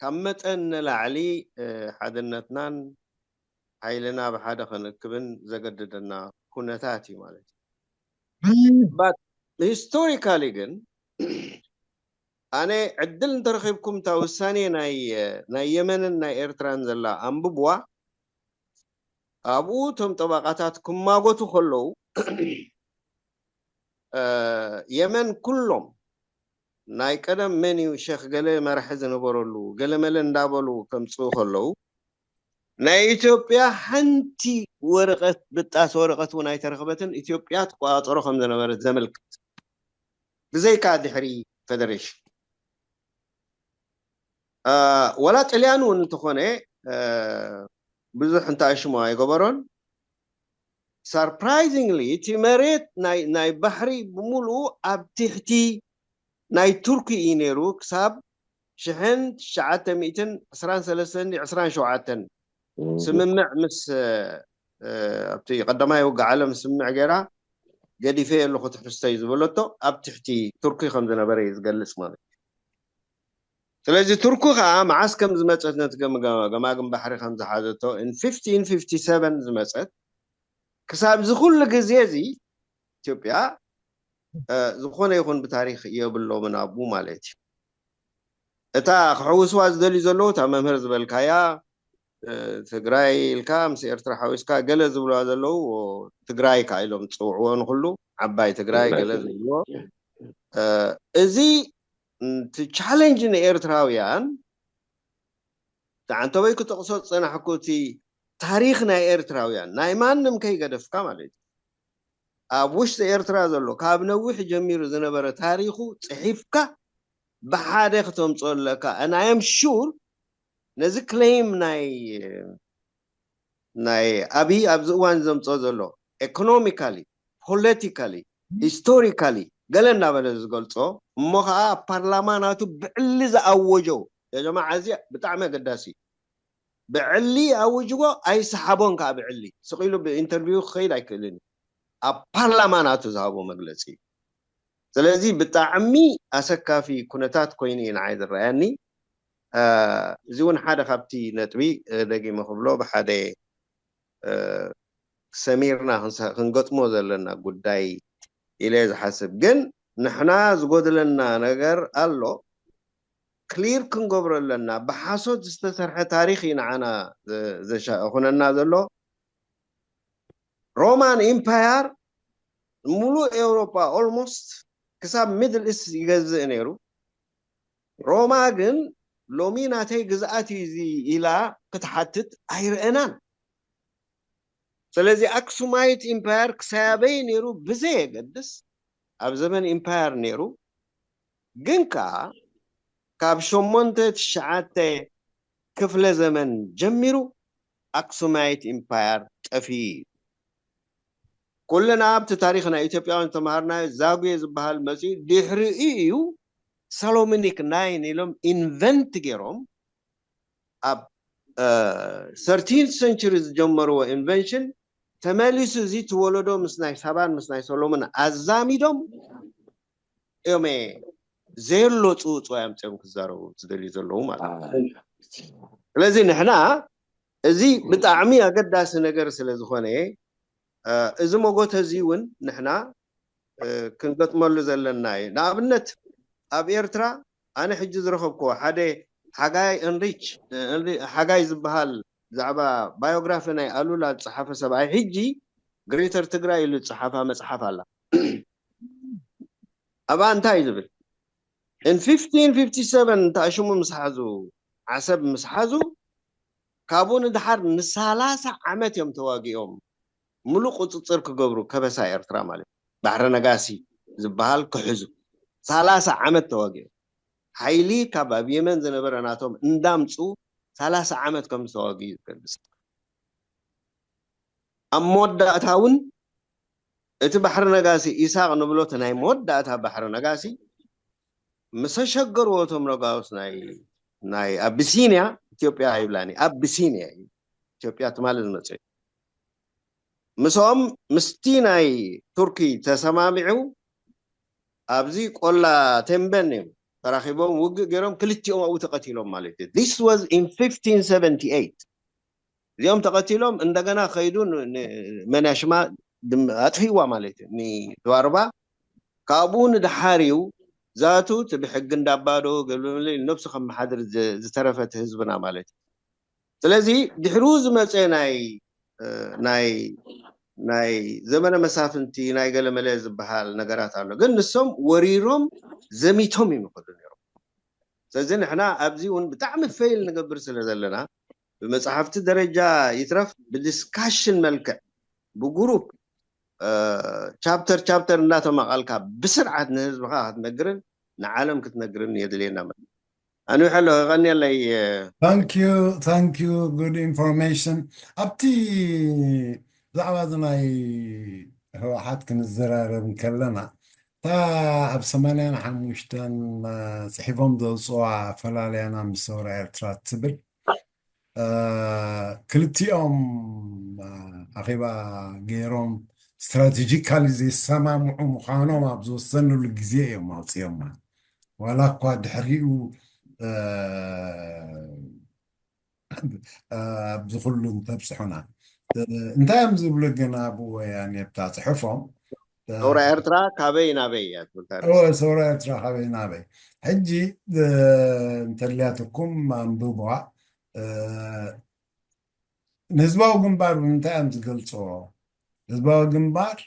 ካብ መጠን ንላዕሊ ሓድነትናን ሓይልና ብሓደ ክንእክብን ዘገድደና ኩነታት እዩ ማለት እዩ። ሂስቶሪካሊ ግን ኣነ ዕድል እንተረኺብኩም እታ ውሳኔ ናይ የመንን ናይ ኤርትራን ዘላ ኣንብብዋ ኣብኡ እቶም ጠባቃታት ክማጎቱ ከለዉ የመን ኩሎም ናይ ቀደም መን እዩ ሸክ ገለ መራሒ ዝነበረሉ ገለመለ እንዳበሉ ከምፅኡ ከለዉ ናይ ኢትዮጵያ ሓንቲ ወረቀት ብጣስ ወረቀት እውን ኣይተረክበትን ኢትዮጵያ ትቆፃፀሮ ከም ዝነበረት ዘመልክት ብዘይካ ድሕሪ ፌደሬሽን ወላ ጥልያን እውን እንተኾነ ብዙሕ እንታይ ሽሙ ኣይገበሮን surprisingly እቲ መሬት ናይ ባሕሪ ብምሉኡ ኣብ ትሕቲ ናይ ቱርኪ እዩ ነይሩ ክሳብ ሽሕን ትሽዓተ ሚእትን ዕስራን ሰለስተን ዕስራን ሸውዓተን ስምምዕ ምስ ኣብቲ ቀዳማይ ውግእ ዓለም ስምምዕ ገይራ ገዲፈ ኣለኹ ትሕዝተይ ዝበለቶ ኣብ ትሕቲ ቱርኪ ከም ዝነበረ እዩ ዝገልፅ ማለት እዩ። ስለዚ ቱርኪ ከዓ መዓስ ከም ዝመፀት ነቲ ገማግም ባሕሪ ከም ዝሓዘቶ ን ዝመፀት ክሳብ እዚ ኩሉ ግዜ እዚ ኢትዮጵያ ዝኾነ ይኹን ብታሪክ የብሎምን ኣብኡ ማለት እዩ። እታ ክሕውስዋ ዝደልዩ ዘለዉ እታ መምህር ዝበልካያ ትግራይ ኢልካ ምስ ኤርትራ ሓዊስካ ገለ ዝብልዋ ዘለዉ ትግራይ ከ ኢሎም ዝፅውዕዎ ንኩሉ ዓባይ ትግራይ ገለ ዝብልዎ እዚ እቲ ቻለንጅ ንኤርትራውያን ተዓንተወይ ክጠቕሶ ዝፀናሕኩ እቲ ታሪክ ናይ ኤርትራውያን ናይ ማንም ከይገደፍካ ማለት እዩ ኣብ ውሽጢ ኤርትራ ዘሎ ካብ ነዊሕ ጀሚሩ ዝነበረ ታሪኩ ፅሒፍካ ብሓደ ክተምፅኦ ኣለካ and I am sure ነዚ claim ናይ ናይ ኣብይ ኣብዚ እዋን ዘምፅኦ ዘሎ economically politically historically ገለ እናበለ ዝገልፆ እሞ ከዓ ኣብ ፓርላማ ናቱ ብዕሊ ዝኣወጀው የጀማ ዓዚ ብጣዕሚ ኣገዳሲ ብዕሊ ኣውጅዎ ኣይሰሓቦን ከዓ ብዕሊ ስቕ ኢሉ ብኢንተርቪው ክኸይድ ኣይክእልን እዩ ኣብ ፓርላማ ናቱ ዝሃቦ መግለፂ እዩ ስለዚ ብጣዕሚ ኣሰካፊ ኩነታት ኮይኑ እዩ ንዓይ ዝረኣየኒ እዚ እውን ሓደ ካብቲ ነጥቢ ደጊመ ክብሎ ብሓደ ሰሚርና ክንገጥሞ ዘለና ጉዳይ ኢለ ዝሓስብ ግን ንሕና ዝጎድለና ነገር ኣሎ ክሊር ክንገብሮ ኣለና ብሓሶት ዝተሰርሐ ታሪክ እዩ ንዓና ዘሻእኹነና ዘሎ ሮማን ኢምፓየር ሙሉእ ኤውሮጳ ኦልሞስት ክሳብ ሚድል ኢስት ይገዝእ ነይሩ ሮማ ግን ሎሚ ናተይ ግዝኣት እዩ እዚ ኢላ ክትሓትት ኣይርአናን ስለዚ ኣክሱማይት ኢምፓየር ክሳያበይ ነይሩ ብዘየገድስ ኣብ ዘመን ኢምፓየር ነይሩ ግን ከዓ ካብ ሸሞንተ ትሽዓተ ክፍለ ዘመን ጀሚሩ ኣክሱማይት ኢምፓየር ጠፍዩ እዩ ኩልና ኣብቲ ታሪክ ናይ ኢትዮጵያውያን ዝተምሃርናዮ ዛጉዌ ዝበሃል መፅኡ ድሕሪኡ እዩ ሰሎሚኒክ ናይን ኢሎም ኢንቨንት ገይሮም ኣብ thirteenth century ዝጀመርዎ ኢንቨንሽን ተመሊሱ እዚ ትወለዶ ምስ ናይ ሳባን ምስ ናይ ሰሎምን ኣዛሚዶም እዮም ዘየሎ ፅውፅዋይ ኣምፅኦም ክዛረቡ ዝደልዩ ዘለዉ ማለት እዩ ስለዚ ንሕና እዚ ብጣዕሚ ኣገዳሲ ነገር ስለ ዝኾነ እዚ መጎተ እዚ እውን ንሕና ክንገጥመሉ ዘለና እዩ ንኣብነት ኣብ ኤርትራ ኣነ ሕጂ ዝረኸብክዎ ሓደ ሓጋይ እንሪች ሓጋይ ዝበሃል ብዛዕባ ባዮግራፊ ናይ ኣሉላ ዝፀሓፈ ሰብኣይ ሕጂ ግሬተር ትግራይ ኢሉ ዝፀሓፋ መፅሓፍ ኣላ ኣብኣ እንታይ እዩ ዝብል in fifteen fifty seven እንተኣሽሙ ምስ ሓዙ ዓሰብ ምስ ሓዙ ካብኡ ንድሓር ንሳላሳ ዓመት እዮም ተዋጊኦም ሙሉእ ቁፅፅር ክገብሩ ከበሳ ኤርትራ ማለት ባሕሪ ነጋሲ ዝበሃል ክሕዙ ሳላሳ ዓመት ተዋጊኦም ሓይሊ ካብ ኣብ የመን ዝነበረ ናቶም እንዳምፁ ሳላሳ ዓመት ከም ዝተዋግኡ ዝገልፅ ኣብ መወዳእታ እውን እቲ ባሕሪ ነጋሲ ኢሳቅ ንብሎ እቲ ናይ መወዳእታ ባሕሪ ነጋሲ ምስ ኣሸገርዎ እቶም ነጋውስ ናይ ናይ ኣቢሲንያ ኢትዮጵያ ኣይብላን ኣቢሲንያ እዩ ኢትዮጵያ ትማሊ ዝመፀ እዩ ምስኦም ምስቲ ናይ ቱርኪ ተሰማሚዑ ኣብዚ ቆላ ቴምበን እዮም ተራኺቦም ውግእ ገይሮም ክልቲኦም ኣብኡ ተቐቲሎም ማለት እዩ this was in fifteen seventy eight እዚኦም ተቐቲሎም እንደገና ከይዱ መናሽማ ኣጥፊዋ ማለት እዩ ንድዋርባ ካብኡ ንድሓር እዩ ዛቱ እቲ ብሕጊ እንዳባዶ ገልበለ ነብሱ ከም መሓድር ዝተረፈት ህዝብና ማለት እዩ ስለዚ ድሕሩ ዝመፀ ናይ ናይ ናይ ዘመነ መሳፍንቲ ናይ ገለመለ ዝበሃል ነገራት ኣሎ ግን ንሶም ወሪሮም ዘሚቶም ይምክዱ ነይሮም ስለዚ ንሕና ኣብዚ እውን ብጣዕሚ ፌል ንገብር ስለ ዘለና ብመፅሓፍቲ ደረጃ ይትረፍ ብዲስካሽን መልክዕ ብጉሩፕ ቻፕተር ቻፕተር እንዳተማቐልካ ብስርዓት ንህዝብካ ክትነግርን ንዓለም ክትነግርን የድልየና ማለት ኣንዊሐ ኣለኹ የቐንየለይ thank you thank you good information ኣብቲ ብዛዕባ እዚ ናይ ህወሓት ክንዘራረብ እንከለና እታ ኣብ ሰማንያን ሓሙሽተን ፅሒፎም ዘውፅዋ ፈላልያና ምስ ሰውራ ኤርትራ ትብል ክልቲኦም ኣኼባ ገይሮም ስትራቴጂካሊ ዘይሰማምዑ ምዃኖም ኣብ ዝወሰንሉ ግዜ እዮም ኣውፅኦማ ዋላ እኳ ድሕሪኡ ኣብዚ ኩሉ እንተብፅሑና እንታይ እዮም ዝብሉ ግን ኣብ ወያኔ ኣብታ ፅሑፎም ሰውራ ኤርትራ ካበይ ናበይ እያ ትብል ታሪኽ? ሰውራ ኤርትራ ካበይ ናበይ ሕጂ እንተልያትኩም ኣንብቧ። ንህዝባዊ ግንባር ብምንታይ እዮም ዝገልፅዎ? ህዝባዊ ግንባር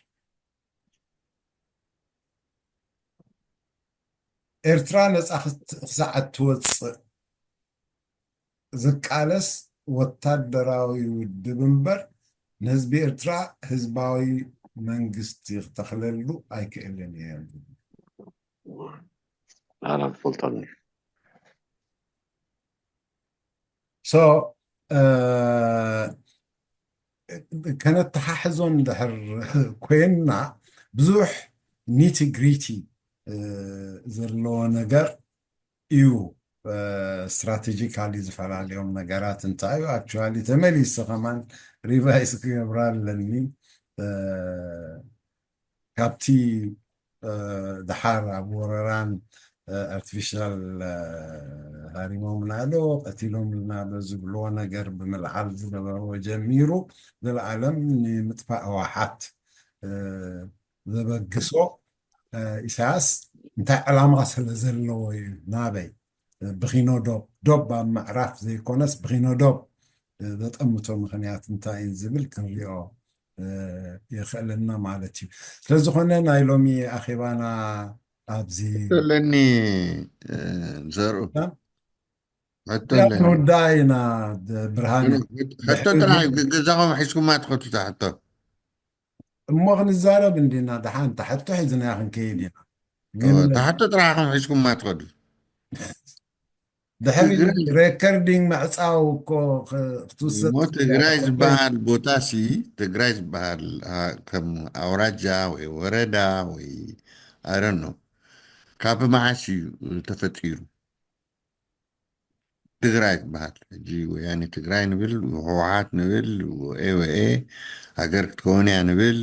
ኤርትራ ነፃ ክሳዕ እትወፅእ ዝቃለስ ወታደራዊ ውድብ እምበር ንህዝቢ ኤርትራ ህዝባዊ መንግስቲ ክተኽለሉ ኣይክእልን እየ። ኣላም ፈልጠኒ so ከነተሓሕዞ እንድሕር ኮይንና ብዙሕ ኒቲ ግሪቲ ዘለዎ ነገር እዩ። ስትራቴጂካሊ ዝፈላለዮም ነገራት እንታይ እዩ? ኣክቹዋሊ ተመሊሰ ከማን ሪቫይዝ ክገብራ ኣለኒ። ካብቲ ድሓር ኣብ ወረራን ኣርቲፊሻል ሃሪሞምና ዶ ቀቲሎምና ዶ ዝብልዎ ነገር ብምልዓል ዝገበርዎ ጀሚሩ ዘለዓለም ንምጥፋእ ህወሓት ዘበግሶ ኢሳያስ እንታይ ዕላማ ስለ ዘለዎ እዩ? ናበይ ብኪኖ ዶብ ዶብ ኣብ ምዕራፍ ዘይኮነስ ብኪኖ ዶብ ዘጠምቶ ምክንያት እንታይ እዩ ዝብል ክንሪኦ ይኽእልና ማለት እዩ። ስለዝኾነ ናይ ሎሚ ኣኼባና ኣብዚ ኣለኒ ዘርኡ ንወዳእ ኢና። ብርሃን ሕቶ ጥራይ ገዛኹም ሒዝኩማ ትኸቱ እታ ሕቶ እሞ ክንዛረብ እንዲና። ደሓን እታ ሕቶ ሒዝናያ ክንከይድ ኢና። ግን እታ ሕቶ ጥራይ ኢኹም ሒዝኩማ ትኸዱ። ድሕሪ ሬከርዲንግ ምዕፃው እኮ ክትውሰድ እሞ ትግራይ ዝበሃል ቦታ ሲ ትግራይ ዝበሃል ከም ኣውራጃ ወይ ወረዳ ወይ ኣረኖ ካብ መዓስ እዩ ተፈጢሩ? ትግራይ ዝበሃል ሕጂ ወያኔ ትግራይ ንብል ህወሓት ንብል ኤወኤ ሃገር ክትከውን እያ ንብል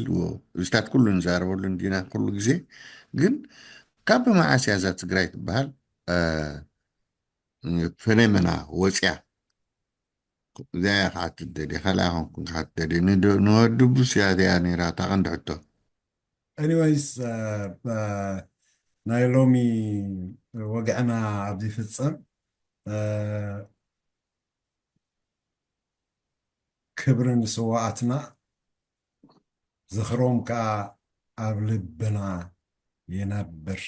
እዚታት ኩሉ ንዛረበሉ እንዲና ኩሉ ግዜ። ግን ካብ መዓስ እያ እዛ ትግራይ ትበሃል ፌኖሜና ወፅያ? እዚኣ እያ ክሓትት ደልየ፣ ካልኣ ኣይኮንኩን ክሓትት ደልየ። ንወዲ ቡስ እያ እዚኣ ነይራ እታ ቀንዲ ሕቶ። ኤኒወይስ ናይ ሎሚ ወግዕና ኣብዚ ይፍፀም። ክብሪ ንስዋኣትና፣ ዝኽሮም ከዓ ኣብ ልብና ይነብር።